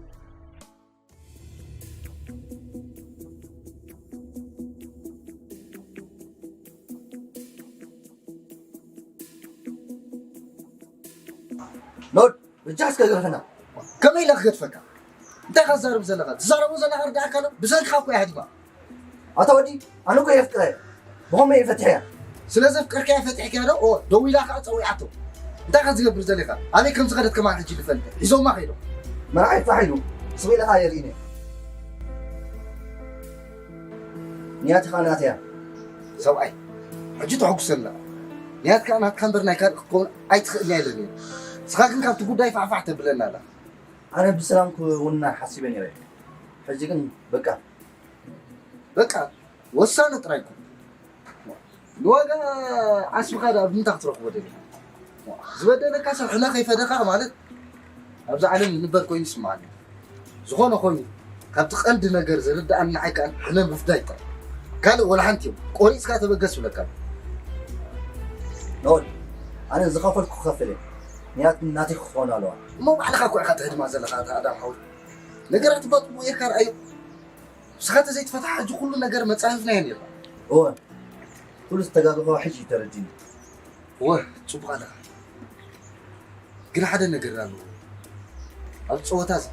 ኖድ ብቻ እስከ ግረፈና። ከመይ ኢለ ክገድፈካ? እንታይ ኢኻ ትዛረብ ዘለኻ? ትዛረቦ ዘለኻ ርዳእካ ኣሎ? ብሰንክኻ እኮ እያ ሃዲማ። ኣታ ወዲ፣ ኣነ እኮ የፍቅራ እየ። ብኸመይ እየ ፈትሐያ? ስለ ዘፍቀርካያ ፈቲሕካያ ዶ? ኦ፣ ደዊላ ከኣ ጸዊዓቶ። እንታይ ኢኻ ዝገብር ዘለኻ? ኣበይ ከም ዝኸደት ከማን ሕጂ ልፈልጥ። ሒዞማ ከይዶም። መርዓይ ጥራሕ ኢሉ። ስቕ ኢለ ከኣ የርእይኒ። ንያቲ ከኣ ናተያ። ሰብኣይ፣ ሕጂ ተሐጉሰላ። ንያት ከኣ ናትካ እምበር ናይ ካልእ ክትከውን ኣይትኽእልን እያ ኢለኒ። ንስኻ ግን ካብቲ ጉዳይ ፋሕፋሕ ተብለና ኣላ። ኣነ ብሰላም ክውንና ሓሲበ ነይረ። ሕጂ ግን በቃ። በቃ፣ ወሳኒ ጥራይ እኮ። ንዋጋ ዓስብኻ ደኣ ብምንታይ ክትረኽቦ ደሊኻ? ዝበደለካ ሰብ ሕነ ከይፈደኻ ማለት ኣብዛ ዓለም ንበር ኮይኑ ይስምዓኒ። ዝኾነ ኮይኑ፣ ካብቲ ቀንዲ ነገር ዝርድኣኒ ንዓይ ከኣ ሕነ ምፍዳይ ጥራይ። ካልእ ወላ ሓንቲ የብሉን። ቆሪጽካ ተበገስ ይብለካ። ኖል፣ ኣነ ዝኸፈልኩ ክኸፍል እየ። ንያት ናተይ ክኾኑ ኣለዋ። እሞ ባዕልኻ እኮ ኢኻ ተህድማ ዘለኻ ኣታ ኣዳም ሓወይ። ነገራት እባ ጽቡቕ ጌርካ ርኣዮ። ንስኻ ተዘይትፈትሓ ሕጂ ኩሉ ነገር መጻረፍናዮ ነይርና። እወ፣ ኩሉ ዝተጋገኹ ሕጂ እዩ ተረዲኒ። እወ፣ ጽቡቕ ኣለኻ። ግን ሓደ ነገር ኣሎ። ኣብ ጸወታ እዚ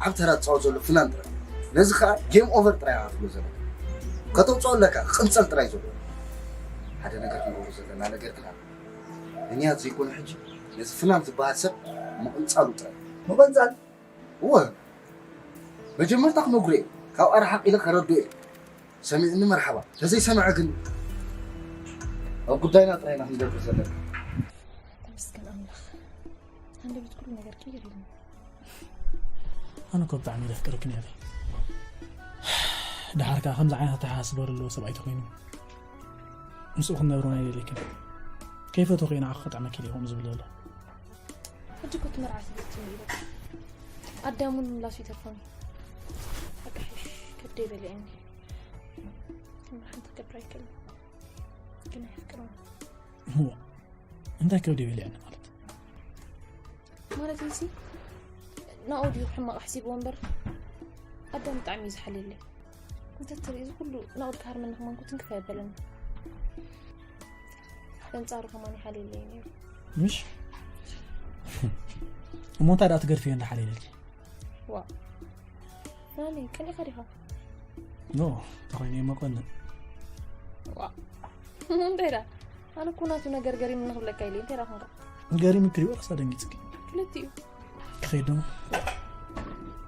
ዓቢ ተራ ዝጻወት ዘሎ ፍናን ጥራይ። ነዚ ከኣ ጌም ኦቨር ጥራይ ኢኻ ክትብሎ ዘለካ። ከተውጽኦ ኣለካ፣ ክቕንጸል ጥራይ ዘሎ። ሓደ ነገር ክንገብሮ ዘለና ነገር ግን ኣሎ። ንንያት ዘይኮነ ሕጂ ነዚ ፍናን ዝበሃል ሰብ ምቕንጻሉ ጥራይ። ምቕንጻል? እወ፣ መጀመርታ ክነግሮ እየ፣ ካብኣ ርሓቕ ኢለ ከረድኦ እየ። ሰሚዑኒ መርሓባ፣ ተዘይሰምዐ ግን ኣብ ጉዳይና ጥራይ ኢና ክንገብር ዘለና። ተመስገን ኣምላኽ፣ ሃንደበት ኩሉ ነገር ቅይር ኢሉኒ። ኣነ እኮ ብጣዕሚ እየ ዘፍቅረኪ ነይረ። ደሓር ከኣ ከምዚ ዓይነት ኣተሓሳስባ ዘለዎ ሰብኣይ ተኾይኑ ምስኡ ክንነብር እውን ኣይደልየክን። ከይፈተኹ እየ ንዓኺ ከጥዕመኪ ኢለ ከምኡ ዝብል ዘሎ። ሕጂ እኮ እቲ መርዓ ተበቲኑ ኢለ። ኣዳም እውን ምላሱ ይተርፎም እዩ። ሓቂ ሓይሽ ከብደይ በሊዐኒ። መርሓንቲ ክገብር ኣይክእልን። ግን ኣየፍቅሮን። እዋ፣ እንታይ ከብደይ በሊዐኒ ማለት? ማለት እዚ ናኦድ እዩ ሕማቕ ኣሕሲብዎ እምበር ኣዳም ብጣዕሚ እዩ ዝሓልየለይ። እንተትርኢ እዚ ኩሉ ናኦድ ክሃርመኒ ከማን ክትንክፍ ኣየበለኒ። በንጻሩ ከማን ይሓልየለይ ነይሩ። ምሽ? እሞ እንታይ ደኣ ትገድፍዮ እንዳ ሓልየለኪ? ዋ። ናኒ፣ ቀኒኻ ዲኻ? ኖ፣ ተኾይነ እየ መቆንን። ዋ። እንታይ ደኣ? ኣነ እኮ ናቱ ነገር ገሪምኒ ክብለካ ኢለ፣ እንታይ ደኣ ኾንካ? ገሪምኪ ድዩ ወላስ ኣደንጊጽኪ? ክልቲኡ። ክኸይድ ዶ?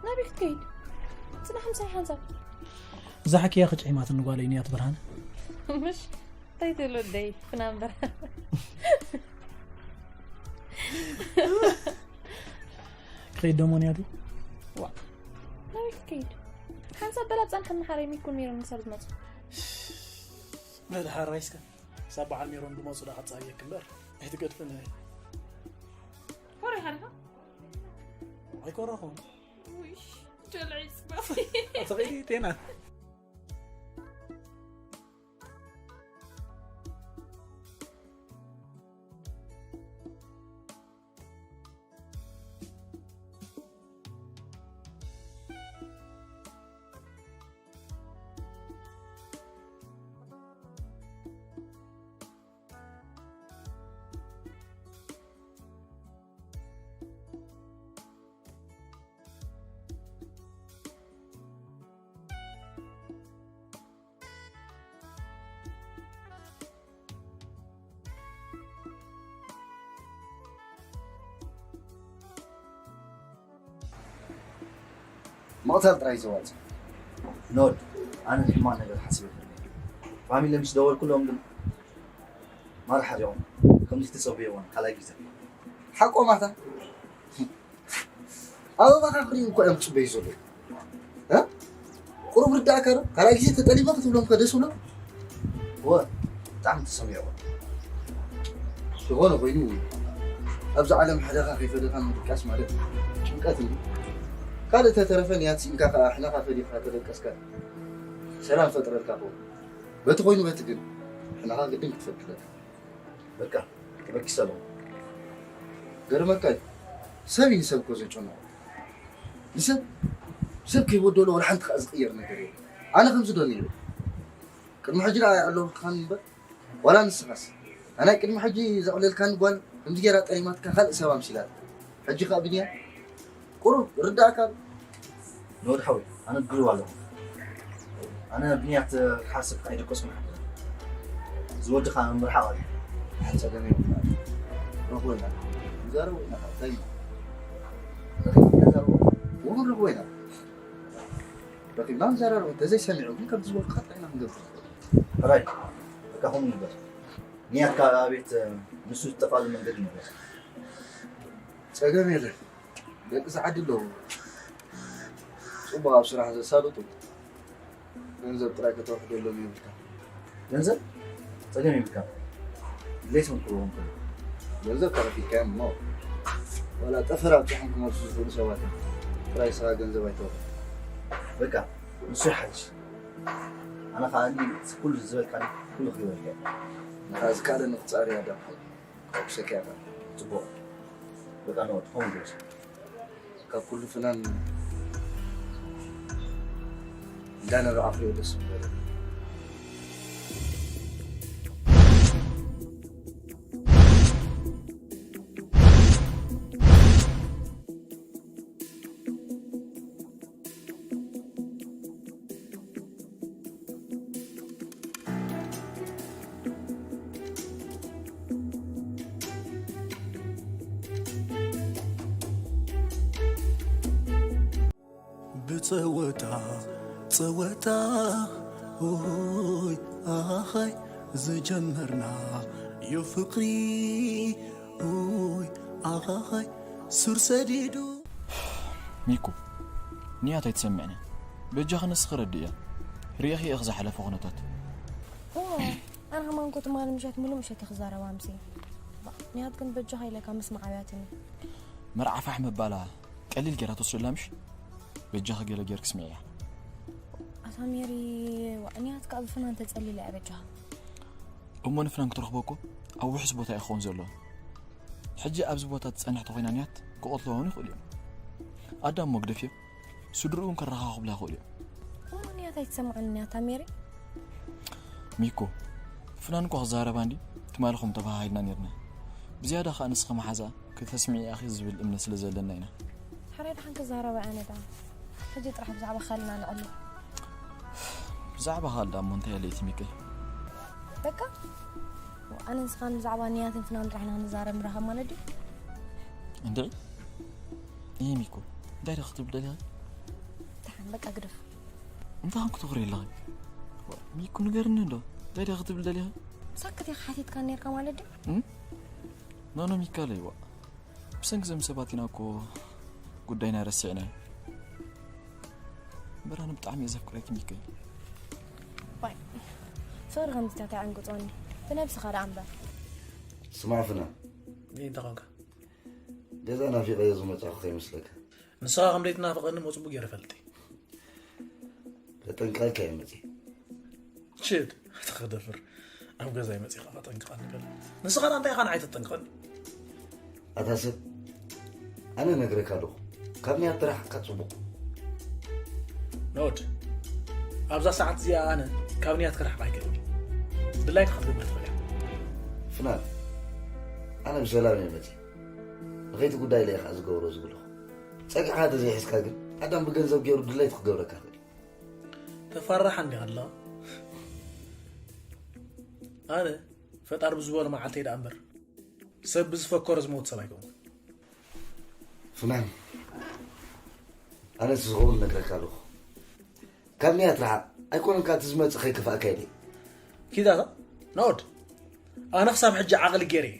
ናበይ ክትከይድ? ጽናሕ ምሳይ ሓንሳብ። እዛ ሓኪያ ክጭዒማትኒ ጓለይ ንያት ብርሃን። ምሽ? እንታይ ትብል ወደይ? ፍናን ብርሃን። ክኸይድ ዶ ሞን ያዱ? ዋ። ናበይ ክትከይድ? ሓንሳብ በላ ጻንሐኒ ሓረይ ሚኩን ሜሮን ክሳብ ዝመጹ። በል ሓራይ እስከ። ክሳብ በዓል ሜሮን ዝመጹ ደኣ ክጻብየኪ እምበር ኣይትገድፍን። ኮረይ ሓሪኻ? ኣይኮረኹን። ውይ፣ ጀልዒ ጽባሕ። ኣትኸይዲ ቴና። ምቕታል ጥራይ ዘዋጽእ። ኖድ፣ ኣነ ሕማቕ ነገር ሓሲበ ኣይፈልጥን። ፋሚሊ ምስ ደወልኩሎም ግን ማራ ሓሪቖም። ከምዚ ትጸበይዎን ካልኣይ ግዜ። ሓቆማታ። ኣበባኻ ክርእዩ እኮ እዮም ዝጽበዩ ዘለዉ። እ? ቁሩብ ርዳእካ ዶ? ካልኣይ ግዜ ተጠሊመ ክትብሎም ከ ደስ ብሎም? እወ፣ ብጣዕሚ ተሰሚዕዎ። ዝኾነ ኮይኑ፣ ኣብዚ ዓለም ሓደኻ ከይፈለኻ ምድቃስ ማለት ጭንቀት እዩ። ካልእ ተተረፈ ንያት ስኢንካ ከኣ ሕነኻ ፈሊኻ ተደቀስካ ሰላም ፈጥረልካ ኸውን። በቲ ኮይኑ በቲ ግን ሕነኻ ግድን ክትፈቅድ ኣለካ። በቃ፣ ተበጊሰ ኣለኹ። ገርመካ እዩ። ሰብ እዩ ንሰብ እኮ ዘጨንቖ። ንሰብ፣ ሰብ ከይበደሎ ወላ ሓንቲ ከኣ ዝቕየር ነገር የለን። ኣነ ከምዚ ዶ ነይረ? ቅድሚ ሕጂ ደኣ ኣለኹልካኒ እምበር፣ ዋላ ንስኻስ። ኣናይ ቅድሚ ሕጂ ዘቕለልካኒ ጓል ከምዚ ገይራ ጠሊማትካ ካልእ ሰብ ኣምሲላትካ። ሕጂ ከኣ ብንያ ቁሩብ ርዳእካ። ንወድ ሓወይ ኣነ ግልዋ ኣለኹ። ኣነ ብንያት ክሓስብ ኣይደቀስኩን ሓ ዝወድኻ ምርሓቕ እዩ። ሓን ጸገም የብልና። ረኽቦ ኢና። ንዛረቦ ኢና። እንታይ እዩ? ረኺብና ንዛረቦ። እውን ረኽቦ ኢና። ረኺብና ንዛረቦ። እንተዘይሰሚዑ ግን ከምቲ ዝበልኩኻ ጥራይ ኢና ክንገብር። ሕራይ፣ በቃ ከምኡ ንግበር። ንያት ካብ ኣቤት ንሱ ዝጠፋሉ መንገዲ ንግበር። ጸገም የለን። ደቂ ሰዓዲ ኣለዉ። ጽቡቕ ኣብ ስራሕ ዘሳልጡ። ገንዘብ ጥራይ ከተውሕደሎም የብልካ። ገንዘብ? ጸገም የብልካ። ድሌቶም ክህቦም ከሎ። ገንዘብ ተረፊድካዮም እሞ፣ ዋላ ጠፈር ኣብጺሖም ክመልሱ ዝኽእሉ ሰባት እዮም። ጥራይ ስኻ ገንዘብ ኣይተውሕድ። በቃ፣ ንሱ ይሓይሽ። ኣነ ኸኣ እንዲ ኩሉ ዝበልካኒ ኩሉ ክግበረልካ እየ። ንኻ ዝከኣለኒ ክጻር እየ ኣዳም ሓወይ። ከዕግሰካ እየ። ጽቡቕ። በቃ፣ ንወድ፣ ከምኡ ግበር። ካብ ኩሉ ፍናን እንዳነረኣኽዮ ደስ ምበለኒ። ብጸወታ ጸወታ ኡይ ኣኻይ ዝጀመርናዮ ፍቕሪ ኡይ ኣኻኻይ ሱር ሰዲዱ። ሚኩ፣ ንያት ኣይትሰምዕኒ። በጃኺ ንስኺ ረድእያ። ርኢኺ ኢኺ ዝሓለፈ ኩነታት። ኦ፣ ኣነ ከማን እኮ ትማሊ ምሸት ሙሉ ምሸት እየ ክዛረባ ኣምስየ። ባ፣ ንያት ግን በጃኻ ኢለካ ምስማዕ ኣብያትኒ። መርዓ ፋሕ ምባላ ቀሊል ጌራ ትወስደላ ምሽ? በጃኺ ገለ ጌርኪ ስምዕያ። ኣታ ሜሪ፣ ዋ፣ ንያት ከኣ ብፍናን ተጸሊላ እያ በጃኻ። እሞ ንፍናን ክትረኽቦ እኮ ኣብ ውሑስ ቦታ እዩ ክኸውን ዘለዎ። ሕጂ ኣብዚ ቦታ ትጸንሕ ተኾይና ንያት ክቐትልዋ እውን ይኽእሉ እዮም። ኣዳም መግደፍ እዮም። ስድርኡ እውን ከረኻኽብላ ይኽእሉ እዮም። እሞ ንያት ኣይትሰምዓኒ ንያት ኣታ ሜሪ? ሚኮ፣ ፍናን እኮ ክዛረባ እንዲ ትማሊ ከምኡ ተባሃሂልና ኔርና። ብዝያዳ ኸኣ ንስኺ መሓዛ ከተስምዕያኺ ዝብል እምነት ስለ ዘለና ኢና። ሕራይ ደሓን ክዛረባ ኣነ ደኣ። ሕጂ ጥራሕ ብዛዕባ ኻልና ንዕልል። ብዛዕባ ኻል ደኣ እሞ እንታይ ኣለይቲ ሚቀይ? በቃ፣ ኣነ ንስኻን ብዛዕባ ንያትን ፍናን ጥራሕ ኢና ክንዛረብ ንራኸብ ማለት ድዩ? እንድዒ? እይ ሚኮ፣ እንታይ ዶ ክትብል ደሊኻ? ደሓን፣ በቃ ግደፍ። እንታይ ከም ክትኹሪ ኣለኺ? ሚኩ ንገርኒ እንዶ፣ እንታይ ዶ ክትብል ደሊኺ? ሳክት ኢኻ ሓቲትካ ኔርካ ማለት ድዩ? እም? ኖ፣ ኖ፣ ሚካለይ፣ ዋ። ብሰንኪ እዞም ሰባት ኢና እኮ ጉዳይና ረሲዕናዮ። እምበር ኣነ ብጣዕሚ እየ ዘፍቅረኪ ሚከይ። ዋይ፣ ፍቕሪ ከምዚታት ኣይዕንቅጾኒ። ብነብስኻ ደኣ እምበር። ስማዕ ፍና። እንታይ ኮንካ? ገዛ ናፊቐዮ ዝመጻኹ ከይመስለካ። ንስኻ ከም ዘይትናፍቐኒ እሞ ጽቡቕ ገይረ እፈልጥ እየ። ከጠንቅቐካ እየ መጺእ። ሽት፣ ኣታ ክደፍር። ኣብ ገዛይ መጺኻ ከጠንቅቐኒ ገለ። ንስኻ ደኣ እንታይ ኢኻ ንዓይ ተጠንቅቐኒ? ኣታ ሰብ፣ ኣነ ነግረካ ኣለኹ። ካብ ንያት ትረሓቕካ ጽቡቕ። ኖድ፣ ኣብዛ ሰዓት እዚኣ ኣነ ካብ ንያት ክረሕቕ ኣይክእልን። ድላይካ ክትገብር ትኽእል ኢኻ። ፍናን፣ ኣነ ብሰላም እየ መጺእ። ንኸይቲ ጉዳይ ኢለ እየ ከኣ ዝገብሮ ዝብልኹ። ጸግዕኻ ተዘይሒዝካ ግን፣ ኣዳም ብገንዘብ ገይሩ ድላይቱ ክገብረካ ይኽእል። ተፈራሓ እንዲኻ ኣለኻ። ኣነ ፈጣሪ ብዝበሎ መዓልተይ ደኣ እምበር፣ ሰብ ብዝፈከሮ ዝመውት ሰብ ኣይኮንኩን። ፍናን፣ ኣነ እቲ ዝኸውን ነግረካ ኣለኹ። ካብ ንያት ረሓቕ፣ ኣይኮነን ከኣ እቲ ዝመጽእ ከይከፍኣካ ኢለ። ኪዳታ፣ ናኦድ፣ ኣነ ክሳብ ሕጂ ዓቕሊ ገይረ እየ።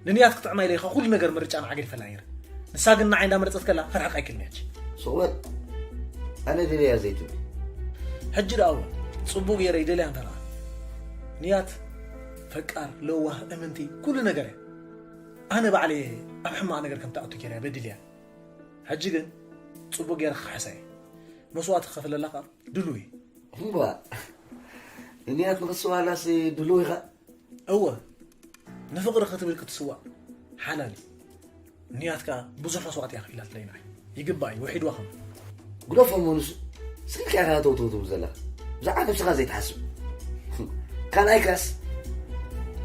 ንንያት ክጥዕማ ኢለ ኢኻ ኩሉ ነገር ምርጫ ንዓ ገዲፈላ ነይረ። ንሳ ግን ንዓይ እንዳመረጸት ከላ ክርሕቕ ኣይክእልን እየ። ሱቕ በል። ኣነ ደልያ ዘይትብል። ሕጂ ደኣ እወ፣ ጽቡቕ ገይረ ይደልያ እንተ ደኣ። ንያት ፈቃር፣ ለዋህ፣ እምንቲ፣ ኩሉ ነገር እያ። ኣነ ባዕለይ ኣብ ሕማቕ ነገር ከም ትኣቱ ገይረ እየ በዲለያ። ሕጂ ግን ጽቡቕ ገይረ ክኽሕሳ እየ። መስዋእቲ ክኸፍለላ ከኣ ድሉው እየ። እምባ፣ ንንያት ንኽትስዋላሲ ድሉው ኢኻ? እወ፣ ንፍቕሪ ክትብል ክትስዋእ ሓላል እዩ። ንያት ከኣ ብዙሕ መስዋእቲ እያ ከፊላትለይ ንዓይ። ይግባእ እዩ፣ ውሒድዋ ኸም። ግደፎ እሞ ንሱ፣ ስልኪ ኢኻ ተውተው ትብል ዘለኻ። ብዛዕባ ነብስኻ ዘይትሓስብ። ካልኣይካስ፣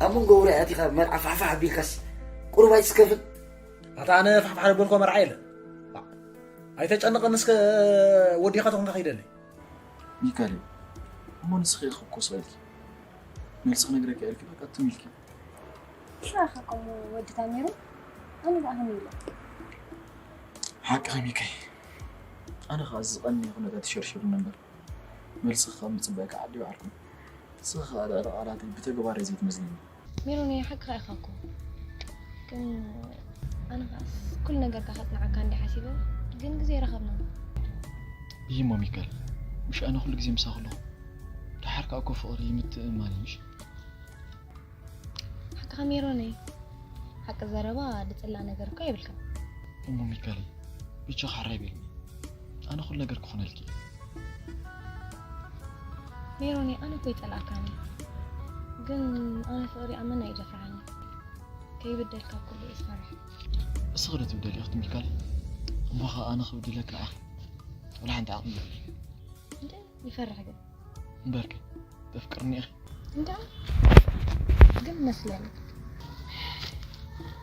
ኣብ መንጎ ውራይ ኣቲኻ መርዓ ፋሕፋሕ ኣቢልካስ፣ ቁሩብ ኣይትስከፍን? ኣታ ኣነ ፋሕፋሕ ዘበልኮ መርዓ የለን። ኣይተጨንቐኒ እስከ፣ ወዲኻ ተኾንካ ከይደለይ። ሚካኤል፣ እሞ ንስኺ ኢኺ እኮ ሰበይቲ። መልሲ ክነግረኪ ኢልኪ በቃ ትም ኢልኪ። ንስኻ ከምኡ ወዲ ታሚሩ፣ ኣነ ደኣ ከመይ ኢለ? ሓቅኺ ሚካይ። ኣነ ኸኣ ዝቐንየ ኩነታት ይሸርሽሩኒ እምበር፣ መልስኺ ካብ ምጽባይ ከዓ ዓዲ ይውዓልኩ። ንስኺ ኸኣ ልዕሊ ቃላተይ ብተግባር እየ ዘይትመስልኒ። ሜሮን፣ ሓቅኻ ኢኻ እኮ። ግን ኣነ ኸኣስ ኩሉ ነገርካ ከጽንዓካ እንዲ ሓሲበ፣ ግን ግዜ ረኸብና። እይ እሞ ሚካል፣ ምሽ ኣነ ኩሉ ግዜ ምሳኺ ኣለኹ። ደሓር ከኣ እኮ ፍቕሪ ምትእምማን እዩ ምሽ? ሓቅኻ ሜሮነይ፣ ሓቂ ዘረባ ዝጽላእ ነገር እኮ የብልካን። እሞ ሚካለይ፣ ብቻ ሓራይ በልኒ። ኣነ ኩሉ ነገር ክኾነልኪ እየ። ሜሮነይ፣ ኣነ እኮ ይጸልኣካን እየ። ግን ኣነ ፍቕሪ ኣመና እዩ ዘፍርሓኒ። ከይብደልካ ኩሉ እየ ዝፈርሕ። እስኺ ዶ ትብደሊ ኢኺ ሚካለይ? እሞ ኸኣ ኣነ ክብድለኪ ንዓኺ ወላ ሓንቲ ዓቕሚ የብለይን። እንደ ይፈርሕ ግን። እምበርከ፣ ተፍቅርኒ ኢኺ? እንዳ ግን መስለኒ።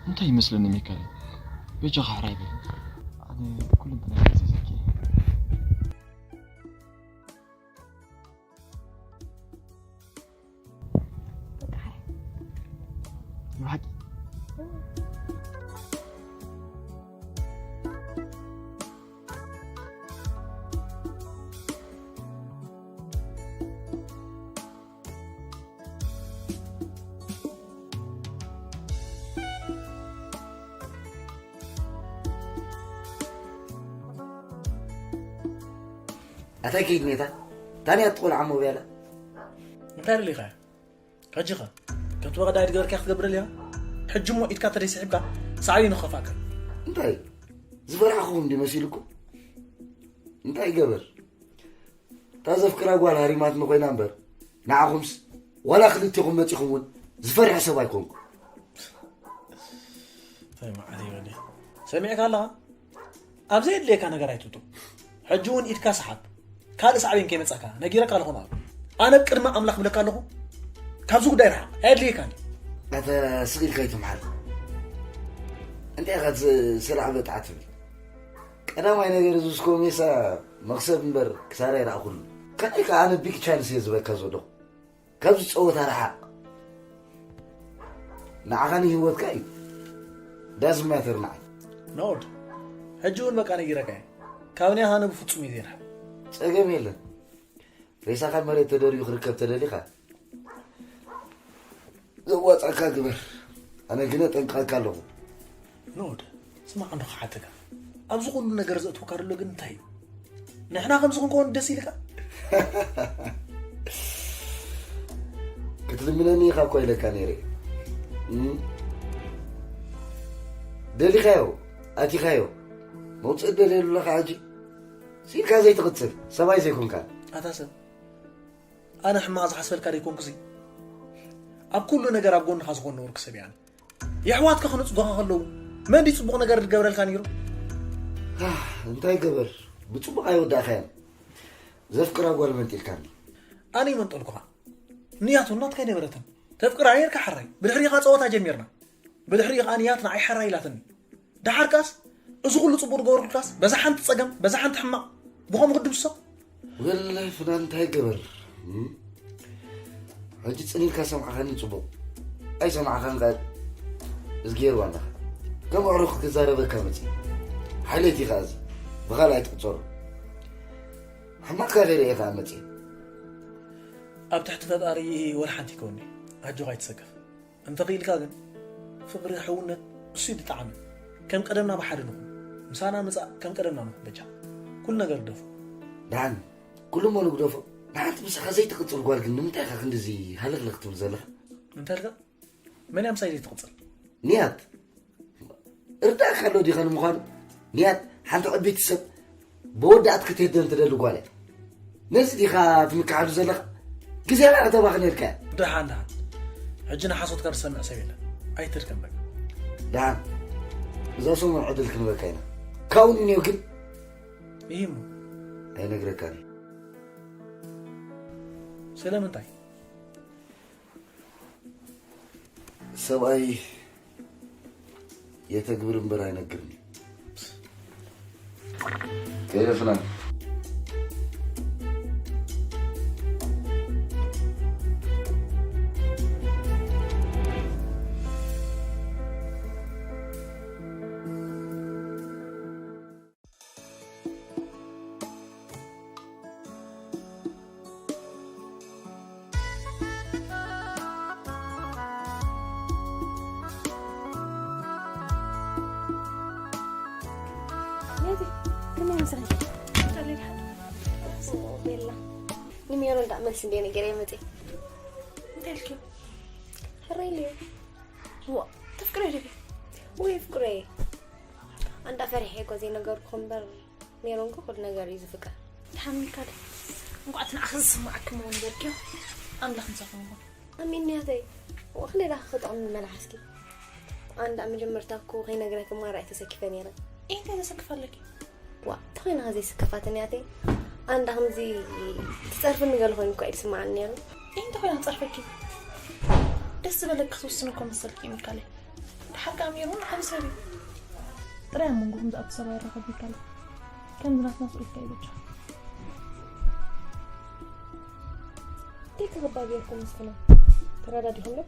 እንታይ ይመስለኒ ሚካኤል? በጃኻ ሕራይ በል። ኣነ ኩሉ እንተናይ ግዜ ዘኪ። በቃ ሕራይ። ብሓቂ? ኣታይ ከይድ ኔታ? ታንያ ትቆልዓ ሞብያላ? እንታይ ደሊኻ? ሕጂ ኸ ከምቲ በቐዳይ ዝገበርካዮ ክትገብር ደሊኻ? ሕጂ እሞ ኢድካ ተደይስሒብካ ሳዕቤኑ ክኸፍኣካ። እንታይ? ዝፈራሕኹም ድዩ መሲልኩም? እንታይ ይገበር? እታ ዘፍቅራ ጓል ሃሪማትኒ ኮይና እምበር፣ ንዓኹምስ ዋላ ክልቴኹም መጺኹም እውን ዝፈርሕ ሰብ ኣይኮንኩ። እንታይ መዓት ይበል? ሰሚዕካ ኣለኻ? ኣብ ዘየድልየካ ነገር ኣይትውጡ። ሕጂ እውን ኢድካ ሰሓብ። ካልእ ሳዕቤን ከይመጻካ ነጊረካ ኣለኹ። ንኣብ ኣነ ቅድሚ ኣምላኽ ብለካ ኣለኹ፣ ካብዚ ጉዳይ ርሓቕ። ኣየድልየካን እዩ። ኣተ ስቕ ኢልካ ኣይትምሓል። እንታይ ኢኻ እዚ ስላዕ በጣዕ ትብል? ቀዳማይ ነገር እዚ እስኮ ሜሳ መኽሰብ እምበር ክሳራ ይረኣኹሉ። ካልኣይ ከኣ ኣነ ቢግ ቻንስ እየ ዝበካ ዘለኹ። ካብዚ ጸወታ ረሓቕ። ንዓኻን ህይወትካ እዩ። ዳዝም ማተር ንዓይ። ኖድ፣ ሕጂ እውን በቃ ነጊረካ እየ። ካብ ናይ ሃነ ብፍጹም እዩ ዘይርሕቕ። ጸገም የለን። ሬሳኻ መሬት ተደርዩ ክርከብ ተደሊኻ፣ ዘዋጻካ ግበር። ኣነ ግነ ጠንቅቐካ ኣለኹ። ኖድ፣ ስማዕ እንዶ ክሓተካ። ኣብዚ ኩሉ ነገር ዘእትወካ ዘሎ ግን እንታይ እዩ? ንሕና ከምዚ ክንከውን ደስ ኢልካ? ክትልምነኒ ኢኻ እኮ ኢለካ ነይረ። እም? ደሊኻዮ፣ ኣቲኻዮ። መውጽኢ ደልየሉ ኣለኻ ሕጂ? ሲልካ ዘይትቕጽል፣ ሰብኣይ ዘይኮንካ። ኣታ ሰብ፣ ኣነ ሕማቕ ዝሓስበልካ ደይኮንኩሲ? ኣብ ኩሉ ነገር ኣብ ጎንኻ ዝኾን ነበርኩ ሰብ እየ ኣነ። የሕዋትካ ክነጽጎኻ ከለዉ፣ መን ድዩ ጽቡቕ ነገር ዝገብረልካ ነይሩ? ኣህ፣ እንታይ ገበር? ብጽቡቕ ኣይወዳእካያን። ዘፍቅራ ጓል መንጢልካኒ። ኣነ ይመንጠልኩኻ። ንያቱ ናትካ ኣይነበረትን። ተፍቅራ ነይርካ ሓራይ። ብድሕሪኻ ጸወታ ጀሚርና። ብድሕሪኡ ከኣ ንያት ንዓይ ሓራይ ኢላትኒ። ደሓር ከኣስ፣ እዚ ኩሉ ጽቡቕ ዝገበርኩልካስ፣ በዛ ሓንቲ ጸገም፣ በዛ ሓንቲ ሕማቕ፣ ብኸምኡ ክድምስሶ? ወለ ፍናን እንታይ ገበር? እም? ሕጂ ጽን ኢልካ ሰምዓኻኒ ጽቡቕ። ኣይሰማዕኻን ከኣ እዝጊሄር ዋናኻ። ከም ኣዕሩኽ ክዛረበካ መጺእ። ሓለይቲ ከኣ እዚ ብኻልእ ኣይትቑጸሩ። ሕማቕካ ከይርእየ ከኣ መጺእ። ኣብ ትሕቲ ፈጣሪ ወላ ሓንቲ ይከውኒ። ኣጆኻ ኣይትሰከፍ። እንተኽኢልካ ግን፣ ፍቕሪ፣ ሕውነት፣ እሱ እዩ ዝጠዓመ። ከም ቀደምና ብሓደ ንኹን። ምሳና ምጻእ፣ ከም ቀደምና ንኹን በጃ። ኩሉ ነገር ግደፎ። ደሓን፣ ኩሉ እሞ ንግደፎ። ንሓንቲ ምሳኻ ዘይትቕጽል ጓል ግን ንምንታይ ኢኻ ክንድዚ ሃለኽለኽ ትብል ዘለኻ? እንታይ ኢልካ? መን እያ ምሳይ ዘይትቕጽል? ንያት። እርዳእካ ኣሎ ዲኻ ንምዃኑ? ንያት ሓንቲ ዕብይቲ ሰብ ብወዳእት ክትህደን ትደሊ ጓል እያ። ነዚ ዲኻ ትምክሓሉ ዘለኻ? ግዜና ከተባኽነልካ እያ። ደሓን፣ ደሓን። ሕጂ ንሓሶትካ ዝሰምዕ ሰብ የለን። ኣይትድከም በቃ። ደሓን። እዛ ሰሙን ዕድል ክንበካ ኢና። ካብኡ ንኔው ግን ይሂሞ። ኣይነግረካን እየ። ስለምንታይ? ሰብኣይ የተግብር እምበር ኣይነግርን እዩ። ከይደ ፍናን። ነዚ ከመይ ምስረን? ቀሊል ሓ ቤላ ንሜሮን ዳ መልስ እንደ ነገር የመጽ እንታይ ልኪ? ሕረይ ልዩ ዋ ተፍቅረ ድቢ ወይ ፍቅረ ኣንዳ ፈሪሐ እኮ ዘይነገርኩ እምበር ሜሮን እኮ ኩሉ ነገር እዩ ዝፍቅር። ተሓሚካ ዶ? እንቋዕ እቲ ንዓኺ ዝስምዓኪ ምውን ገርክዮ ኣምላኽ ምሳኹም ይኹን። ኣሚን ያተይ ወኽለ ዳ ክጠቕሚ መላሓስኪ ኣንዳ መጀመርታ እኮ ከይነግረኪ ማራ እየ ተሰኪፈ ነይረ። እንታይ ተሰክፋለኪ? ዋ ተኾይና ዘይስከፋትን ያተይ ኣንዳ ከምዚ ትጸርፍኒ ገለ ኮይኑ እኮ እዩ ዝስምዓኒ ነይሩ። እንታይ ኮይና ትጸርፈኪ? ደስ ዝበለኪ ክትውስን እኮ መሰልኪ ምካለይ። ድሓር ከኣ ሜሮን ዓቢ ሰብ እዩ። ጥራይ ኣብ መንጎኹም ዝኣቱ ሰብ ኣይራኸብ ይካል። ከምዚ ናትና ስኡልካ ይበጃ። እንታይ ክኽባ ጌርኩም ምስክና ተረዳዲኹም ዶ?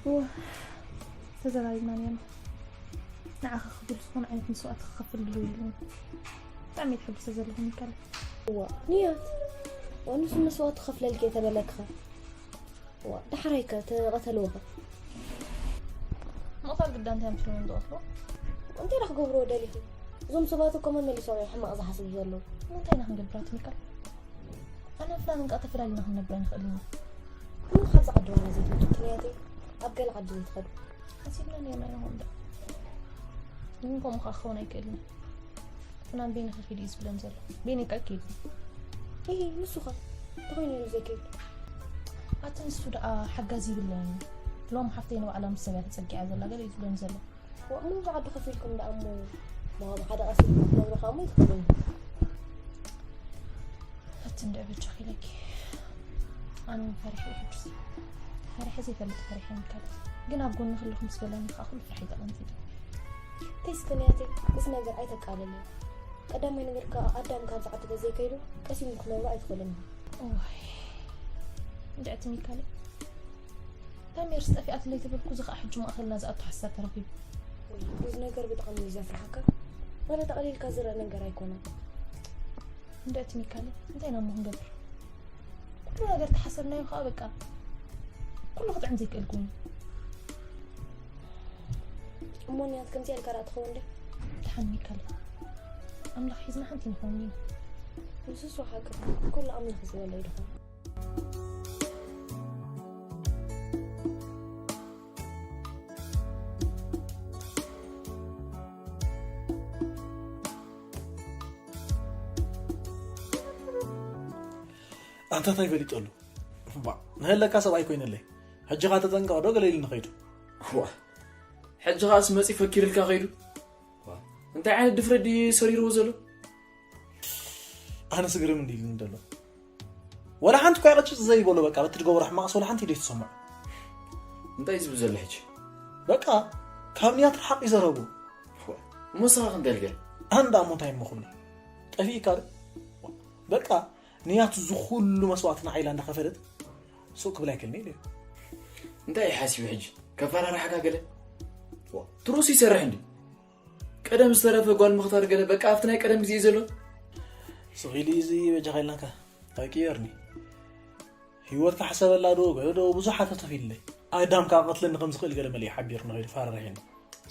እወ ተዘራሪብና ነርና። ንዓኻ ክብል ዝኾነ ዓይነት መስዋእቲ ክኸፍል ድልው የለን። ብጣዕሚ እየ ተሐጒሰ ዘለኹ ሚካል። እዋ ንያት ዋንሱ መስዋእቲ ክኸፍለልኪ እየ ተበለክኻ። ዋ፣ ዳሕራይከ ተቐተልዎ ኸ? ምቕታል ግዳ እንታይ ኣምስልዎም ዝቐትልዎ? እንታይ ዳ ክገብርዎ ደሊኹ? እዞም ሰባት እኮ መመሊሶም እዮም ሕማቕ ዝሓስቡ ዘለዉ። እንታይ ኢና ክንገብር ኣቲ ሚካል? ኣነ ፍላን እንቃ ተፈላሊና ክንነብር ኣይንኽእልን ኢና። እሞ ካብዚ ዓዲ ዋላ ዘይትወፁ ክንያተይ ኣብ ገለ ዓዲ ዘይትኸዱ? ሓሲብና ነርና ኢና ኹንዳ። ግን ከምኡ ኸዓ ክኸውን ኣይክእልን። ፍናን ቤኒ ክኺድ እዩ ዝብለን ዘሎ። ቤኒ ከ ኪድ። እሂ ንሱ ኸ ተኾይኑ እዩ ዘይከይድ። ኣቲ ንሱ ደኣ ሓጋዚ ይብለን እዩ። ሎም ሓፍተይ ንባዕላ ምስ ሰብያ ተጸጊዓ ዘላ ገለ እዩ ዝብለን ዘሎ። ዋእ እሞ ብዓዲ ኮፍ ኢልኩም ደኣ እሞ ብሓደ ቀስ ኢልኩም ክትነብሩ ኸኣ እሞ ይትኽእሉ። ኣቲ እንድዒ በጃኺ ኢለኪ። ኣነ እውን ፈሪሐ እየ ሕጅስ። ፈሪሐ ዘይፈልጥ ፈሪሐ ይምከል። ግን ኣብ ጎኒ ከለኹ ምስ በለኒ ከኣ ኩሉ ፍርሐይ ተቐንጢጡ። ተይ እስከ ንያተይ እዚ ነገር ኣይተቃልልዮ። ቀዳማይ ነገር ከኣ ኣዳም ካብዚ ዓዲ ተዘይከይዱ ቀሲኑ ክትነብሩ ኣይትኽእሉን ኢኹም። እዋይ እንድዕቲ ሚካለ እታ ሜርስ ጠፊኣትለይ ተበልኩ እዚ ከኣ ሕጂ ማእኸልና ዝኣቱ ሓሳብ ተረኺቡ። ወይ እዚ ነገር ብጣዕሚ እዩ ዘፍርሓካ። ማለት ኣቕሊልካ ዝረኣ ነገር ኣይኮነን። እንድዕቲ ሚካለ እንታይ ኢና እሞ ክንገብር? ኩሉ ነገር ተሓሰብናዮ ከኣ በቃ ኩሉ ክጥዕም ዘይክእል ኮይኑ። እሞ ንያት ከምዚ ኢልካ ደኣ ትኸውን ዶ? ደሓን ሚካለ ኣምላኽ ሒዝና ሓንቲ ንኸውን ኢና። ንሱስ ሓቂ ኩሉ ኣምላኽ ዝበሎ እዩ ድኾን። ኣንታ ታይ ፈሊጠሉ? ባዕ፣ ንሀለካ ሰብኣይ ኮይነለይ። ሕጂ ኸኣ ተጠንቀቕ ዶ ገለ ኢሉ ንኸይዱ። ዋ፣ ሕጂ ኸኣስ መጺ ፈኪርልካ ከይዱ። ዋ፣ እንታይ ዓይነት ድፍረት ድዩ ሰሪርዎ ዘሎ? ኣነስ ግርም እንዲሉኒ ዘሎ። ወላ ሓንቲ እኳ ይቕጭጭ ዘይበሎ በቃ በቲ ዝገበሮ ሕማቕስ ወላ ሓንቲ ኢደይ ትሰምዖ። እንታይ ዝብል ዘሎ ሕጂ? በቃ ካብ ንያት ርሓቕ ይዘረቡ። ዋ፣ እሞ ንስኻ ክንደልገ? ኣንዳ እሞ እንታይ እሞ ክብሎ? ጠፊእካ ዶ? በቃ ንያት ዝኹሉ መስዋእቲ ንዓይላ እንዳኸፈለት ሱቕ ክብል ኣይክእልን ኢለ። እንታይ እዩ ሓሲቡ ሕጂ? ከፈራርሓካ ገለ? ዋ፣ ትሩስ ይሰርሕ እንዲ? ቀደም ዝተረፈ ጓል ምኽታር ገለ በቃ ኣብቲ ናይ ቀደም ግዜ ዘሎ? ስቕ ኢሉ እዩ እዚ በጃኻ ኢልናካ ኣይቅየርኒ። ህይወትካ ሕሰበላ ዶ ገለ ዶ ብዙሓት ተተፊልለይ። ኣዳም ከኣ ቀትለኒ ከም ዝኽእል ገለ መለ ሓቢርኒ ከይዱ ፈራሪሕኒ።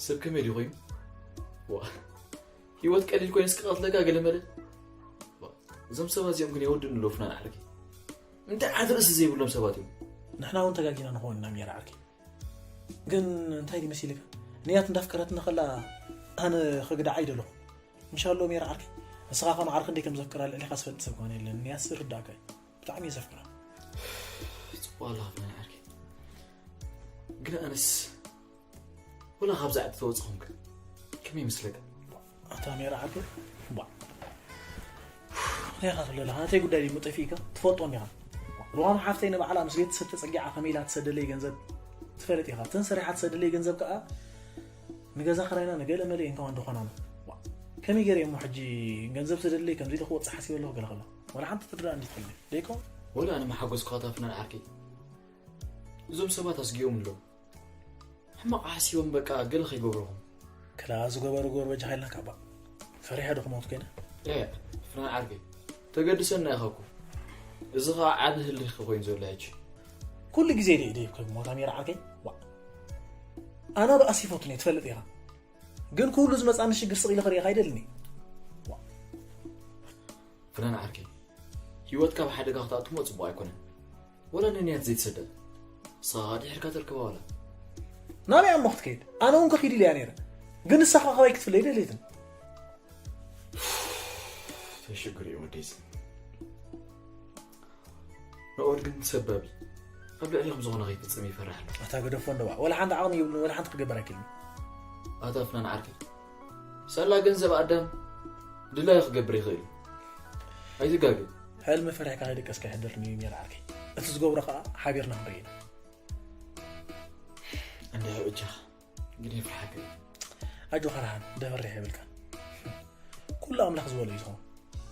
ሰብ ከመይ ድዩ ኮይኑ? ዋ፣ ህይወት ቀሊል ኮይነስ ክቐትለካ ገለ መለ? ዋ፣ እዞም ሰባት እዚኦም ግን የወድኑ ዶ ፍናን ዓርከይ? እንታይ ዓት ርእሲ ዘይብሎም ሰባት እዮም። ንሕና እውን ተጋጊና ንኸውን ኢና ሜራ ዓርከይ። ግን እንታይ ድዩ መሲልካ? ንያት እንዳፍቀረትኒ ከላ ኣነ ክግዳዓ ኣይደለኹ። ምሻሎ ሜራ ዓርከይ ንስኻ ከም ዓርኪ እንዴ ከም ዘፍቅራ ልዕሊኻ ዝፈልጥ ሰብ ከሆነ የለን። ንያት ዝርዳእካ እዩ። ብጣዕሚ እየ ዘፍቅራ። ጽቡቕ ኣለኻ ፍናን ዓርከይ። ግን ኣነስ ወላ ካብዛ ዓዲ ተወጽኹም ከ ከመይ ይመስለካ? ኣታ ሜራ ዓርከይ ባ እንታይ ኢኻ ትብለላ? ናተይ ጉዳይ ድዩ ጠፊእካ? ትፈልጦ እንዲኻ። ሩሃም ሓፍተይ ንባዕላ ምስ ቤተሰብ ተጸጊዓ ከመይ ኢላ ትሰደለይ ገንዘብ ትፈልጥ ኢኻ። እተን ሰሪሓ ትሰደለይ ገንዘብ ከኣ ንገዛ ክራይና ንገለ መለ እንከዋን ድኾናና። ዋ፣ ከመይ ገይረ እሞ ሕጂ ገንዘብ ተደለይ ከምዚ ኢለ ክወፅእ ሓሲበ ኣለኹ ገለ ከሎ ዋላ ሓንቲ ትርዳእ እንዲ ትኽእል ደይኮ? ወላ ኣነ መሓጎስኩኻ ፍናን ዓርከይ። እዞም ሰባት ኣስጊኦም ኣለዉ። ሕማቕ ሓሲቦም በቃ ገለ ከይገብረኹም። ክላ ዝገበሩ ገበሩ በጃኻ ኢልና ካባ ፈሪሐ ዶ ክሞት ኮይነ? ኤ ፍናን ዓርከይ፣ ተገድሰና ኢኻ እኮ። እዚ ኸኣ ዓቢ ህልኽ ኮይኑ ዘሎ ሕጂ። ኩሉ ግዜ ደይ ደይ ኮይኑ ሞታ ሜራ ዓርከይ። ዋ ኣና ብኣስ ይፈቱን እየ ትፈልጥ ኢኻ። ግን ኩሉ ዝመጻኒ ሽግር ስቕ ኢለ ክርእኻ ኣይደልን እየ። ፍናን ዓርከይ፣ ህይወትካ ኣብ ሓደጋ ክትኣትሞ ጽቡቕ ኣይኮነን። ወላ ንንያት ዘይትሰደድ። ንስኻ ድሕርካ ተርክባ ወላ። ናበይ እሞ ክትከይድ? ኣነ እውን ከኺድ ኢለያ ነይረ። ግን ንሳኻ ካባይ ክትፍለይ ደልየትን። ተሽግር እዩ ወደይስ። ንኦድ ግን ሰባቢ ኣብ ልዕሊኹም ዝኾነ ከይፍጽም ይፈርሕ ኣሎ። ኣታ ገደፎ እንደዋ ወላ ሓንቲ ዓቕሚ ይብሉን ወላ ሓንቲ ክገብር ኣይክእልን። ኣታ ፍናን ዓርከይ፣ ሳላ ገንዘብ ኣዳም ድላዩ ክገብር ይኽእል እዩ። ኣይትጋገ። ሕልሚ ፈሪሕካ ከይደቀስካ ይሕደር ንዩ ሜራ ዓርከይ። እቲ ዝገብሮ ከዓ ሓቢርና ክንርኢ ኢና። እንድሕር እጃኻ ግን የፍርሓካ እዩ። ኣጆኻ ደሓን ደፈርሕ የብልካን። ኩሉ ኣምላኽ ዝበሎ እዩ ዝኸውን።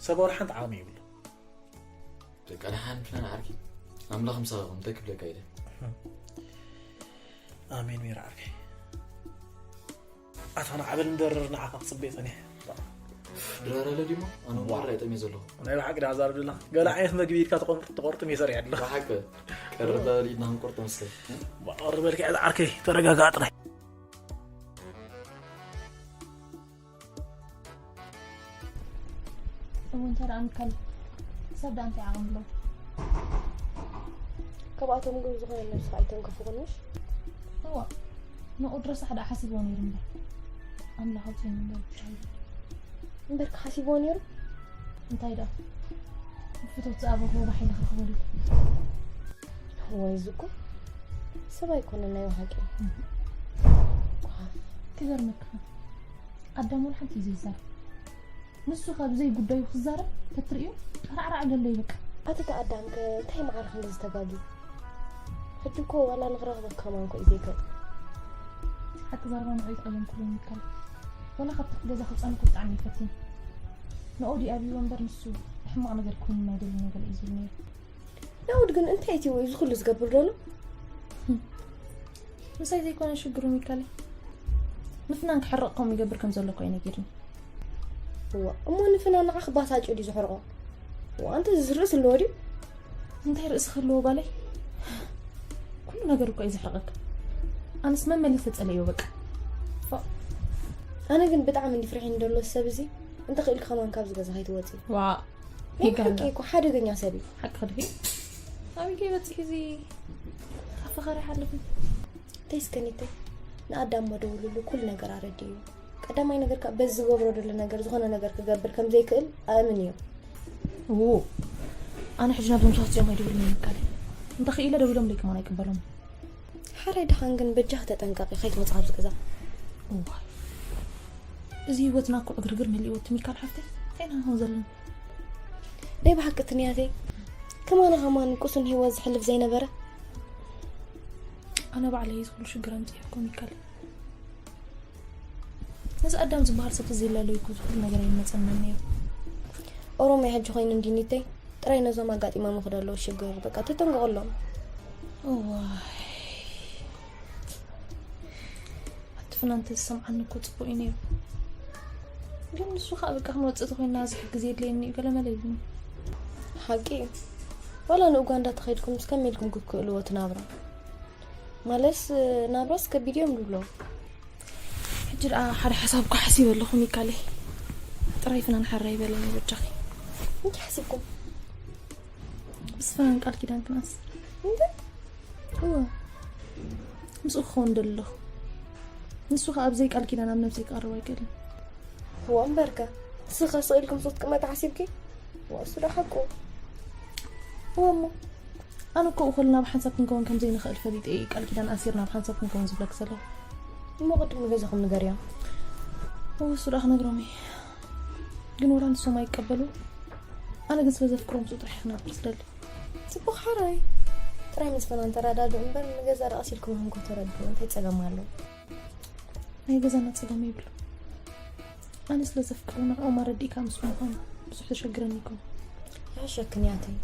ሰብ ወላ ሓንቲ ዓቕሚ የብሉ። በቃ ደሓን ፍናን ዓርኪ ኣምላኽ ምሳኻ ይኹን እንታይ ክብለካ ኢለ። ኣሜን ሜራ ዓርከይ። ኣታ ንዓበል እንደርር ንዓኻ ክጽበየ ጸኒሐ። ድራር ኣለ ዲሞ ኣነ ዋራ የጠምየ ዘለኹ። ናይ ብሓቂ ዳ ዛርብ ደላ ገለ ዓይነት መግቢ ኢድካ ትቆርጥ ትቆርጥ ሜሰር ያለ። ብሓቂ ቀርብ በል ኢድና ክንቆርጦ መስለኝ። ባቆር በልካ ዓርከይ ተረጋጋ ጥራይ። እወ እንታይ ደኣ ምካል ሰብ ደኣ እንታይ ዓቕሚ ኣለዎ። ካብኣቶም ግን ዝኾነ ነብስኻ ኣይተንከፍኹንሽ። እዋ ንቑድ ረሳሕ ደኣ ሓሲብዎ ነይሩ እምበር ኣምላኽ ኣውፅእኒ እምበር ብቻ ይብል። እምበርካ ሓሲብዎ ነይሩ። እንታይ ደኣ ፍቶት ዝኣበኽዎ ባሕ ኢለ ክረኽቦ ድዩ። እዋይ እዚ እኮ ሰብ ኣይኮነን ናይ ብሓቂ። ክገርመካ ኣዳም ወላ ሓንቲ እዩ ዘይዛረብ። ንሱ ካብ ዘይጉዳዩ ክዛረብ ተትርእዮ ጠራዕራዕ ገሎ እዩ በቃ። ኣቲ ተኣዳም ከ እንታይ መዓር ክንድዚ ተጋግዩ? ሕጂ እኮ ዋላ ንክረኽበካ ከማን እኮ እዩ ዘይክእል። ሓቂ ዘረባ ንዑ ይቀየም ኩሉ ይከል። ዋላ ካብቲ ገዛ ክውፃኒ እኮ ብጣዕሚ ይፈትን። ንኦዲ ኣብይዎ እምበር ንሱ ሕማቕ ነገር ኮይኑ ናይ ደሊ ነገር እዩ ዝብል ነይሩ። ዳውድ ግን እንታይ እቲ ወይ እዚ ኩሉ ዝገብር ዘሎ? ምሳይ ዘይኮነ ሽግሩ ሚካለይ ንፍናን ክሕርቕ ከምኡ ይገብር ከም ዘሎ እኮ እዩ ነጊርኒ። እዋ እሞ ንፍናን ንዓ ክባሳጭ ድዩ ዝሕርቆ? እዋ ኣንተ ዝስርስ ኣለዎ ድዩ? እንታይ ርእሲ ክህልዎ ጓለይ? ኩሉ ነገር እኮ እዩ ዝሕርቐካ። ኣነስ መመሊሰ ጸለዮ በቃ። ኣነ ግን ብጣዕሚ እንዲ ፍርሒኒ ዘሎ ሰብ እዚ እንተኽኢልኪ ከማን ካብዚ ገዛ ከይትወፂ። ዋ ይጋላ። ብሓቂ እኮ ሓደገኛ ሰብ እዩ። ሓቂ ክድፊ ኣበይ ከይበፅሕ እዚ ካፈኸሪ ሓለኹ። እንታይ እስከ ኒተይ ንኣዳም መደውልሉ ኩሉ ነገር ኣረድእዮ። ቀዳማይ ነገር ከዓ በዚ ዝገብሮ ዘሎ ነገር ዝኾነ ነገር ክገብር ከም ዘይክእል ኣእምን እዮ። እዎ ኣነ ሕጂ ናብዞም ሰባት እዚኦም ኣይደውልን እየ ምቃለይ። እንተኽኢለ ደዊሎም ደይ ከማን ኣይቅበሎም። ሓራይ ደሓን ግን በጃኺ ተጠንቀቒ ከይትወፂ ካብዚ ገዛ። እዋይ እዚ ህይወትና እኮ ዕግርግር መሊእዎ እቲ ሚካል ሓፍተይ እንታይ ኢና ንኸውን ዘለና? ናይ ብሓቂ እቲ ንያተይ ከማና ከማን ቁሱን ህይወት ዝሕልፍ ዘይነበረ። ኣነ ባዕለይ እዚ ኩሉ ሽግር ኣምፅኤ እኮ ሚካል። ነዚ ኣዳም ዝበሃል ሰብ ተዘይላለዩ እኮ እዚ ኩሉ ነገር ኣይመፀናን ነይሩ። ኦሮምያ ሕጂ ኮይኑ እንዲ ኒተይ ጥራይ ነዞም ኣጋጢሞምኺ ዘለዉ ሽግር በቃ ተጠንቀቕሎም። እዋይ ኣቲ ፍናን ተዝሰምዓኒ እኮ ፅቡቅ እዩ ነይሩ። ግን ንሱ ከዓ በቃ ክንወፅእ ተኮይንና ዝሕግዝ የድልየኒ እዩ ገለመለ ኢሉኒ። ሓቂ እዩ። ዋላ ንኡጋንዳ ተኸይድኩምስ ከመይ ኢልኩም ክትክእልዎ እቲ ናብራ? ማለትስ ናብራስ ከቢድ እዮም ዝብሎ። ሕጂ ደኣ ሓደ ሓሳብ እኳ ሓሲበ ኣለኹ ሚካለይ። ጥራይ ፍናን ሓራይ በለኒ በጃኺ። እንታይ ሓሲብኩም? ምስ ፍናን ቃል ኪዳን ክነኣስር። እንታይ? እወ ምስኡ ክኸውን ደሊ ኣለኹ። ንሱ ኸኣ ብዘይ ቃል ኪዳን ኣብ ነብሰይ ክቐርብ ኣይክእልን። እዋ እምበርከ ንስኺ ስቕ ኢልኪ ምስኡ ክትቅመጢ ሓሲብኪ? እዋ እሱ ዶ ሓቁ? እወ እሞ ኣነ እኮ ብኹልና ብሓንሳብ ክንከውን ከም ዘይንኽእል ፈሊጠ እየ ቃል ኪዳን ኣሲርና ብሓንሳብ ክንከውን ዝብለኪ ዘለኹ። እሞ ቅድም ንገዛኹም ንገርዮም። እወ እሱ ደኣ ክነግሮም እየ። ግን ወላ ንሶም ኣይቀበሉ። ኣነ ግን ስለ ዘፍቅሮም ምስኡ ጥራሕ ክነብር ዝደሊ። ጽቡቕ ሓራይ። ጥራይ ምስ ፍናን ተረዳድኡ እምበር ንገዛ ደኣ ቀስ ኢልኩም ኢኹም እኮ ተረድኡ። እንታይ ጸገም ኣለዎ? ናይ ገዛና ጸገም የብሉ። ኣነ ስለ ዘፍቅሮ ንዕኦም ኣረዲእካ ምስ ምዃኑ ብዙሕ ተሸግረኒ ይኮን። ይሕሸክን ያተይ።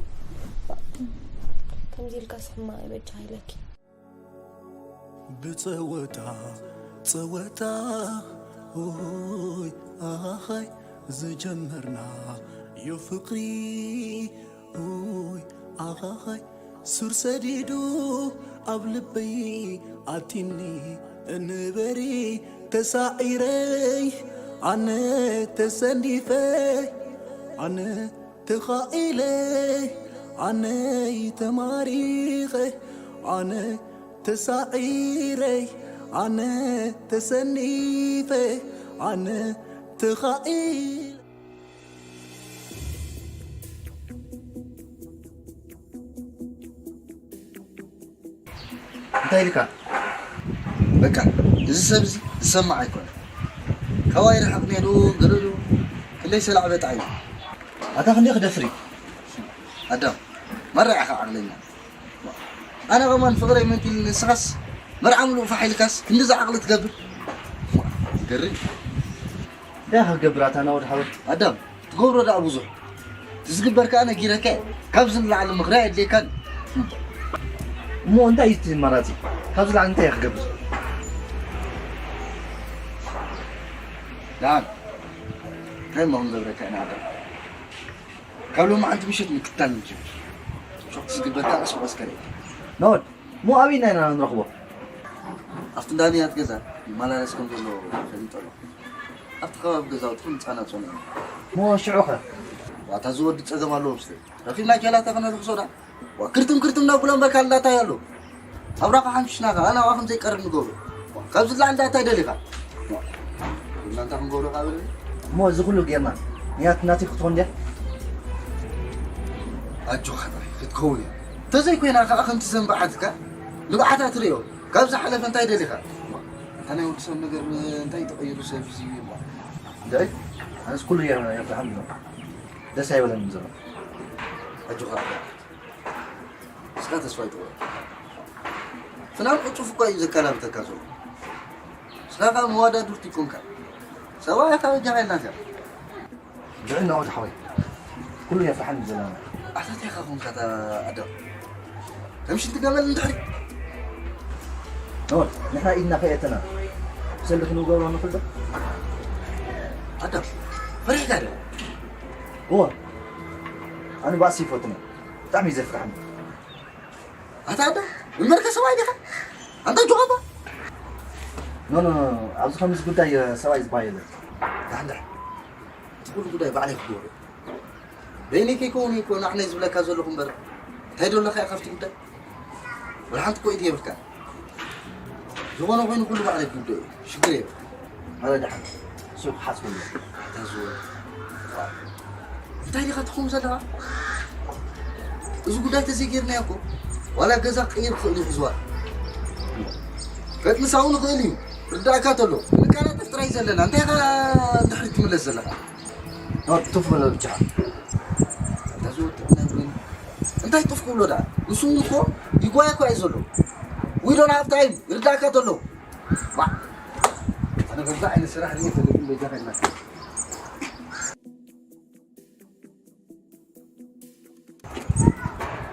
ከምዚ ኢልካ ስሕማ ይበጃ ኢለኪ። ብጸወታ ጸወታ ሆይ ኣኻኻይ ዝጀመርና ዮ ፍቕሪ ሆይ ኣኻኻይ ሱር ሰዲዱ ኣብ ልበይ ኣቲኒ እንበሪ ተሳዒረይ ኣነ ተሰኒፈ ኣነ ተኻኢለ ኣነይ ተማሪኸ ኣነ ተሳዒረ ኣነ ተሰኒፈ ኣነ ተኻኢለ እንታይ ኢልካ? በቃ እዚ ሰብ እዚ ዝሰማዕ ኣይኮነ። ካባይ ርሕቕ ነይሩ ገለሉ ክንደይ ሰላዕ በጣ እዩ። ኣታ ክንደይ ክደፍር እዩ? ኣዳም ማራ ኢኻ ዓቕለኛ። ኣነ ከማን ፍቕረይ መንቲል ንስኻስ መርዓ ሙሉእ ፋሕ ኢልካስ ክንድዚ ዓቕሊ ትገብር? ገርም። እንታይ ኢኻ ክገብር ኣታ ናወድ ሓወይ? ኣዳም ትገብሮ ደኣ ብዙሕ ትዝግበር ከኣ ነጊረካ እየ። ካብዚ ንላዕሊ ምኽሪ ኣየድልየካን። እሞ እንታይ እዩ እቲ መራጺ? ካብዚ ላዕሊ እንታይ እየ ክገብር? ደሓን እንታይ እሞ ክንገብረካ ኢና ኣዳም? ካብ ሎማዓንቲ ምሸት ምክታል ንጀምር። ሾክ ትዝግበር ከኣ ቀስ ብቐስ ከርእየካ። ናወድ እሞ ኣበይ ኢና ኢና ንረኽቦ? ኣብቲ እንዳ ንያት ገዛ ይመላለስ ከም ዘሎ ፈሊጠ ኣለኹ። ኣብቲ ከባቢ ገዛውቲ እውን ጻና ጾነ እዩ። እሞ ሽዑኸ? ዋታ ዝወዲ ጸገም ኣለዎ ምስለይ። ረኺብና ኬላታ ከነልኽሶ ዳ? ዋ ክርትም ክርትም ናብ ጉለን በካል እንዳታይ ኣሎ። ኣብራኻ ሓምሽና ከ ኣና ዋኽም ዘይቀርብ ንገብሮ። ካብዚ ላዕሊ ዳታይ ደሊኻ? እናንታ ክንገብሮ ካብ እሞ እዚ ኩሉ ጌርና ንያት ናቲ ክትኾን ድያ? ኣጆኻ ጥራይ ክትከውን እያ። ተዘይኮይና ከኣ ከምቲ ዘንበዓትካ ንብዓታ ትርእዮ። ካብ ዝሓለፈ እንታይ ደሊኻ? እታ ናይ ወዲ ሰብ ነገር እንታይ ተቐይሩ ሰብ እዚ እዩ እሞ። እንታይ? ኣነስ ኩሉ ጌርና የፍርሓም ነው። ደስ ኣይበለንን ዘሎ። ኣጆኻ እስካ ተስፋ ይትቆ ፍናን ቅጩፍ እኳ እዩ ዘከላብተካ ዘሎ። እስኻ ካብ መዋዳድርቲ ይኮንካ። ሰብኣይ ካብ እጃኻ የልናካ። ብዕና ወድ ሓወይ ኩሉ የፍርሓኒ ዘለና ኣታቲኻ ኮንካ ኣዳም ከም ሽንቲ ገመል እንድሕሪ ኖር ንሕና ኢድና ከየተና ብሰልዲ ክንገብሮ ንኽእል ዶ ኣዳም ፈሪሕካ ዶ እወ ኣነ ባእሲ ይፈትነ ብጣዕሚ እዩ ዘፍርሓኒ ኣታ ኣዳም እምበርከ ሰብኣይ ዲኻ ኣንታ ጆኻባ ኖ ኖ ኖ ኣብዚ ከምዚ ጉዳይ ሰብኣይ ዝበሃል የለን ዳሕንዳሕ እቲ ኩሉ ጉዳይ ባዕለይ ክገብሮ በይነይ ከይከውን እዩ እኮ ንዓነይ ዝብለካ ዘለኹ እምበር እንታይ ዶ ኣለካ ካብቲ ጉዳይ ወላ ሓንቲ ኮይት የብልካ ዝኾነ ኮይኑ ኩሉ ባዕለይ ክውደእ እዩ ሽግር የብልካ ኣረ ደሓን ሱቅ ሓስበሉ ኣታ ዝወ እንታይ ዲኻ ትኸውን ዘለኻ እዚ ጉዳይ ተዘይጌርናዮ እኮ ዋላ ገዛ ክቅይር ክኽእል እዩ ሕዝዋ ገጥምሳው ንኽእል እዩ ርዳእካ ተሎ ንቃላጠፍ ጥራይ ዘለና እንታይ ኻ ድሕሪት ትምለስ ዘለኻ ትፍ በሎ ብቻ እንታይ ጥፍ ክብሎ ዳ ንሱ እውን እኮ ይጓየ እኮ እዩ ዘሎ ዊዶን ሃፍ ታይም ይርዳእካ ተሎ ኣነ ከምዛ ዓይነት ስራሕ ርኢ ፈልግን በጃ ከድና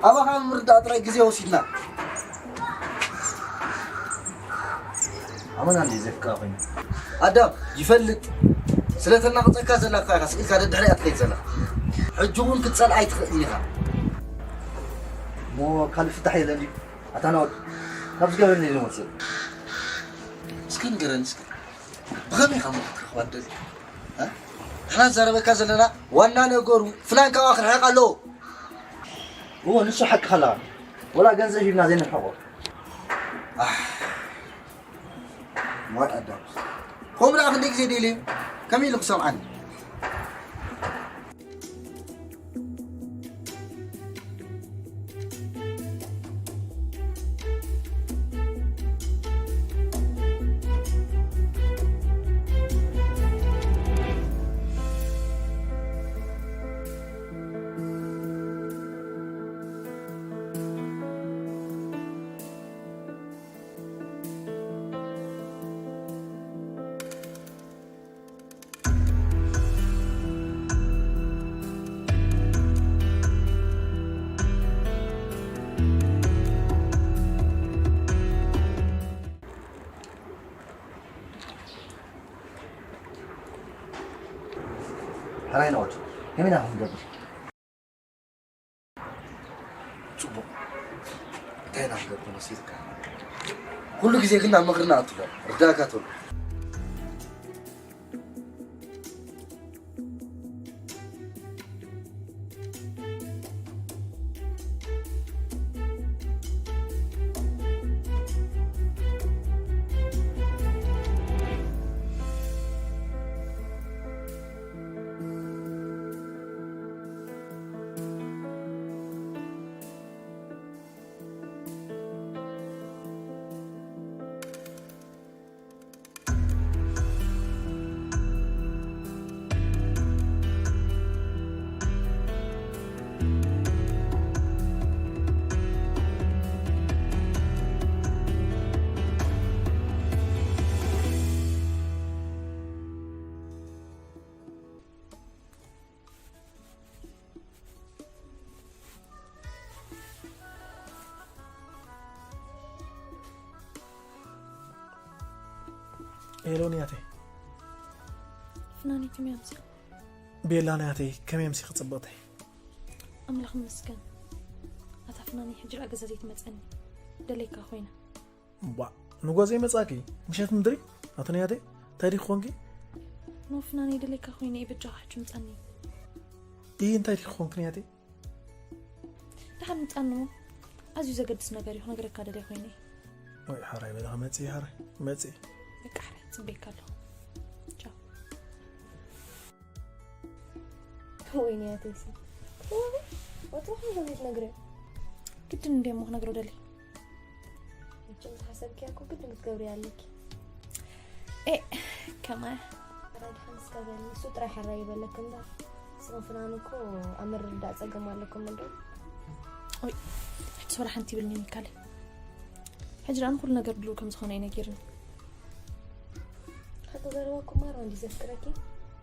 ኣባኻ ምርዳእ ጥራይ ግዜ ወሲድና ኣመና እንዲ ዘፍቅራ ኮይኑ ኣዳም ይፈልጥ ስለተናቕፀካ ዘላ እኳ ኢኻ ስኢልካ ደድሕሪኣ ትኸይድ ዘለኻ ሕጂ እውን ክትፀልኣ ኣይትኽእልን ኢኻ እሞ ካልእ ፍታሕ የለን ድዩ ኣታ ናወድ ካብ ዝገበረኒ ኢሉ መፅእ እስከ ንገረኒ እስከ ብኸመይ ኢኻ ሞ ክትረኽባ ትደሊ ንሕና ንዛረበካ ዘለና ዋና ነገሩ ፍላን ካብኣ ክርሕቕ ኣለዎ እዎ ንሱ ሓቅኻ ኣለኻ ወላ ገንዘብ ሂብና ዘይንርሕቖ ዋይ ኣዳም ከምኡ ደኣ ክንደይ ግዜ ደልየ ከመይ ኢሉ ክሰምዓኒ ከመይ ኢና ክንገብር? ጽቡቕ። እንታይ ኢና ክንገብር መሲልካ? ኩሉ ግዜ ግን ናብ ምኽሪ ንኣቱ ዶ? ርዳእካ ተሎ። ሄሎ ንያተይ። ፍናነይ ከመይ ኣምሲኻ? ቤላ ንያተይ፣ ከመይ ኣምሲኺ ጽብቕተይ? ኣምላኽ ይመስገን። ኣታ ፍናነይ፣ ሕጂ ደኣ ገዛ ዘይትመጸኒ? ደለይካ ኮይነ። እምቧእ፣ ንጎ ዘይመጻኪ? ምሸት ምድሪ? ኣቲ ንያተይ፣ እንታይ ዲኺ ኮንኪ? ኖ ፍናነይ፣ ደለይካ ኮይነ እየ፣ በጃኻ ሕጂ ምጻኒ። ኢሂ፣ እንታይ ዲኺ ኮንኪ ንያተይ? ደሓን ምጻኒ እሞ፣ ኣዝዩ ዘገድስ ነገር እዩ ክነግረካ ደልየ ኮይነ። ወይ ሓራይ በለ፣ መጺ ሓራይ፣ መጺ። በቃ ሓራይ፣ ጽበየካ ኣለኹ። ቻው። ወይኔ ኣተይሲ። ወትሮኹም ከም ዘይትነግርዮ። ግድን እንድየ እሞ ክነግሮ ደልየ። መቸም ዝሓሰብክያ እኮ ግድን ክትገብርያ ኣለኪ። ኤ፣ ከማይ። ኣረ ድሓን እስከ በሊ፣ ንሱ ጥራይ ሓራይ ይበለኪ እምበር። ንስኹም ፍናን እኮ ኣብ ምርድዳእ ጸገም ኣለኩም እንዶ? ኦይ፣ ሕጂ ወላ ሓንቲ ይብልኒ ሚካለ። ሕጂ ደኣ ንኹሉ ነገር ድሉው ከም ዝኾነ እዩ ነጊርኒ። ሓቂ ዘረባ እኮ ማራ እንዲ ዘፍቅረኪ።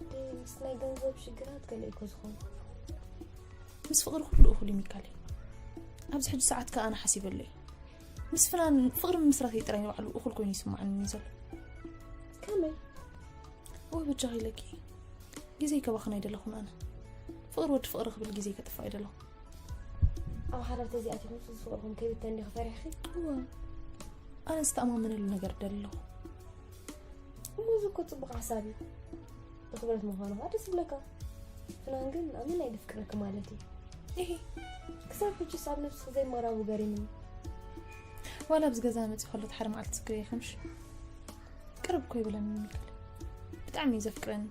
ዲ ምስ ናይ ገንዘብ ሽግራት ገለ እኮ ዝኾነ። ምስ ፍቕሪ ኩሉ እኹል እዩ ሚካለ። ኣብዚ ሕጂ ሰዓት ከኣ ኣነ ሓሲበሉ እየ። ምስ ፍናን ፍቕሪ ምምስራት እዩ ጥራይ ንባዕሉ እኹል ኮይኑ ይስምዓኒ ዘሎ። ከመይ? ወይ በጃኺ ኢለኪ። ግዜ ከባኽን ኣይደለኹን ኣነ። ፍቕሪ ወዲ ፍቕሪ ክብል ግዜ ከጥፍእ ኣይደለኹን። ኣብ ሓዳር ተዚኣትኩም እዚ ፍቕርኹም ከይብተን ዲኺ ፈሪሕኺ? እወ። ኣነ ዝተኣማመነሉ ነገር ደሊ ኣለኹ። እሞ እዚ እኮ ጽቡቕ ሓሳብ እዩ። ብኽብረት ምዃኑ ኸኣ ደስ ይብለካ። ፍናን ግን ኣመና እዩ ዘፍቅረኪ ማለት እዩ። እሂ። ክሳብ ሕጂስ ኣብ ነብስኺ ዘይምቕራቡ ገሪሙኒ። ዋላ ኣብዚ ገዛ መጺኡ ከሎ እቲ ሓደ መዓልቲ ትዝክርዮ ኢኺ ምሽ? ቅርብ እኮ ይብለኒ ሚካል። ብጣዕሚ እዩ ዘፍቅረኒ።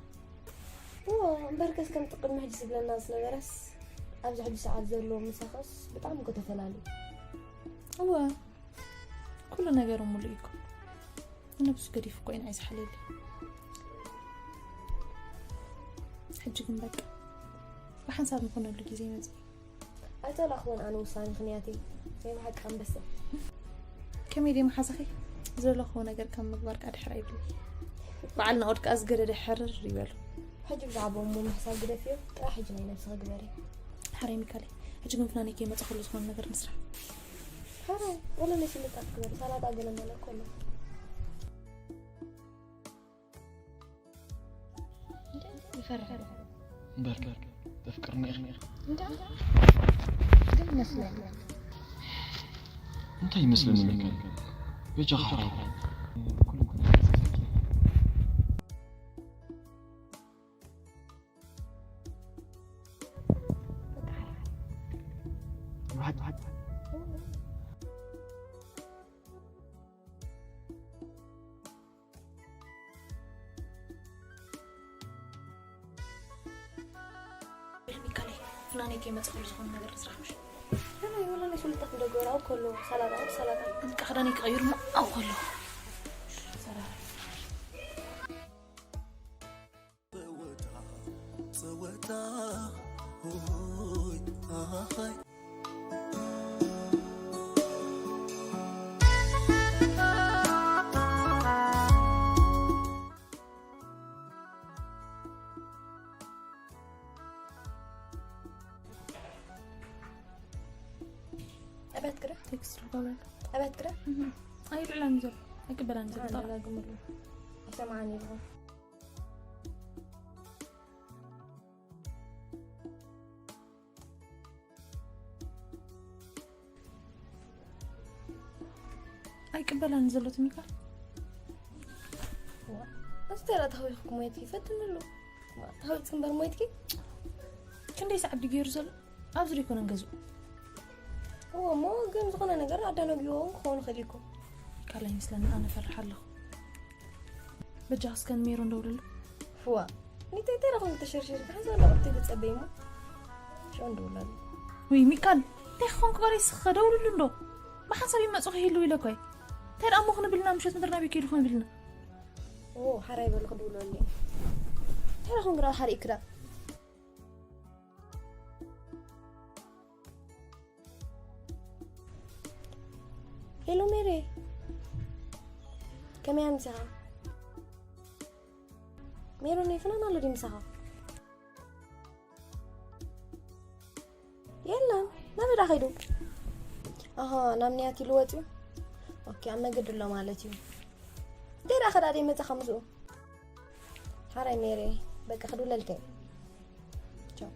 እዎ፣ እምበርከስ ከምቲ ቅድሚ ሕጂ ዝብለና ዝነበረስ ኣብዚ ሕጂ ሰዓት ዘሎ ምሳኸስ ብጣዕሚ እኮ ተፈላለዩ። እወ፣ ኩሉ ነገሩ ሙሉእ እዩ እኮ። ንነብሱ ገዲፉ እኮ እዩ ንዓይ ዝሓልየለይ። ሕጂ ግን በቃ ብሓንሳብ ንኾነሉ ግዜ መጺኡ። ኣይተላእኽዎን ኣነ ውሳኔ ክንያተይ። ናይ ብሓቂ ኣንበሳ። ከመይ ድየ መሓዛኺ? ዝደለኽዎ ነገር ካብ ምግባር ከኣ ድሕር ኣይብልኒ። በዓል ናኦድ ከኣ ዝገደደ ሕርር ይበሉ። ሕጂ ብዛዕባ እሞ ምሕሳብ ግደፍዮ፣ ጥራሕ ሕጂ ናይ ነብስኺ ግበሪ። ሓራይ ሚካለይ፣ ሕጂ ግን ፍናነይ ከይመጸ ኩሉ ዝኾነ ነገር ንስራሕ። ሓራይ፣ ወላ ናይ ሽምጣት ግበሪ፣ ሳላጣ ገለ መለ እኮ ኣሎ። ይፈርሕ። እምበር፣ ተፍቅርኒ ኢኺ። እንዳ ግን ይመስለኒ። እንታይ ይመስለኒ ሚካል? በጃኻ ሓራይ። ሚካለይ፣ ፍናነይ ከይመጽእ ኩሉ ዝኾነ ነገር ንስራሕ ምሽ? ፍናነይ ወላ ናይ ፍልጠት እንደገበረ ኣብኡ ከሎ ሰላጣ፣ ኣብኡ ሰላጣ። በቃ ክዳነይ ክቐይር እሞ ኣብኡ ከሎ። ሰላጣ። ጸወታ፣ ጸወታ፣ ሆይ፣ ኣሃይ። ኣቤት ግዳ? ቴክስት ልኮለል። ኣቤት ግዳ? እህ። ኣይልዕላን ዘሎ። ኣይቅበላን ዘሎ። ኣነ ደጋግምሉ። ኣይሰምዓን ኢልኩም። ኣይቅበላን ዘሎ ትሚካል። እስተራ ተኸዊኽኩ ሞየትኪ ፈትንሉ። ተኸዊፅ እምበር ሞየትኪ። ክንደይ ሰዓት ድዩ ገይሩ ዘሎ? ኣብዚ ዘይኮነን ገዝኡ። እዎ እሞ ግን ዝኾነ ነገር ኣዳነጊዎ ክኸውን ይኽእል እዩ እኮ። ካልእ ኣይመስለኒ፣ ኣነ እፈርሕ ኣለኹ። በጃ እስከ ንሜሮን ደውልሉ። ፍዋ፣ ኒተይ ተረኹም ተሸርሽር፣ ብሓንሳብ ላቕርተይ ትጸበይ እሞ። ሽዑ ንደውለሉ። ውይ ሚካል፣ እንታይ ክኾንኩ ባሬ ስኸ ደውልሉ እንዶ። ብሓንሳብ ይመጹ ክህልው ኢለ እኮ እየ። እንታይ ደኣ እሞ ክንብልና ምሸት ምድር ናበይ ከይዱ ክንብልና? ኦ፣ ሓራይ በሉ ክድውለሉ እየ። እንታይ ደኣ ኾንኩ ደኣ ሓሪእክ ደኣ? ሄሎ ሜሪ፣ ከመይ ኣምሲኻ? ሜሮን ፍናን ኣሎ ድዩ ምሳኻ? የለን፣ ናበይ ደኣ ከይዱ? ኣሃ፣ ናብ ንያት ኢሉ ወፂኡ? ኦኬ፣ ኣብ መገዲ ኣሎ ማለት እዩ። እንታይ ደኣ ከዳደ ይመፃኻ ምስኡ? ሓራይ ሜሪ፣ በቃ ክድውለልከ። ቻው።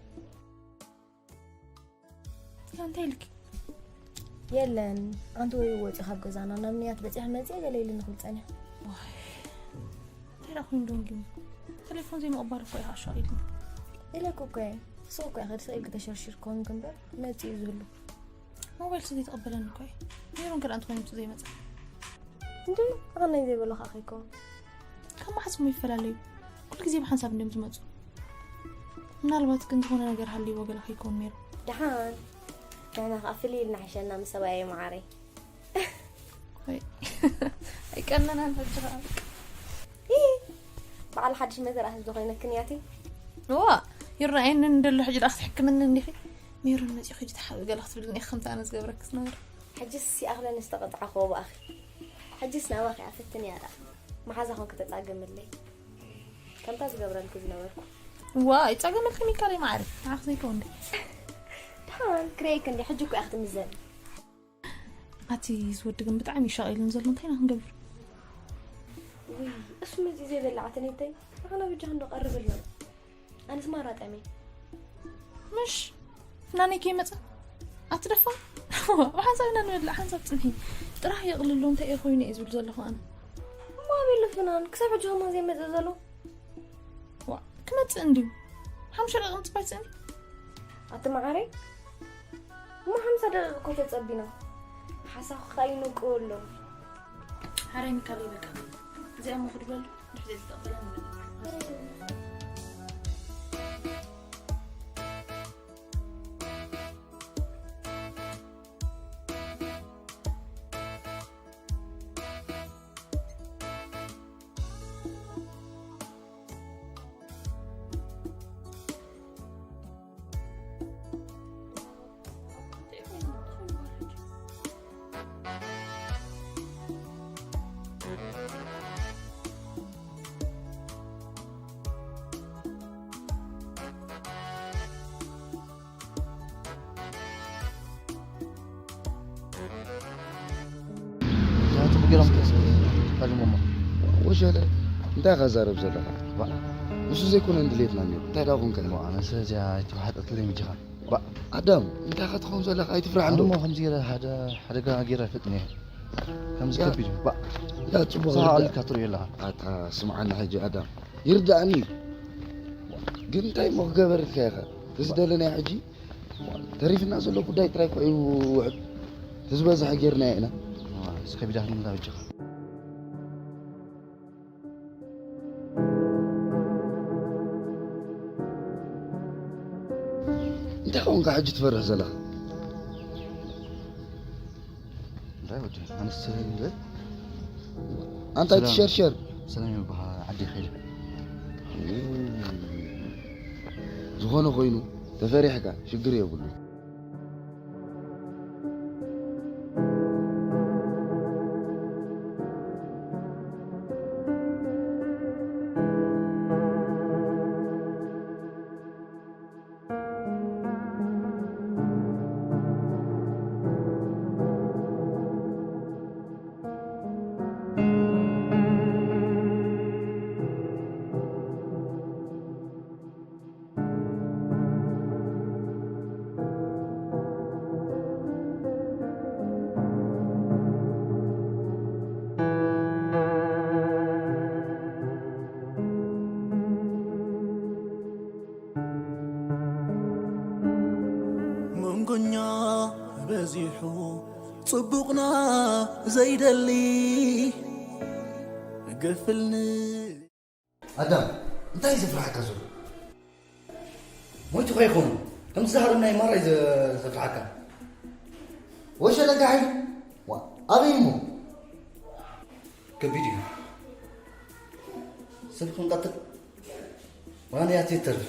እንታይ ኢልኪ? የለን፣ ኣንቲ ወይ ወፂ ካብ ገዛና ናብ ንያት በፂሐ መፅአ ገለ ኢሉ ንክብል ፀኒሑ። ዋይ፣ እንታይ ደኣ ኮይኑ ደንጊሙ? ቴሌፎን ዘይምቕባል እኮ እዩ ኣሻቒልኒ። ኢለኩ እኮ እየ። ንስኺ እኮ ኢኺ ስቕ ኢልኪ ተሸርሺር ኮንክ እምበር መፂኡ ዝህሉ። ሞባይል ስለ ዘይተቐበለኒ እኮ እዩ። ሜሮን ከ ደኣ እንተኾይኑ ምፅኡ ዘይመፀ? እንዲ ኣቐናይ ዘይበሎ ከዓ ከይከውን። ካብ መሓዝ እሞ ይፈላለዩ። ኩሉ ግዜ ብሓንሳብ እንድዮም ዝመፁ። ምናልባት ግን ዝኾነ ነገር ሃልይዎ ገለ ከይከውን ሜሮን። ደሓን። ንሕና ከዓ ፍልይ ኢልና ሓሸና ምስ ሰብኣየይ መዓረይ። ወይ። ኣይቀነናን ሕጂ ከዓ በቃ። ኢ፣ በዓል ሓድሽ መዘርኣ ህዝቢ ኮይነክን እያ እቲ። እዋ፣ ይረኣየኒ እንደሎ ሕጂ ደኣ ክትሕክምኒ እንዲኺ። ሜሮን መፂኡ ሕጂ ተሓቢ ገለ ክትብልኒ ኢኺ ከምቲ ኣነ ዝገብረኪ ዝነበረ። ሕጅስ ይኣኽለኒ ዝተቐጥዓኽዎ ብኣኺ። ሕጅስ ናባኺ ኣፈትን እያ ደኣ። መሓዛ ኾንክ ተጻገመለይ። ከምታ ዝገብረልኪ ዝነበርኩ። ዋ፣ ይጻገመልኪ ሚካለይ መዓረይ። ንዓኺ ዘይከውን ድዩ? ደሓን ክርእየኪ እንዲ፣ ሕጂ እኮ እያ ክትምዘኒ። ኣቲ ዝወዲ ግን ብጣዕሚ ይሻቒልን ዘሎ፣ እንታይ ኢና ክንገብር? ውይ፣ እሱ መጺኡ ዘይበልዓትኒ እተይ፣ ንዓና በጃ ክንዶ ቀርብልና። ኣነስ ማራ ጠምየ። ምሽ ፍናነይ ከይመጸ ኣትደፋ። ብሓንሳብ ኢና ንበልዕ፣ ሓንሳብ ጽንሒ። ጥራሕ የቕልሎ፣ እንታይ እየ ኮይኑ እየ ዝብል ዘለኹ ኣነ። እሞ ኣበይ ኣሎ ፍናን? ክሳብ ሕጂ ከማን ዘይመጸ ዘሎ? ዋ፣ ክመጽእ እንድዩ። ሓሙሽተ ደቂቕ ምጽባይ ጽንሒ። ኣቲ መዓረይ፣ እሞ ሓምሳ ደቂቕ እኮ ተጸቢና። ሓሳኹ ከኣ ይንቅው ኣሎ። ሓራይ ሚካለይ በቃ። እዚኣ እሞ ክድበሉ፣ ድሕሪ ዘይተቀበለ ንበል። እዛ ጽቡቅ ገይሮም ተስ-፣ ታጅሞማ። ወሸለ፣ እንታይ ኢኻ ዛረብ ዘለኻ? ባ-፣ ንሱ ዘይኮነ እንድሌትና ነይሩ። እንታይ ደኣ ኮንካ? ባ-፣ ኣነ ስለዚኣ ኣይተዋሕጠትለይን እጅኻ። ባ-፣ ኣዳም፣ እንታይ ኢኻ ትኸውን ዘለኻ? ኣይትፍራሕ እንዶ። ኣነ እሞ ከምዚ ገይረ ሓደ ሓደጋ ገይረ ኣይፈልጥን እየ። ከምዚ ያ፣ ከቢድ እዩ። ባ-፣ ያ ጽቡቅ ንስኻ ገይርካ። ኣሊካ ትርእዮ ኣለኻ። ኣታ ስምዓኒ ሕጂ ኣዳም። ይርዳእኒ። ግን እንታይ እሞ ክገበርልካ ኢኻ? እዚ ደለናዮ ሕጂ ተሪፍና ዘሎ ጉዳይ ጥራይ እኮ እዩ ውሑድ። እቲ ዝበዝሐ ጌርናዮ ኢና። ዋ፣ እዚ ከቢዳ ክንላ በጃኻ። እንታይ ኾንካ ሕጂ ትፈርሕ ዘለኻ? እንታይ ወዲ፣ ኣነስ እንደ ኣንታ ሰላም። ኣይትሸርሸር። ሰላም ይበሃል፣ ዓዲ ይኸይድ። ዝኾነ ኮይኑ ተፈሪሕካ ሽግር የብሉ። በዚሑ ጽቡቕና ዘይደሊ ግፍልኒ። ኣዳም፣ እንታይ ዘፍርሓካ ዘሎ? ሞይቱ ከይኮኑ ከምዚ ዝሃርም ናይ ማራይ ዘ- ዘፍርሓካ? ወሸለ ጋሕይ፣ ዋ፣ ኣበይ እሞ? ከቢድ እዩ። ሰብ ክንቀትል ዋላ ንያት ይተርፍ።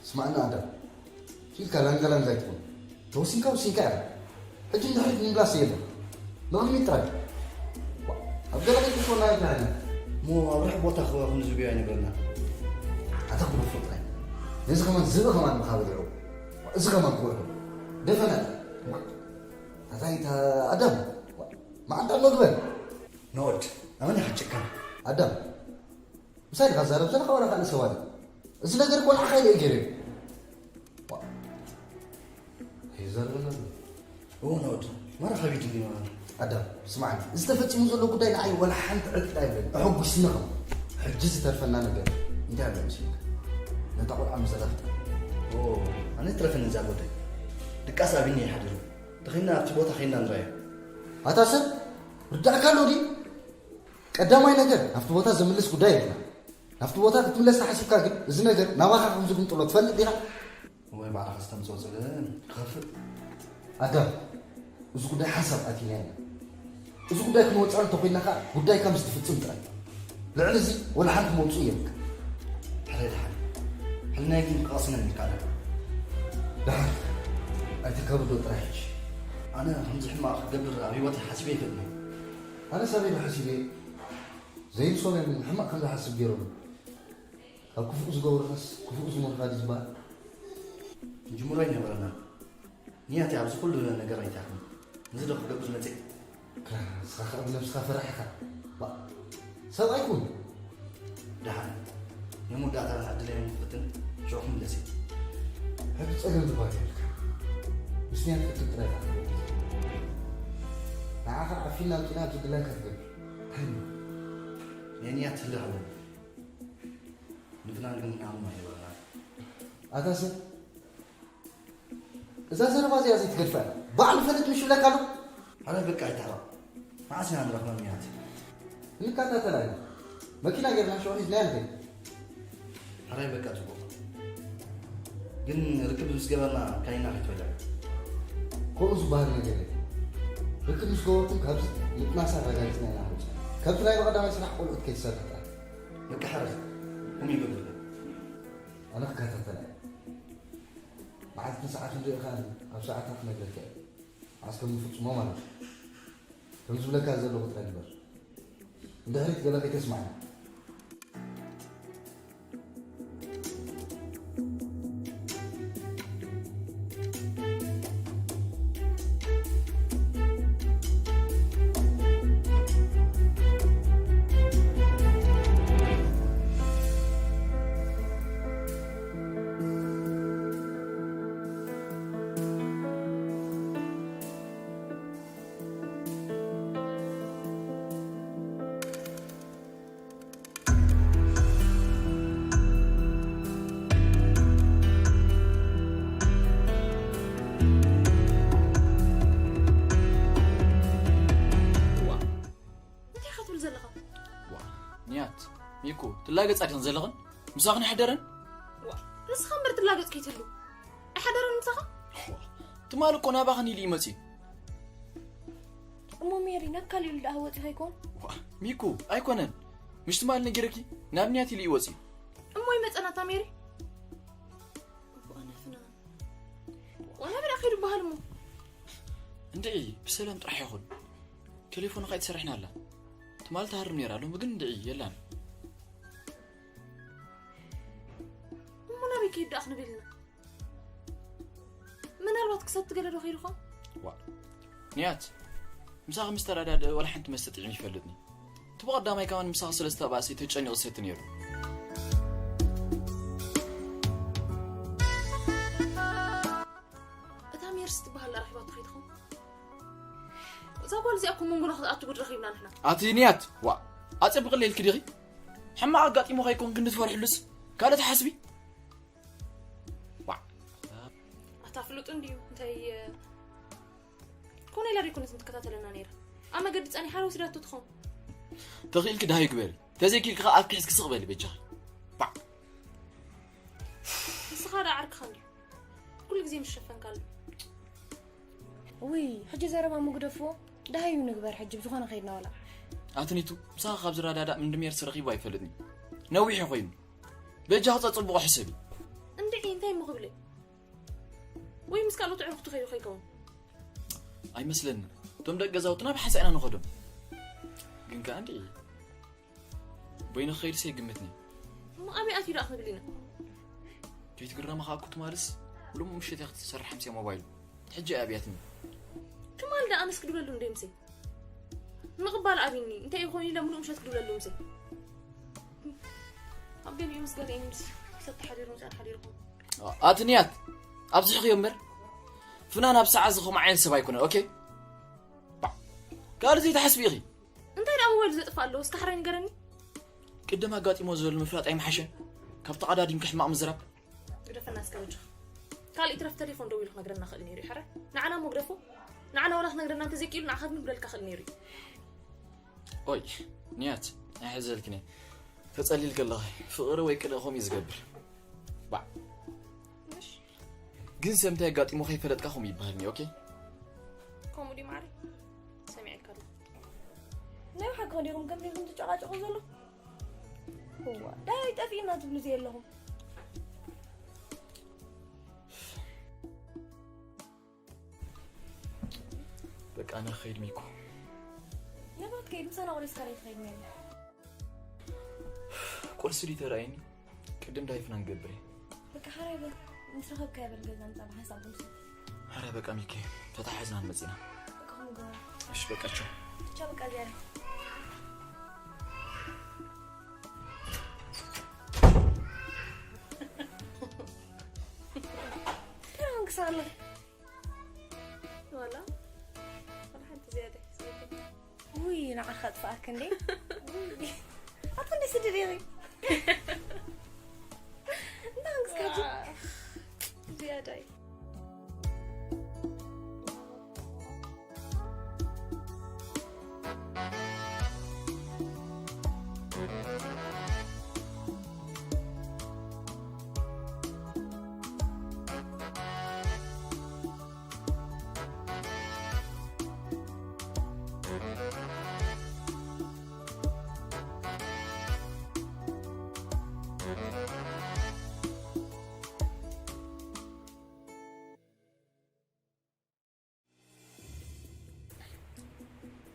ስማዕና ኣዳም፣ ኢልካ ላንጋ ላንጋ ኣይትኹን። ተወሲንካ ወሲንካ ኢኻ። ሕጂ ንድሕሪት ምምላስ የለን። ንቕድሚት ጥራይ። ኣብ ገለ ከይትእትወና ኢልና ኢና። እሞ ኣብ ርሑቕ ቦታ ክበኹ ንዝብዮ ኣይነግረና። ኣታ ክበፎ ጥራይ። ነዚ ከማን ዝብኢ ከማን ምኻበልዑ። እዚ ከማን ክውዕሉ። ደፈና። ኣታ ይታ ኣዳም። መዓንጣ መግበን። ነወድ፣ ኣመን ኢኻ ጭካን። ኣዳም። ምሳይ ዲኻ ትዛረብ ዘለኻ ዋላ ካልእ ሰብ ኣሎ? እዚ ነገር እኮ ንዓኻ ኢለ እየ ገይረዮ። ዋ፣ ኣይዛረበና ኣሎ። እወ፣ ናወድ፣ ማራ ከቢድ እዩ ማለት። ኣዳም፣ ስማዕኒ፣ እዚ ተፈጺሙ ዘሎ ጉዳይ ንዓይ ዋላ ሓንቲ ዕጥቂ ኣይብለኒ። ኣሐጉስኒ ኸም። ሕጂ ዝተርፈና ነገር እንታይ ኣሎ መሲልካ? ነታ ቆልዓ ምዘራፍታ። ኦ፣ ኣነ ትረፈኒ እዛ ጉዳይ። ድቃስ ኣቢኒ ይሓድሩ። ተኸይና ኣብቲ ቦታ ኸይና ንራዮ። ኣታ ሰብ፣ ርዳእካ ኣሎ ድዩ? ቀዳማይ ነገር፣ ናብቲ ቦታ ዘምልስ ጉዳይ የብልና። ናብቲ ቦታ ክትምለስ ተሓሲብካ ግን፣ እዚ ነገር ናባኻ ከም ዝግምጥሎ ትፈልጥ ዲኻ? ወይ ባዕልኻ ዝተምፅኦ ፀገም ክኸፍእ። ኣዳም፣ እዚ ጉዳይ ሓንሳብ ኣቲና ኢና። እዚ ጉዳይ ክንወፅኣ እንተኮይና ከዓ፣ ጉዳይ ከም ዝትፍፅም ጥራይ። ልዕሊ እዚ፣ ወላ ሓንቲ መውፅኢ የብልካ። ሕራይ ደሓን። ሕልናይ ግን ክቐስነኒ ይከኣል። ደሓን፣ ኣይትከብዶ ጥራይ ሕጂ። ኣነ ከምዚ ሕማቕ ክገብር ኣብ ህይወተይ ሓሲበ ይፈልጥ። ኣነ ሳበይ ሓሲበ ዘይምሶም እዮም ሕማቕ ከም ዝሓስብ ገይሮም። ካብ ክፉእ ዝገብሩኻስ ክፉእ ዝመርኻ ድዩ ዝበሃል? ጅምሮ ኣይነበረና። ንያት ኣብዚ ኩሉ ነገር ኣይትኣኽልን። እዚ ዶ ክገብር መፅእ? ንስኻ ከኣ ብነብስኻ ፈራሕ ኢኻ። ባ፣ ሰብኣይ ኩን። ደሓን። ናይ መወዳእታ ዕድለይ ንክፍትን ሽዑ ክምለስ እየ። ሕጂ ጸገም ዝበሃል የብልካ። ምስ ንያት ክትብል ጥራይ ኢኻ ክትገብር። ንዓኻ ዓፊና ኣምጺና ኣብዚ ድላይካ ትገብር። ናይ ንያት ህልኽ ኣለኒ። ንፍናን ግን ናሙና ይበላል። ኣታ ሰብ፣ እዛ ዘረባ እዚኣ ዘይትገድፋ እያ። ባዕሉ ፈለጥ ምሽ ይብለካ ኣሎ። ሓራይ በቃ ኣይትሕረቕ። መዓስ ኢና ንረኽበ ንያት? እንከታተላ ኢና። መኪና ጌርና ሽዑ ሒዝናያ ንኸይድ። ሓራይ በቃ ጽቡቕ። ግን ርክብ ምስ ገበርና ካይና ከይትበልዕ። ከምኡ ዝበሃል ነገር የለን። ርክብ ምስ ገበርኩም ካብዚ ምጥናስ ኣረጋጊጽና ኢና ንወጽእ። ከምቲ ናይ ብቐዳማይ ስራሕ ቆልዑት ከይትሰርሕ ጥራሕ። በቃ ሓራይ። ከምኡ ይገብርና። ኣነ ክከታተላ እየ። መዓልትን ሰዓትን ሪእኻ ኣብ ሰዓታት ክነግረካ እየ። መዓስ ከም ንፍጽሞ ማለት እዩ። ከም ዝብለካ ዘለኹ ጥራይ ግበር። ንድሕሪት ገለ ከይተስማዕኒ። ዋ፣ እንታይ ኢኻ ትብል ዘለኻ? ዋ፣ ንያት፣ ሚኩ፣ ትላገጻ ዲኽን ዘለኽን? ምሳኽን ኣይሓደረን? ዋ፣ ንስኻ እምበር ትላገጽ ከይትህሉ። ኣይሓደረን ምሳኻ? ዋ፣ ትማሊ እኮ ናባኽን ኢሉ እዩ መጺኡ። እሞ ሜሪ፣ ናብ ካልእ ኢሉ ደኣ ወጺኡ ኣይኮን? ዋ፣ ሚኩ፣ ኣይኮነን። ምሽ ትማሊ ነጊረኪ፣ ናብ ንያት ኢሉ እዩ ወጺኡ። እሞ ይመጸና እታ ሜሪ? እኮ ኣነ ፍናን። ዋላ በላ ከይዱ በሃል እሞ። እንድዒ፣ ብሰላም ጥራሕ ይኹን። ቴሌፎንኻ ኣይትሰርሕን ኣላ። ትማሊ ትሃርም ነይራ፣ ሎሚ ግን እንድዒ የላን። እሞ ናበይ ከይዱ ደኣ ክንብል ኢና? ምናልባት ክሰቲ ገለ ዶ ከይዱ ኾን? ዋ። ንያት፣ ምሳኺ ምስ ተረዳድአ ዋላ ሓንቲ መስተ ጥዒሙ ይፈልጥኒ። እቲ ብቐዳማይ ከማን ምሳኺ ስለ ዝተባእሰ ተጨኒቑ ዝሰቲ ነይሩ። እታ ሜርሲ ትበሃል ረኺባቶ ከይትኸውን? እዛ ጓል እዚኣ እኮ መንጎና ክትኣቱ ጉድ ረኺብና ንሕና። ኣቲ ንያት፣ ዋ፣ ኣጸብቕለይ ኢልኪ ዲኺ? ሕማቕ ኣጋጢሙ ከይኮን ክንዲ ትፈርሕሉስ ካልእ ትሓስቢ? ዋ። ኣቲ ታፍልጡ እንድዩ እንታይ ኮነ ኢላ ደይኮነት ምትከታተለና ነይራ። ኣብ መገዲ ጸኒሓ ወሲዳቶ ትኸውን። ተኽኢልኪ ደሃይ ግበሪ፣ ተዘይኪልኪ ከኣ ኣፍኪ ሕዝኪ ስቕ በሊ በጃኺ። ባዕ። ንስኻ ደኣ ዓርክኻ እንድዩ ኩሉ ግዜ ምስ ሸፈንካሉ። ውይ፣ ሕጂ ዘረባ ምጉደፍዎ። ደሃዩ ንግበር ሕጂ ብዝኾነ ከይድና ዋላ። ኣትኒቱ፣ ምሳኻ ካብ ዝረዳዳእ ምንድሜርስ ረኺቡ ኣይፈልጥን እዩ። ነዊሕ እዩ ኮይኑ። በጃኺ ጸጽቡቑ ሕሰቢ። እንድዒ እንታይ እሞ ክብል እዩ? ወይ ምስ ካልኦት ኣዕሩኽቱ ከይዱ ከይከውን? ኣይመስለንን። እቶም ደቂ ገዛውትና ብሓንሳእ ኢና ንኸዶም። ግን ከኣ እንድዒ በይኑ ክኸይድስ ኣይግምትን እየ። እሞ ኣበይ ኣትዩ ደኣ ክንብል ኢና? ከይትግረማ ከኣ ኩትማልስ ሎሚ ምሽት እያ ክትሰርሕ ምሴ ሞባይሉ። ሕጂ እያ ኣብያትኒ። ትማል ደኣ ኣነስ ክድውለሉ እንደ ምሴ። ምቕባል ኣብይኒ እንታይ ይኾን ኢለ ምሉእ ምሸት ክድውለሉ ምሴ። ኣብ ገሊኡ ምስ ገሊኡ ምስ ሰተ ሓዲሩ ምሳን ሓዲርኩም። ኣትንያት ኣብዝሕኽዮ እምበር ፍናን ኣብ ሰዓት ዝኸም ዓይነት ሰብ ኣይኮነን። ኦኬ፣ ካልእ ዘይትሓስቢ ኢኺ። እንታይ ደኣ ሞባይሉ ዘጥፍእ ኣለዎ? እስከ ሓራይ ንገረኒ። ቅድም ኣጋጢሞ ዘሎ ምፍላጥ ኣይምሓሸን? ካብ ተቐዳዲምኪ ሕማቕ ምዝራብ። ግደፈና እስከ በጃኻ። ካልእ ይትረፍ ተሌፎን ደዊሉ ክነግረና ክእል ነይሩ እዩ። ሓራይ ንዓና እሞ ግደፎ። ንዓና ዋላ ክነግረና እንተዘይክኢሉ ንዓኻ ግን ክብለልካ ክእል ነይሩ እዩ። ኦይ ንያት ኣይሕዘልክን እየ። ተጸሊልኪ ኣለኺ። ፍቕሪ ወይ ቅንኢ ከምኡ እዩ ዝገብር። ባዕ። ምሽ ግን ሰብ እንታይ ኣጋጢሞ ከይፈለጥካ ከምኡ ይበሃል እኒ ኦኬ። ከምኡ ድዩ ማዕረ? ሰሚዐካ ኣለኹ። ናይ ብሓቂ ዲኹም ከምዚኹም ትጨቃጨቁ ዘለኹም? እዋ ዳይ ጠፊእና ትብሉ ዘየለኹም። በቃ ኣነ ክኸይድ ሚኮ። ነባት ከይድ ምሳና ወደ ስካሬት ከይድ ሚያ። ቁርሲ ዲ ተራእየኒ ቅድም ዳይፍና ንገብር እየ። በቃ ሓራይ በል ምስ ረኸብካ በል ገዛ ምጻ ብሓሳብ ቡንስ። ሓራይ በቃ ሚኪ ተታሓዝና ንመጺና። በቃ ኹም ገባ። እሺ በቃ ቻው። ቻው በቃ ዚያዳ። ተራውን ክሳለ። ዋላ ዋላ ሓንቲ ዝያዳ ሒዝለኪ። ውይ ንዓኻ ጥፋኣክ እንዴ። ኣታ እንዴ ስድድ ኢኺ። እንዳ ክንክስካጂ። ዝያዳይ።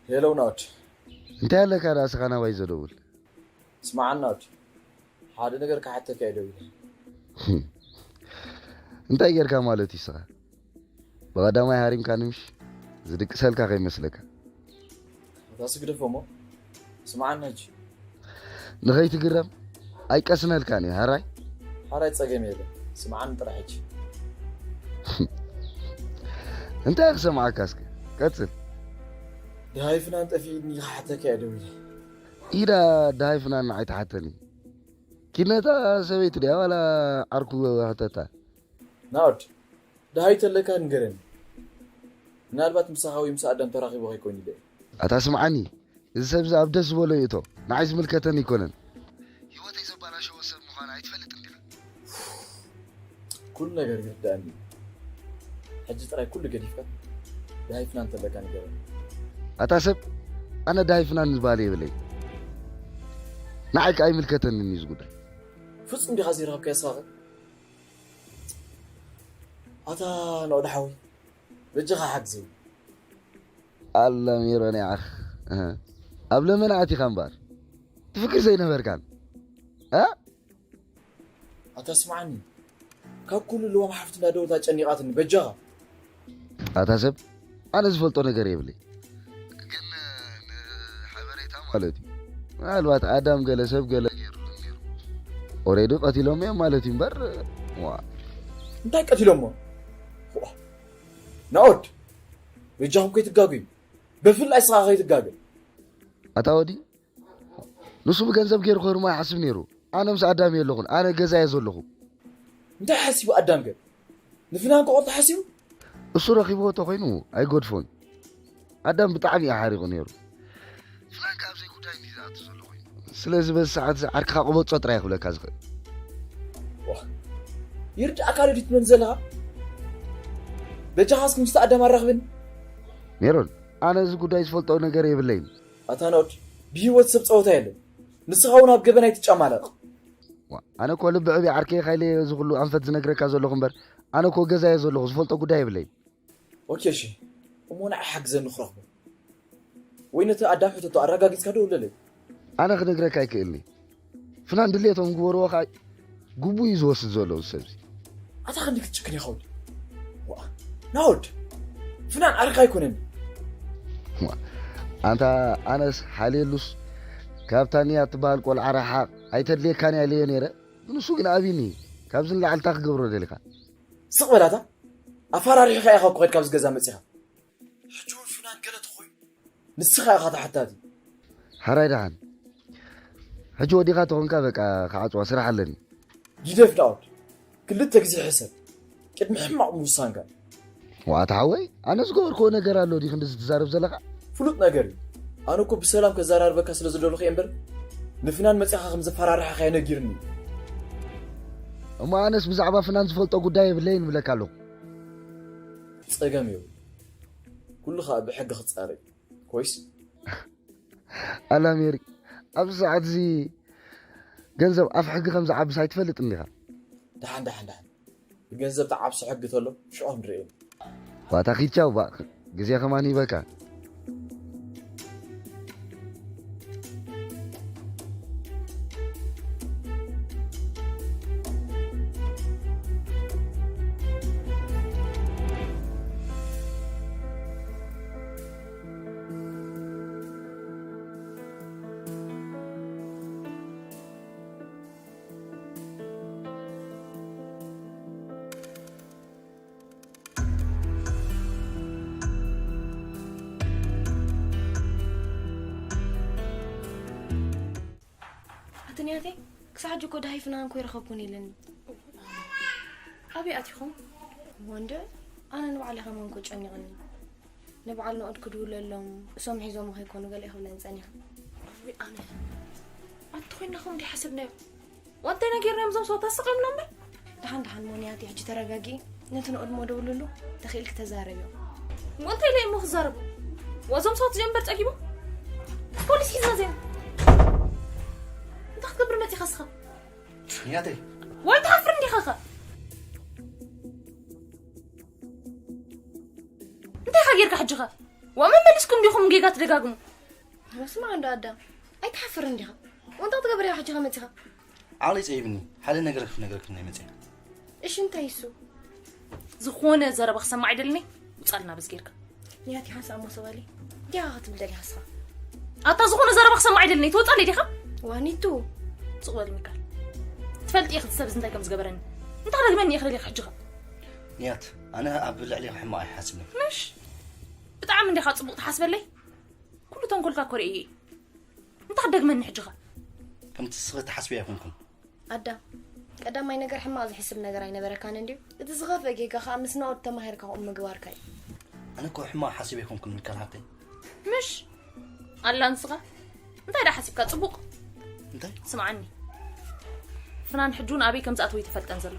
ሄሎ ናኦድ። እንታይ ኣለካ ደኣ ስኻ ናባይ ዘደውል? ስማዓኒ ናኦድ፣ ሓደ ነገር ክሓተካ እየ ደዊለ። እንታይ ጌርካ ማለት እዩ ስኻ? ብቐዳማይ ሃሪምካኒ ምሽ? ዝድቅሰልካ ከይመስለካ። ኣታ ስግደፎ እሞ ስምዓኒ ሕጂ። ንኸይትግረም ኣይቀስነልካን እየ፣ ሃራይ። ሃራይ ጸገም የለን። ስምዓኒ ጥራሕ ሕጂ። እንታይ ክሰምዓካ እስከ? ቀጽል። ደሃይ ፍናን ጠፊእኒ ክሓተካ እየ ደዊለ። ኢዳ ደሃይ ፍናን ንዓይ ትሓተኒ። ኪነታ ሰበይቲ ድያ ዋላ ዓርኩ ሕተታ? ናኦድ፣ ደሃይ ተለካ ንገረኒ። ምናልባት ምሳኻ ወይ ምስ ኣዳም ተራኺቡ ከይኮን ኢለ እየ። ኣታ ስምዓኒ፣ እዚ ሰብ እዚ ኣብ ደስ ዝበሎ ይእቶ። ንዓይ ዝምልከተኒ ኣይኮነን። ህይወተይ ዘባላሸወ ሰብ ምዃኑ ኣይትፈልጥን ዲኻ? ኩሉ ነገር ይርድኣኒ እዩ። ሕጂ ጥራይ ኩሉ ገዲፍካ ደሃይ ፍናን ተለካ ንገረኒ። ኣታ ሰብ፣ ኣነ ደሃይ ፍናን ዝበሃል የብለይ። ንዓይ ከኣ ኣይምልከተንን እዩ እዚ ጉዳይ። ፍጹም ዲኻ ዘይረኸብካዮ ስኻኸ? ኣታ ናኦድ ሓወይ፣ በጃኻ ሓግዘኒ። ኣላ ሜሮን ያኽ። እህ። ኣብ ለመና ኣቲኻ እምበኣር። ትፍክር ዘይነበርካን። እ? ኣታ ስምዓኒ። ካብ ኩሉ ልዋም ሓፍቲ እንዳደወልካ ጨኒቓትኒ፣ በጃኻ። ኣታ ሰብ፣ ኣነ ዝፈልጦ ነገር የብለይ። ግን ንሓበሬታ ማለት እዩ። ምናልባት ኣዳም ገለ ሰብ ገለ ገይሩሉ ነይሩ። ኦሬዲ ቀቲሎም እዮም ማለት እዩ እምበር፣ ዋ። እንታይ ቀቲሎሞ? ዋ። ናኦድ፣ በጃኹም ከይትጋገዩ። ብፍላይ ንስኻ ከይትጋገ። ኣታ ወዲ፣ ንሱ ብገንዘብ ገይሩ ክህርሞ ይሓስብ ነይሩ። ኣነ ምስ ኣዳም የለኹን፣ ኣነ ገዛ እየ ዘለኹ። እንታይ ሓሲቡ ኣዳም ገ? ንፍናን ክቆርጦ ሓሲቡ? እሱ ረኺብዎ ተኾይኑ ኣይገድፎን። ኣዳም ብጣዕሚ እዩ ሓሪቑ ነይሩ። ፍናን ካብ ዘይጉዳይ እንዲ ዝኣቱ ዘሎ ኮይኑ። ስለዚ በዚ ሰዓት እዚ ዓርክኻ ቅበጾ ጥራይ ክብለካ ዝኽእል። ዋ፣ ይርድኣካ ዶ ድዩ ትመን ዘለኻ? በጃኻስ ምስቲ ኣዳም ኣራኽብን። ሜሮን፣ ኣነ እዚ ጉዳይ ዝፈልጦ ነገር የብለይን። ኣታ ናኦድ፣ ብህይወት ሰብ ጸወታ የለን። ንስኻ እውን ኣብ ገበን ኣይትጨማለቕ። ዋ፣ ኣነ እኮ ልቢ ዕብይ ዓርከይ ኻይለ እዚ ኩሉ ኣንፈት ዝነግረካ ዘለኹ እምበር፣ ኣነ እኮ ገዛየ ዘለኹ ዝፈልጦ ጉዳይ የብለይን። ኦኬ፣ እሺ። እሞ ንዓይ ሓግዘኒ ክረኽቦ። ወይ ነቲ ኣዳም ሕተቶ ኣረጋጊጽካ ዶ ውለለይ? ኣነ ክነግረካ ኣይክእልኒ። ፍናን ድሌቶም ግበርዎ ኸኣ ግቡ እዩ ዝወስድ ዘሎ እዚ ሰብዚ። ኣታ ክንዲ ክትጭክን ይኸውን። ዋ፣ ናውድ፣ ፍናን ዓርካ ኣይኮነን። ዋ፣ ኣንታ ኣነስ ሓልየሉስ ካብታ ንያ ትበሃል ቆልዓ ረሓቕ ኣይተድልየካን እያ ኢለዮ ነይረ። ንሱ ግን ኣብዩኒ። ካብዚ ንላዕሊ እንታይ ክገብሮ ደሊኻ? ስቕ በላታ። ኣፈራሪሕካ ኢኻ እኮ ከድካ ኣብዚ ገዛ መጺኻ። ሕጂ እውን ፍናን ገለ ተኾይኑ ንስኻ ኢኻ ተሓታቲ። ሓራይ ደሓን። ሕጂ ወዲኻ ተኾንካ በቃ ክዓጽዋ ስራሕ ኣለኒ። ግደፍ ዳውድ፣ ክልተ ግዜ ሕሰብ ቅድሚ ሕማቕ ምውሳንካ። ዋታ ሓወይ፣ ኣነ ዝገበርክዎ ነገር ኣሎ ድዩ ክንዲ ዝትዛረብ ዘለኻ? ፍሉጥ ነገር እዩ። ኣነ እኮ ብሰላም ከዘራርበካ ስለ ዝደለኹ እየ እምበር፣ ንፍናን መጺኻ ከም ዘፈራርሓኻ እየ ነጊርኒ። እሞ ኣነስ ብዛዕባ ፍናን ዝፈልጦ ጉዳይ የብለይን እብለካ ኣለኹ። ጸገም የብሉ። ኩሉ ኸኣ ብሕጊ ክጻረ እዩ። ኮይስ? ኣላ ሜሪ፣ ኣብዚ ሰዓት እዚ ገንዘብ ኣፍ ሕጊ ከም ዝዓብስ ኣይትፈልጥን ዲኻ? ደሓን፣ ደሓን፣ ደሓን። ብገንዘብ ተዓብሶ ሕጊ ተሎ፣ ሽዑ ክንርእዮ። ዋታ ኺድ ቻው፣ ባ-፣ ግዜ ከማን ሂበካ። ኣቲ ንያተይ፣ ክሳዕ ሕጂ እኮ ደሃይ ፍናን እኮ ይረኸብኩን ኢለኒ። ኣበይ ኣቲኹም? ወንደ፣ ኣነ ንባዕለይ ከማን እኮ ጨኒቐኒ። ንበዓል ንኦድ ክድውለሎም፣ እሶም ሒዞም ከይኮኑ ገለ ክብለን ጸኒሐ። ወይ ኣነ። ኣቲ ኮይና ከምኡ ሓሰብናዮ። ዋንታይ ነጊርናዮም እዞም ሰባት ኣስቒምና እምበር። ደሓን ደሓን ሞንያቲ፣ ሕጂ ተረጋጊ። ነቲ ንኦድ እሞ ደውልሉ፣ ተኽኢልኪ ተዛረብዮ። እሞ እንታይ ኢለ እሞ ክዛረቡ? ዋዞም ሰባት እዚኦም እምበር ጸጊቦም። ፖሊስ ሒዝና ዜና። እንታይ ክትገብር መጺኻ እስኻ? ንያተይ። ወይ ትሓፍር እንዲኻ ኸ? እንታይ ኢኻ ጌርካ ሕጂ ኸ? ዋ መመሊስኩም ዲኹም ጌጋ ትደጋግሙ? ስማዕ እንዶ ኣዳም፣ ኣይትሓፍር እንዲኻ? እንታይ ክትገብር ኢኻ ሕጂ ኸ መጺኻ? ዓቕለይ ጸቢብኒ፣ ሓደ ነገር ክነግረክን እየ መጺአ። እሺ፣ እንታይ እሱ? ዝኾነ ዘረባ ክሰማዕ ኣይደልን እየ። ውጻልና በዚ ጌርካ። ንያቲ ሓንሳእ እሞ ሰባሊ። እንታይ ኢኻ ክትብል ደሊኻ እስኻ? ኣታ ዝኾነ ዘረባ ክሰማዕ ኣይደልን እየ። ትወጻለይ ዲኻ? ዋኒቱ። ስቕ በል ሚካል። ትፈልጥ ኢኺ እቲ ሰብ እዚ እንታይ ከም ዝገበረኒ። እንታይ ክደግመኒ ኢኺ ደሊኻ ሕጂ ኸ? ንያት፣ ኣነ ኣብ ልዕሌኻ ሕማቕ ኣይሓስብን። ምሽ? ብጣዕሚ እንዲኻ ጽቡቕ ትሓስበለይ። ኩሉ ተንኮልካ እኮ ርእየ እየ። እንታይ ክደግመኒ ሕጂ ኸ? ከምቲ ንስኺ ትሓስብዮ ኣይኮንኩን። ኣዳም፣ ቀዳማይ ነገር ሕማቕ ዝሕስብ ነገር ኣይነበረካን እንድዩ። እቲ ዝኸፍአ ጌጋ ኸኣ ምስ ናኦድ ተማሂርካ ከምኡ ምግባርካ እዩ። ኣነ እኮ ሕማቕ ሓሲበ ኣይኮንኩን ሚካል ሓብተይ። ምሽ? ኣላ ንስኻ? እንታይ ደኣ ሓሲብካ ጽቡቕ? እንታይ? ስምዓኒ። ፍናን ሕጂ እውን ኣበይ ከም ዝኣተወ ኣይተፈልጠን ዘሎ።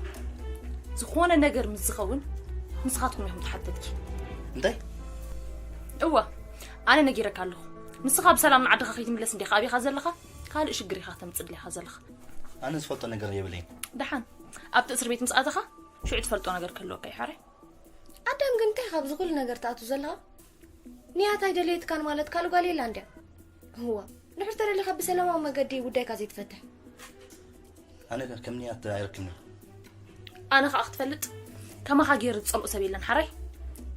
ዝኾነ ነገር ምስ ዝኸውን ንስኻትኩም ኢኹም ተሓተትቲ። እንታይ? እወ፣ ኣነ ነጊረካ ኣለኹ። ንስኻ ብሰላም ንዓድኻ ከይትምለስ እንዲኻ ኣቢኻ ዘለኻ፣ ካልእ ሽግር ኢኻ ተምጽእ ደሊኻ ዘለኻ። ኣነ ዝፈልጦ ነገር የብለይን። ደሓን፣ ኣብቲ እስር ቤት ምስ ኣተኻ፣ ሽዑ ትፈልጦ ነገር ክህልወካ እዩ፣ ሓራይ። ኣዳም ግን እንታይ ኢኻ ኣብዚ ኩሉ ነገር ትኣቱ ዘለኻ? ንያት ኣይደለየትካን ማለት ካልእ ጓል የላን ድያ? እዋ፣ ድሕር ተደሊኻ ብሰላማዊ መገዲ ጉዳይካ ዘይትፈትሕ? ኣነ ከ ከም ንያት ኣይረክብን። ኣነ ኸኣ ክትፈልጥ ከማኻ ገይሩ ዝጸልኦ ሰብ የለን፣ ሓራይ።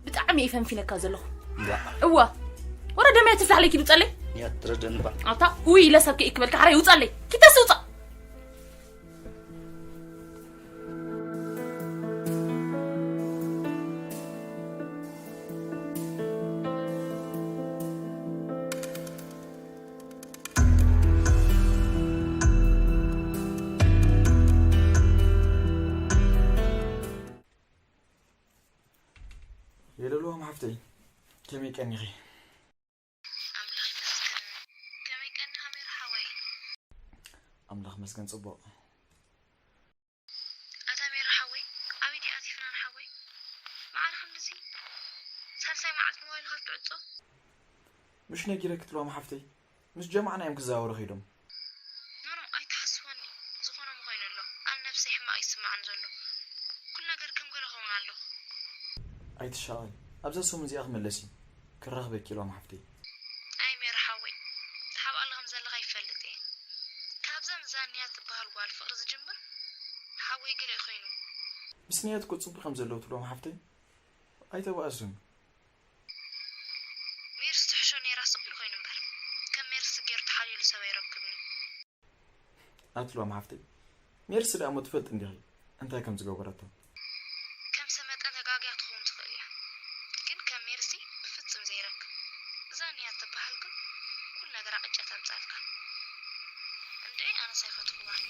ብጣዕሚ እየ ፈንፊነካ ዘለኹ። እዋ። እዋ። ወረ ደመያ ትፍታሕለይ ኪድ ውጸለይ። ንያት ትረደኒ እባ። ኣታ፣ ውይ፣ ኢለ ሰብ ከይክበልካ፣ ሓራይ፣ ውጸለይ። ኪተስ ውጻእ። ሄሎ ሉዋም ሓፍተይ፣ ከመይ ቀኒኺ? ኣምላኽ ይመስገን። ከመይ ቀኒኻ ሜሪ ሓወይ? ኣምላኽ ይመስገን ጽቡቕ። ኣታ ሜሪ ሓወይ፣ ኣበይ ዲኣ ኣቲፍና ንሓወይ? መዓረ ክንድዚ ሳልሳይ መዓልቲ ሞባይልካ ክትዕጾ? ምሽ ነጊረኪ ሉዋም ሓፍተይ፣ ምስ ጀማዕና እዮም ክዘዋወሩ ከይዶም። ኖኖ፣ ኣይትሓስወኒ። ዝኾነ መኾይኑ ኣሎ። ኣነ ነብሰይ ሕማቕ ይስምዓኒ ዘሎ። ኩሉ ነገር ከም ገለ ኸውን ኣለኹ። ኣይትሻቐል። ኣብዛ ሰሙን እዚኣ ክምለስ እዩ። ክራኽበኪ ሉዋም ሓፍተይ። ኣይ ሜሪ ሓወይ፣ ትሓብኣሉ ከም ዘለኻ ይፈልጥ እየ። ካብዛ ምዛንያ ትበሃል ጓል ፍቕሪ ዝጅምር ሓወይ ገለ ኮይኑ። ምስ ንያት እኮ ጽቡቕ ከም ዘለዉ ትብሎም ሓፍተይ። ኣይተባእሱን። ሜርሲ ትሕሾ ነይራ ስቕ ኢሉ ኮይኑ እምበር፣ ከም ሜርሲ ገይሩ ተሓልዩሉ ሰብ ኣይረክብን እዩ። ኣትሎም ሓፍተይ፣ ሜርሲ ደኣ እሞ ትፈልጥ እንዲኺ እንታይ ከም ዝገበረቶ። ከም ሰብ መጠን ተጋግያ ክትኸውን ትኽእል እያ፣ ግን ከም ሜርሲ ብፍጹም ዘይረክብ። እዛ ንያት ትበሃል ግን ኩሉ ነገራ ቅጫ ተምጻልካ። እንድዒ ኣነስ ኣይፈትኽዋን።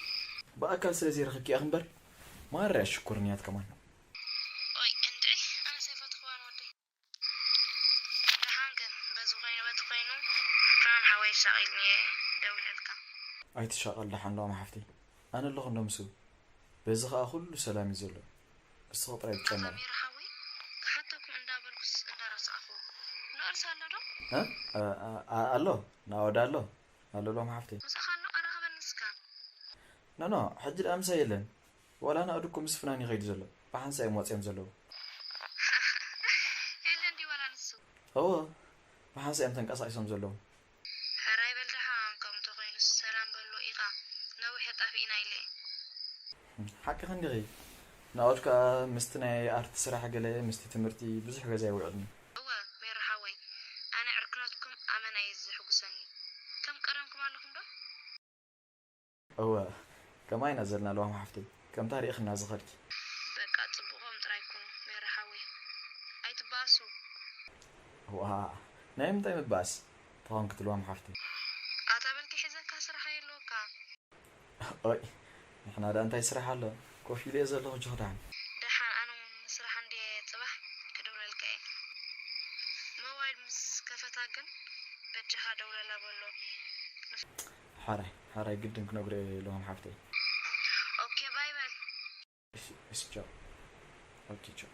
ብኣካል ስለ ዘይረኸብኪ ኢኺ እምበር፣ ማርያ ሽኩር ንያት ከማን። ኦይ እንድዒ ኣነስ ኣይፈትኽዋን ወደይ። ደሓን ግን በዚ ኮይኑ በቲ ኮይኑ ብርሃን ሓወይ ሻቒልኒ እየ ደዊለልካ። ኣይትሻቐል ደሓን ሎሚ ሓፍተይ፣ ኣነ ኣለኹ እንዶ ምስኡ። በዚ ኸኣ ኩሉ ሰላም እዩ ዘሎ። ንስኺ ጥራይ ትጨነቒ። ኣሚር ሓወይ ክሓተኩም እንዳበልኩስ እንዳረሳዕኹ። ንእርስ ኣሎ ዶ? እ? እ፣ እ፣ ኣሎ፣ ናኦድ ኣሎ። ኣሎ ሎም ሓፍተይ። ምሳኻ ኣሎ ኣራኽበኒ እስካ። ኖ፣ ኖ፣ ሕጂ ደኣ ምሳይ የለን። ዋላ ናኦድ እኮ ምስ ፍናን ይኸይዱ ዘሎ። ብሓንሳእ እዮም ወጺኦም ዘለዉ። የለን ድዩ ዋላ ንሱ? እወ፣ ብሓንሳእ እዮም ተንቀሳቒሶም ዘለዉ። ሕራይ በል ደሓን፣ ከምኡ ተኾይኑስ ሰላም በሎ ኢኻ። ነዊሕ ኣጣፊእና ኢለ። ሓቅኺ እንዲኺ። ናኦድ ከኣ ምስቲ ናይ ኣርቲ ስራሕ ገለ፣ ምስቲ ትምህርቲ ብዙሕ ገዛ ኣይውዕልን እዩ። እወ፣ ሜሪ ሓወይ፣ ኣነ ዕርክነትኩም ኣመና እዩ ዘሕጉሰኒ። ከም ቀደምኩም ኣለኹም ዶ? እወ፣ ከማይ ኢና ዘለና ለዋም ሓፍተይ፣ ከምታ ርኢኽና ዝኸድኪ። በቃ ጽቡቕኩም ጥራይ ኩኑ፣ ሜሪ ሓወይ። ኣይትበኣሱ። ዋእ፣ ናይ ምንታይ ምብኣስ? ተኾንኪ ለዋም ሓፍተይ። ኣታ በልኪ ሒዘካ ስራሕ የለወካ። ኦይ፣ ንሕና ደኣ እንታይ ስራሕ ኣሎ? ኮፍ ኢለ እየ ዘለኹ፣ ጆክ ደሓን። ደሓን፣ ኣነ እውን ስራሕ እንድየ ጽባሕ ክድውለልካ እየ። ሞባይል ምስ ከፈታ ግን በጃኻ ደውለላ በሎ። ሓራይ፣ ሓራይ ግድን ክነግሮ እየ ለዋም ሓፍተይ። ኦኬ፣ ባይ በል። እሺ፣ እሺ፣ ቻው። ኦኬ፣ ቻው።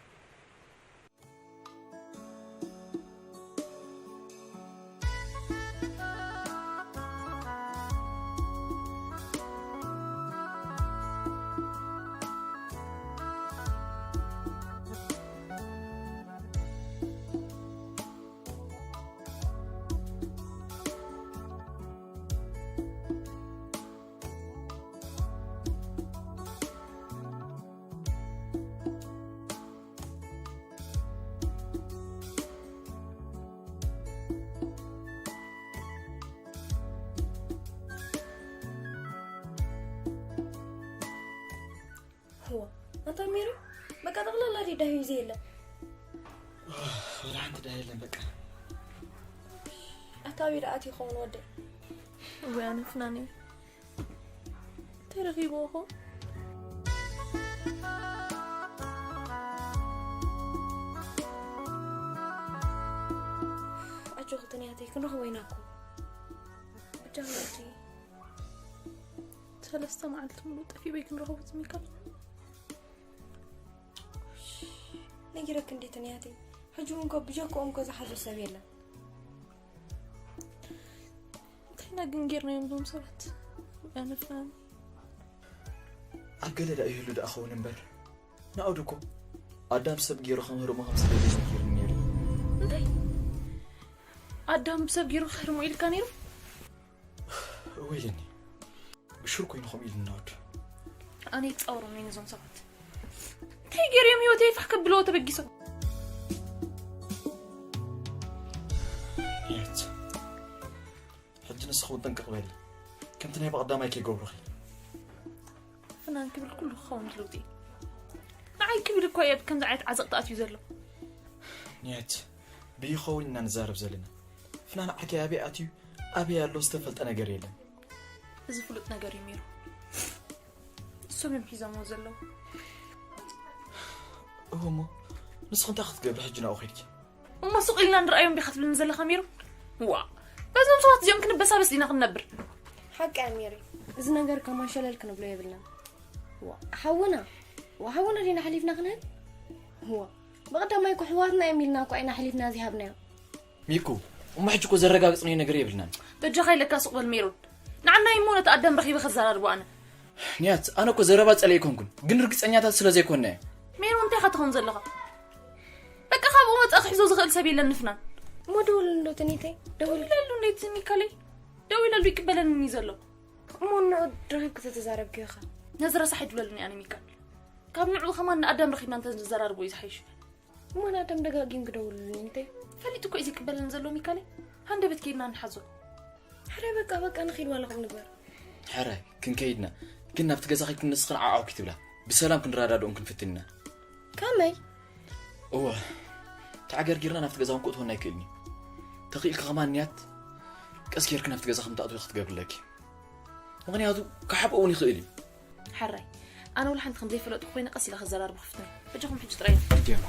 ህዋ፣ ኣንታ ሜሪ፣ በቃ ጠቕላላ ሪዳ እዩ ዘየለ። ወላ ሓንቲ ዳ የለን በቃ። ኣታ ኣበይ ደኣ ኣትዩ ይኸውን ወደይ? ወይ ኣነ ፍናነይ። ተረኺብዎ ኾ? ኣጆኺ ትንያተይ፣ ክንረኽቦ ኢና እኮ። ብጃኻ እቲ ሰለስተ መዓልቲ ሙሉእ ጠፊኡ በይ ክንረኽቦ ዝም ኢልካ? ነጊረክ እንዴ ትንያተይ? ሕጂ እውን እኮ ብጀክኦም እኮ ዝሓዞ ሰብ የለን። እንታይ ኢና ግን ጌርናዮም እዞም ሰባት? ኣነ ፍናን። ኣብ ገለ ደኣ ይህሉ ደኣ ኸውን እምበር፣ ናኦድ እኮ ኣዳም ሰብ ገይሩ ከምህርሞ ከም ዝደሊ ነጊሩኒ ነይሩ። እንታይ? ኣዳም ሰብ ገይሩ ከህርሞ ኢልካ ነይሩ? እወ ኢሉኒ። ብሹር ኮይኑ ከምኡ ኢሉኒ ናኦድ። ኣነ ይጻወሮም ነኝ እዞም ሰባት። እንታይ ገይሩ እዮም ህይወተይ ፋሕ ከብልዎ ተበጊሶም? የት? ሕጂ ንስኺ እውን ጥንቅቕ በሊ። ከምቲ ናይ ብቐዳማይ ከይገብሩኺ። ፍናን ክብል ኩሉ ክኸውን ድልውቲ። ንዓይ ክብል እኮ እየ ከምዚ ዓይነት ዓዘቕቲ ኣትዩ ዘሎ። ንያት፣ ብይኸውን ኢና ንዛረብ ዘለና። ፍናን ዓርከይ ኣበይ ኣትዩ፣ ኣበይ ኣሎ ዝተፈልጠ ነገር የለን። እዚ ፍሉጥ ነገር እዩ ሜሮ። እሶም እዮም ሒዞምዎ ዘለዉ። እወ እሞ፣ ንስኺ እንታይ ክትገብሪ ሕጂ ናብኡ ኸይድኪ? እሞ ሱቕ ኢልና ንርኣዮም ዲኻ ትብልኒ ዘለኻ ሜሮን? ዋ፣ በዞም ሰባት እዚኦም ክንበሳበስ ዲና ክንነብር? ሓቂ እያ ሜሪ፣ እዚ ነገር ከማን ሸለል ክንብሎ የብልናን። ዋ፣ ሓውና፣ ዋ፣ ሓውና ዲና ሓሊፍና ክንህብ? ዋ፣ ብቐዳማይ እኮ ኣሕዋትና እዮም ኢልና እኮ ኢና ሓሊፍና ዘይሃብናዮም። ሚኩ፣ እሞ ሕጂ እኮ ዘረጋግጽናዮ ነገር የብልናን። በጃኻ ኢለካ ሱቕ በል ሜሮን። ንዓናይ እሞ ነቲ ኣዳም ረኺበ ከዘራርቦ ኣነ። ንያት፣ ኣነ እኮ ዘረባ ጸሊኤ ኣይኮንኩን፣ ግን ርግጸኛታት ስለ ዘይኮንና እየ። ሜሮን፣ እንታይ ኢኻ ትኸውን ዘለኻ? በቃ፣ ካብኡ ወጻኢ ክሕዞ ዝኽእል ሰብ የለን ንፍናን። እሞ ደውል እንዶ ትኒተይ፣ ደውል። ደውለሉ እንዴት ሚካለይ? ደው ኢለሉ ይቅበለኒ ዘሎ። እሞ ንዑ ረኺብኪ ተተዛረብኪ ኢኻ። ነዚ ረሳሕ ኣይድብለሉኒ ኣነ ሚካል። ካብ ንዑ ከማን ንኣዳም ረኺብና እንተዘራርቦ እዩ ዝሓይሽ። እሞ ንኣዳም ደጋጊም ክደውልሉ እንተ። ፈሊጡ እኮ እዩ ዘይቅበለኒ ዘሎ ሚካለይ። ሃንደበት ከይድና ንሓዞ። ሕራይ በቃ፣ በቃ ንኺድ ዋላ ኹም ንግበር። ሕራይ ክንከይድና፣ ግን ናብቲ ገዛ ከይድኩም ንስኽን ዓዓው ክትብላ፣ ብሰላም ክንረዳድኦም ክንፍትን ኢና። ከመይ? እወ፣ ተዓገርጊርና ናብቲ ገዛ እውን ክትወና ኣይክእልን እዩ። ተኽኢልኪ ከማን ንያት፣ ቀስ ጌርኪ ናብቲ ገዛ ከም ትኣትዊ ክትገብርለኪ። ምኽንያቱ ክሓብኦ እውን ይኽእል እዩ። ሕራይ፣ ኣነ ወላ ሓንቲ ከም ዘይፈለጥኩ ኮይነ ቀስ ኢለ ከዘራርቦ ክፍትን። በጃኹም ሕጂ ጥራይ። ድያማ።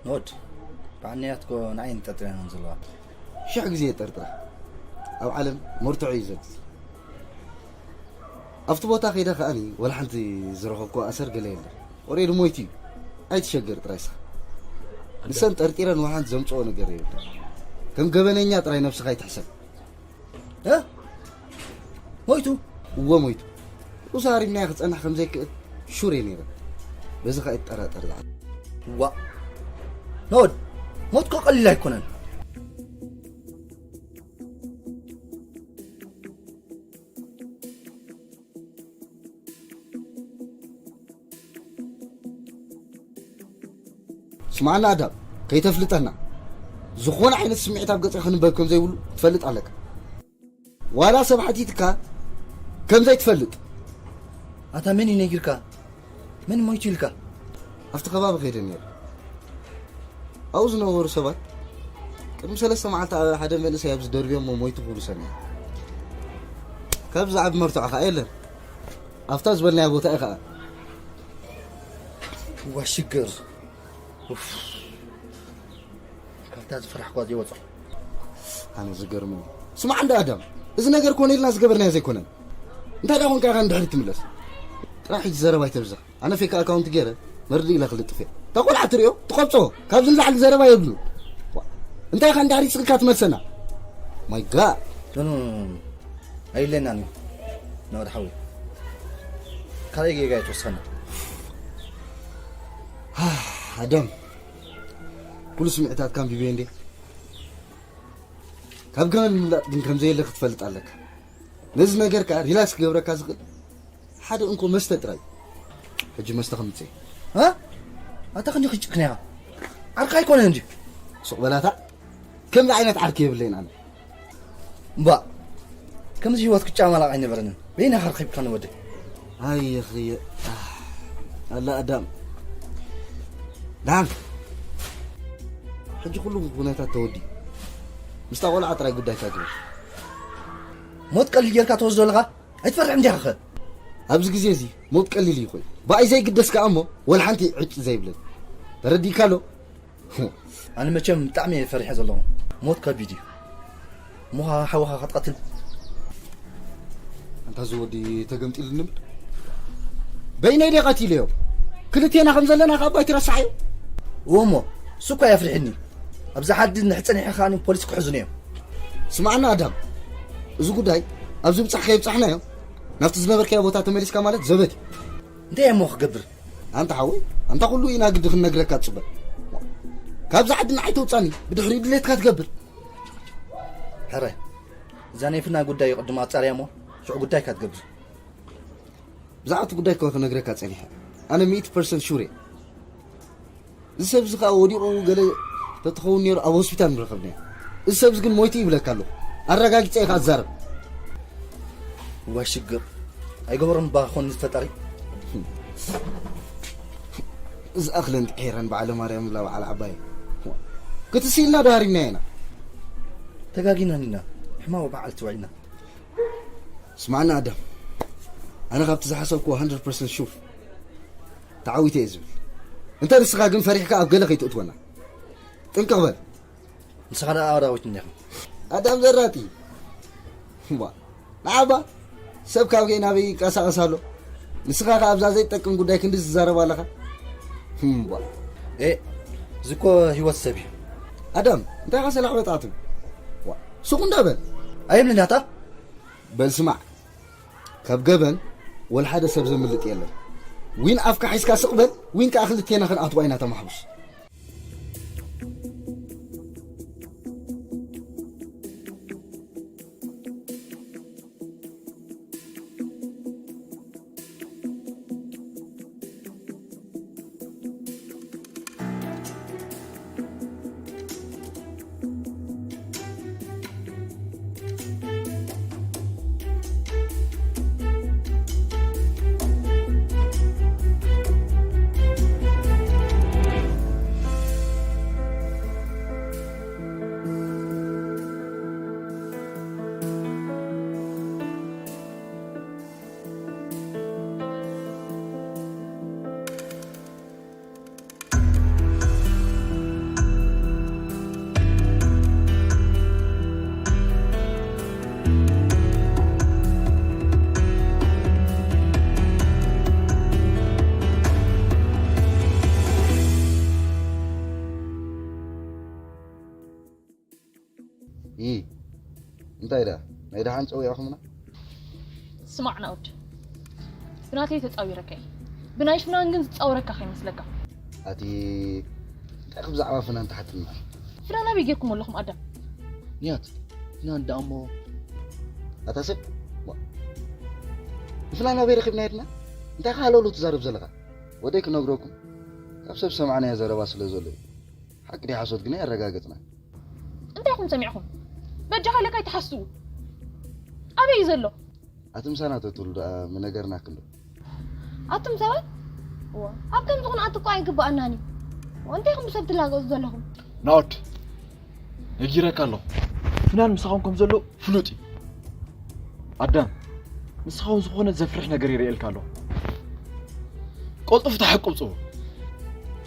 ኖድ፣ በዓል ንያት እኮ ንዓይ ጠርጢረን ዘለዋ። ሽሕ ግዜ ጠርጥራ። ኣብ ዓለም መርትዖ እዩ ዘድሊ። ኣብቲ ቦታ ከይደ ከኣኒ ወላ ሓንቲ ዝረኸብኩ ኣሰር ገለ የለን። ኦሬዲ ሞይቱ እዩ። ኣይትሸገር ጥራይ ስኻ። ንሰን ጠርጢረን ወላ ሓንቲ ዘምጽኦ ነገር የብለን። ከም ገበነኛ ጥራይ ነብስኻ ኣይትሕሰብ። እ? ሞይቱ? እወ ሞይቱ። ሩሳ ሃሪምናዮ ክጸንሕ ከም ዘይክእል ሹር እየ ነይረ። በዚ ከኣ ይጠራጠር ዝዓል። ዋ። ኖድ፣ ሞት እኮ ቀሊል ኣይኮነን። ስማዕና ኣዳም፣ ከይተፍልጠና። ዝኾነ ዓይነት ስምዒት ኣብ ገጽካ ክንበብ ከም ዘይብሉ ትፈልጥ ኣለካ። ዋላ ሰብ ሓቲትካ ከም ዘይትፈልጥ። ኣታ መን እዩ ነጊርካ? መን ሞይቱ ኢልካ? ኣብቲ ከባቢ ከይደ ነይረ። ኣብኡ ዝነበሩ ሰባት ቅድሚ ሰለስተ መዓልቲ ሓደ መንእሰይ ኣብዚ ደርብዮሞ ሞይቱ ክብሉ ሰሚዐ። ካብዚ ዝዓቢ መርትዖ ከኣ የለን። ኣብታ ዝበልናያ ቦታ እዩ ከኣ። እዋ ሽግር። ኡፍ። ካብታ ዝፈራሕኳ ዘይወጾ። ኣነ ዝገርመኒ። ስማዕ እንዳ ኣዳም፣ እዚ ነገር ኮነ ኢልና ዝገበርናዮ ዘይኮነን። እንታይ ደኣ ኮንካ ኢኻ ንድሕሪት ትምለስ? ጥራሕ ሕጂ ዘረባ ኣይተብዝሕ። ኣነ ፌክ ኣካውንት ገይረ መርድእ ኢለ ክልጥፍ እየ። እታ ቆልዓ ትሪኦ፣ ትቐብጾ። ካብዚ ንላዕሊ ዘረባ የብሉን። ዋ፣ እንታይ ኢኻ ንድሕሪት ስቕ ኢልካ ትመልሰና? ማይ ጋድ። ኖ፣ ኖ፣ ኖ፣ ኖ። ኣይለናን እዩ። ኖ፣ ወዲ ሓወይ። ካልኣይ ጌጋ ኣይትወስኸና። ኣዳም፣ ኩሉ ስምዒታትካ ኣንቢበዮ እንዴ? ካብ ገመድ ምምላጥ ግን ከም ዘየለ ክትፈልጥ ኣለካ። ነዚ ነገር ከኣ ሪላክስ ክገብረካ ዝኽእል ሓደ እንኮ መስተ ጥራይ። ሕጂ መስተ ከምጽእ። እ? ኣታ ክንዲ ክጭክን ኢኻ። ዓርካ ኣይኮነን እንድዩ። ሱቕ በላታ። ከምዚ ዓይነት ዓርኪ የብለይን ኣነ። እምባእ፣ ከምዚ ህይወት ክጫማላቕ ኣይነበረንን። በይንኻ ረኺብካኒ ወደይ። ኣየ ኽየ። ኣላ ኣዳም። ዳም። ሕጂ ኩሉ ኩነታት ተወዲኡ። ምስታ ቆልዓ ጥራይ ጉዳይካ ግበር። ሞት ቀሊል ጌርካ ትወስዶ ኣለኻ? ኣይትፈርሕን ዲኻ ኸ? ኣብዚ ግዜ እዚ ሞት ቀሊል እዩ ኮይኑ። ብኣይ ዘይግደስ ከኣ እሞ ወላ ሓንቲ ዕጭ ዘይብለኒ። ተረዲእካ ኣሎ? ኣነ መቸም ብጣዕሚ እየ ፈሪሐ ዘለኹ። ሞት ከቢድ እዩ። እሞ ሓውኻ ክትቐትል? ኣንታ እዚ ወዲ ተገምጢሉ ንምድ? በይነይ ድየ ቀቲለዮ? ክልቴና ከም ዘለና ካብ ባይቲ ረሳዓዮ? እዎ እሞ፣ እሱ እኳ የፍርሕኒ። ኣብዚ ሓዲ እንድሕር ጸኒሐ ከኣ ፖሊስ ክሕዙኒ እዮም። ስማዕና ኣዳም፣ እዚ ጉዳይ ኣብዚ ብጻሕ ከይብጻሕናዮ ናብቲ ዝነበርካዮ ቦታ ተመሊስካ ማለት ዘበት እዩ። እንታይ እሞ ክገብር? ኣንታ ሓወይ፣ ኣንታ ኩሉ ኢና ግዲ ክንነግረካ ትጽበ። ካብዛ ዓዲ ንዓይ ተውጻኒ፣ ብድሕሪኡ ድሌትካ ትገብር። ሕረ፣ እዛ ናይ ፍናን ጉዳይ ቅድም ኣጻርያ እሞ ሽዑ ጉዳይካ ትገብር። ብዛዕባ እቲ ጉዳይ እኮ ክነግረካ ጸኒሐ። ኣነ ሚእቲ ፐርሰንት ሹር እየ። እዚ ሰብ እዚ ከኣ ወዲቑ ገለ ተትኸውን ነይሩ ኣብ ሆስፒታል ምረኸብናዮ። እዚ ሰብ እዚ ግን ሞይቱ ይብለካ ኣለኹ። ኣረጋጊጸ እየ ክዛረብ። እዋይ ሽግር። ኣይገበሮም እባ ክኾን ፈጣሪ። እዚ ኣኽለን ሄረን በዓለ ማርያም እላ በዓል ዓባየ። ክትስኢልና ዶ ሃሪምናዮ ኢና? ተጋጊና ኢና። ሕማቕ በዓል ትውዒልና። ስማዕና ኣዳም፣ ኣነ ካብቲ ዝሓሰብክዎ ሃንድረድ ፐርሰንት ሹር ተዓዊተ እየ ዝብል። እንተ ንስኻ ግን ፈሪሕካ ኣብ ገለ ከይትእትወና። ጥንቅቕ በል። ንስኻ ደኣ ኣራዊት እንዲኻ። ኣዳም ዘራጢ። እምቧ፣ ንዓባ፣ ሰብ ካብ ከይ ናበይ ይንቀሳቐስ ኣሎ። ንስኻ ከ ኣብዛ ዘይጠቅም ጉዳይ ክንዲ ትዛረብ ኣለኻ። እምቧ። ኤ፣ እዚ እኮ ህይወት ሰብ እዩ። ኣዳም፣ እንታይ ኢኻ ሰላዕ በጣዕትም? ዋ፣ ሱቕ እንዳ በል። ኣይብልን ያታ። በል ስማዕ፣ ካብ ገበን ወላ ሓደ ሰብ ዘምልጥ የለን። ዊን ኣፍካ ሒዝካ ስቕ በል፣ ዊን ከኣ ክልቴና ክንኣትዋ ኢና ተማሕቡስ። እ፣ እንታይ ደኣ? ናይ ደሓን ጸዊዕኹምና? ስማዕ ናኡድ፣ ብናተይ ተጻዊረካ እየ። ብናይ ፍናን ግን ዝጻወረካ ከይመስለካ። ኣቲ፣ እንታይ ኢኺ ብዛዕባ ፍናን ትሓትልና? ፍናን ኣበይ ጌርኩም ኣለኹም ኣዳም? ንያት፣ ፍናን ደኣ እሞ። ኣታ ሰብ፣ ዋ። ንፍናን ኣበይ ረኺብና ሄድና? እንታይ ኢኻ ሃለውለው ትዛረብ ዘለኻ? ወደይ ክነግረኩም፣ ካብ ሰብ ዝሰማዕናዮ ዘረባ ስለ ዘሎ እዩ። ሓቂ ድዩ ሓሶት ግን ኣየረጋገጽናን። እንታይ ኢኹም ሰሚዕኹም? በጃኻ ኢለካ ኣይትሓስዉ። ኣበይ እዩ ዘሎ? ኣቲ ምሳና ተትህሉ ደኣ ምነገርናክን ዶ? ኣቱም ሰባት፣ እዋ፣ ኣብ ከምዚ ኩነታት እኮ ኣይግብኣናን እዩ። እንታይ ኢኹም ብሰብ ትላገጹ ዘለኹም? ናኦድ፣ ነጊረካ ኣለኹ። ፍናን ምሳኹም ከም ዘሎ ፍሉጥ እዩ። ኣዳም፣ ንስኻ እውን ዝኾነ ዘፍርሕ ነገር ይርእየልካ ኣለኹ። ቀልጡፍ እታ ሓቂ ውጽኡ።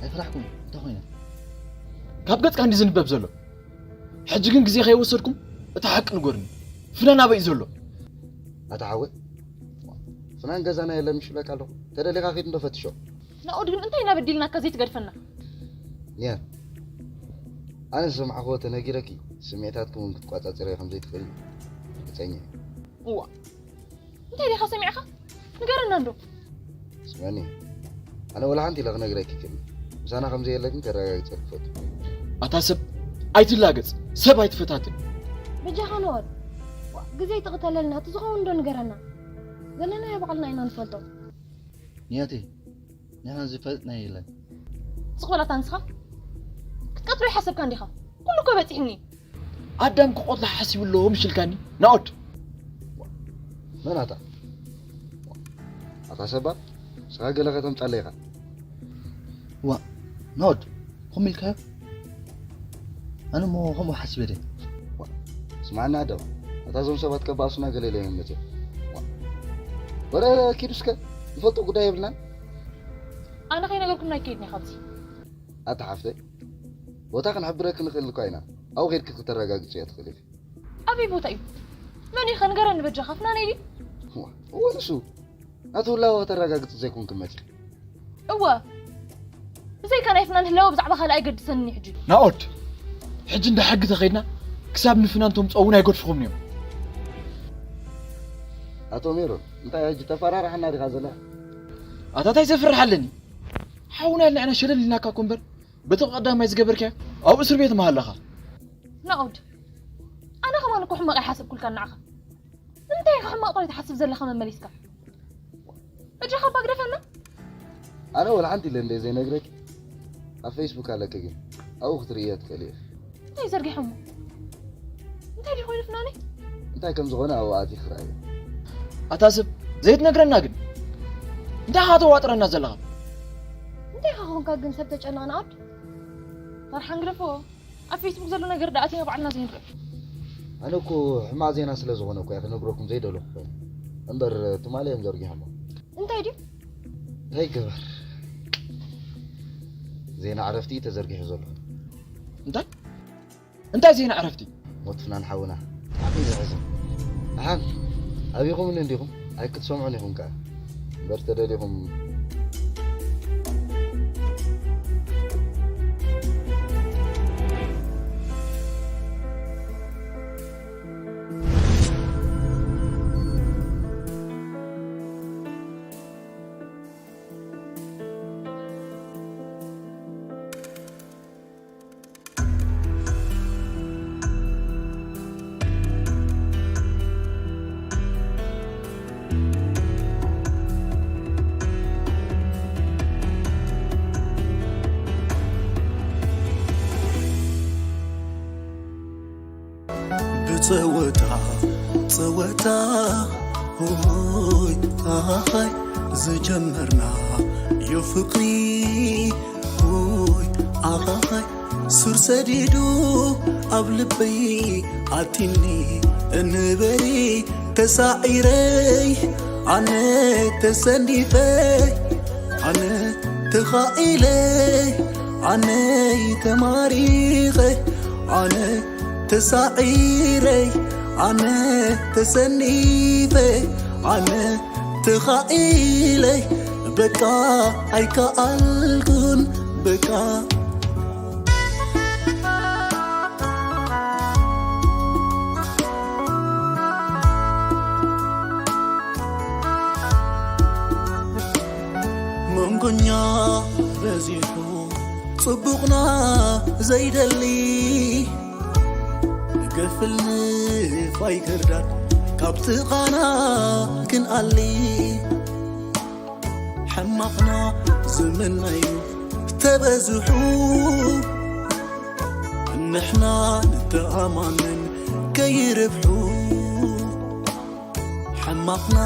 ኣይፈራሕኩን፣ እንታይ ኮይነ? ካብ ገጽካ እንዲ ዝንበብ ዘሎ። ሕጂ ግን ግዜ ከይወሰድኩም እታ ሓቂ ንገሩኒ። ፍናን ኣበይ እዩ ዘሎ? ኣታ ሓወይ፣ ፍናን ገዛና የለን ምሽ ይብለካ ኣለኹ። ተደሊኻ ኺድ እንዶ ፈትሾ። ናኦድ ግን እንታይ ኢና በዲልናካ ዘይትገድፈና? ኒያ፣ ኣነ ዝሰማዕኽዎ ተነጊረኪ ስምዒታትኪ እውን ክትቋጻጸርዮ ከም ዘይትኽእሊ ርግጸኛ እየ። እዋ፣ እንታይ ዲኻ ሰሚዕኻ? ንገረና እንዶ። ስምዕኒ፣ ኣነ ወላ ሓንቲ ኢለ ክነግረኪ ክእል። ምሳና ከም ዘየለ ግን ከረጋግጸልኪ ፈቱ። ኣታ ሰብ ኣይትላገጽ፣ ሰብ ኣይትፈታትን። በጃኻ ናኦድ፣ ግዜ ይትቕተለልና፣ እቲ ዝኸውን እንዶ ንገረና። ዘለናዮ ባዕልና ኢና ንፈልጦ። ንያተይ፣ ንሕና ዝፈልጥና የለን። ስቕ በል ኣታ ንስኻ። ክትቀትሎ ይሓሰብካ እንዲኻ። ኩሉ እኮ በጺሕኒ። ኣዳም ክቐትሎ ሓሲቡ ኣሎ ምሽ ኢልካኒ? ናኦድ። መን ኣታ? ኣታ ሰባ፣ ንስኻ ገለ ከተምጻለይ ኢኻ። ዋ፣ ናኦድ፣ ከምኡ ኢልካዮ? ኣነ እሞ ከምኡ ሓሲበ ድየ? ዋ፣ ስማዕና ኣዳም፣ ኣታ እዞም ሰባት ከባእሱና ገለ ኢሎም እዮም መጺኦም። ዋ። ወረ፣ ኪዱ እስከ፣ ንፈልጦ ጉዳይ የብልናን። ኣነ ከይነገርኩም ኣይከይድን እየ ካብዚ። ኣታ ሓፍተይ፣ ቦታ ክንሕብረኪ ንኽእል እኳ ኢና። ኣብኡ ኬድኪ ክተረጋግጽዮ ትኽእሊ ኢኺ። ኣበይ ቦታ እዩ? መን እዩ ኸ ንገረኒ በጃኻ፣ ፍናነይ ድዩ? እዋ፣ እወ ንሱ። ናቱ ህላወ ከተረጋግጽ ዘይኮንኪ መጺኺ። እወ። ብዘይካ ናይ ፍናን ህላወ ብዛዕባ ካልእ ኣይገድሰንን እዩ ሕጂ። ናኦድ፣ ሕጂ እንዳ ሕጊ ተኸይድና ክሳብ ንፍናን ተምጽኦ እውን ኣይገድፍኹምን እዮም። ኣቶ ሜሮን፣ እንታይ ሕጂ ተፈራራሕና ዲኻ ዘለና? ኣታ እንታይ ዘፍርሕ ኣለኒ? ሓውና ኢልና ኢና ሸለል ኢልናካ እኮ እምበር፣ በቲ ቀዳማይ ዝገበርካዮ ኣብ እስር ቤት ምሃለኻ። ናኦድ፣ ኣነ ከማን እኮ ሕማቕ ኣይሓሰብኩልካን ንዓኻ። እንታይ ኢኻ ሕማቕ ጥራይ ትሓስብ ዘለኻ መመሊስካ? እጃኻ እባ ግደፈና። ኣነ ወላ ሓንቲ ኢለ እንደ ዘይነግረኪ ኣብ ፌስቡክ ኣለኪ፣ ግን ኣብኡ ክትርእዮ ትኽእሊ ኢኺ። እንታይ ዘርጊሖሞ? እንታይ ድዩ ኮይኑ ፍናነይ? እንታይ ከም ዝኾነ ኣብኡ ኣትዩ ክረኣዮ። ኣታ ሰብ ዘይትነግረና ግን እንታይ ኢኻ ተዋጥረና ዘለኻ? እንታይ ኢኻ ኾንካ ግን ሰብ ተጨናንዓድ? ፈርሓን ግደፎ። ኣብ ፌስቡክ ዘሎ ነገር ደኣ ኣቲና ባዕልና ዘይንርኢ። ኣነ እኮ ሕማቕ ዜና ስለ ዝኾነ እኮ እየ ክነግረኩም ዘይደለኹ ኮይኑ። እምበር ትማሊ እዮም ዘርጊሖሞ። እንታይ ድዩ? እንታይ ይገበር? ዜና ዕረፍቲ እዩ ተዘርጊሑ ዘሎ። እንታይ? እንታይ ዜና ዕረፍቲ? ሞት ፍናን ሓውና። ብጣዕሚ ዘሕዝን። ደሓን ኣቢኹምኒ እንዲኹም? ኣይክትሰምዑን ኢኹም ከኣ። እምበር ተደሊኹም። ብጸወታ ጸወታ ሆይ ኣኻኻይ ዝጀመርና ዮ ፍቕሪ ሆይ ኣኻኻይ ሱር ሰዲዱ ኣብ ልበይ ኣቲኒ እንበሪ ተሳዒረይ ኣነ ተሰኒፈ ኣነ ተኻኢለ ኣነ ተማሪኸ ኣነ ተሳዒረ ኣነ ተሰኒፈ ኣነ ተኻኢለ በቃ ኣይከኣልኩን በቃ መንጎኛ በዚሑ ጽቡቕና ዘይደሊ ገፍል ንፋይ ክርዳድ ካብ ጥቓና ክንኣሊ ሕማቕና ዝምነዩ ተበዝሑ ንሕና ንተኣማመን ከይርብሑ ሕማቕና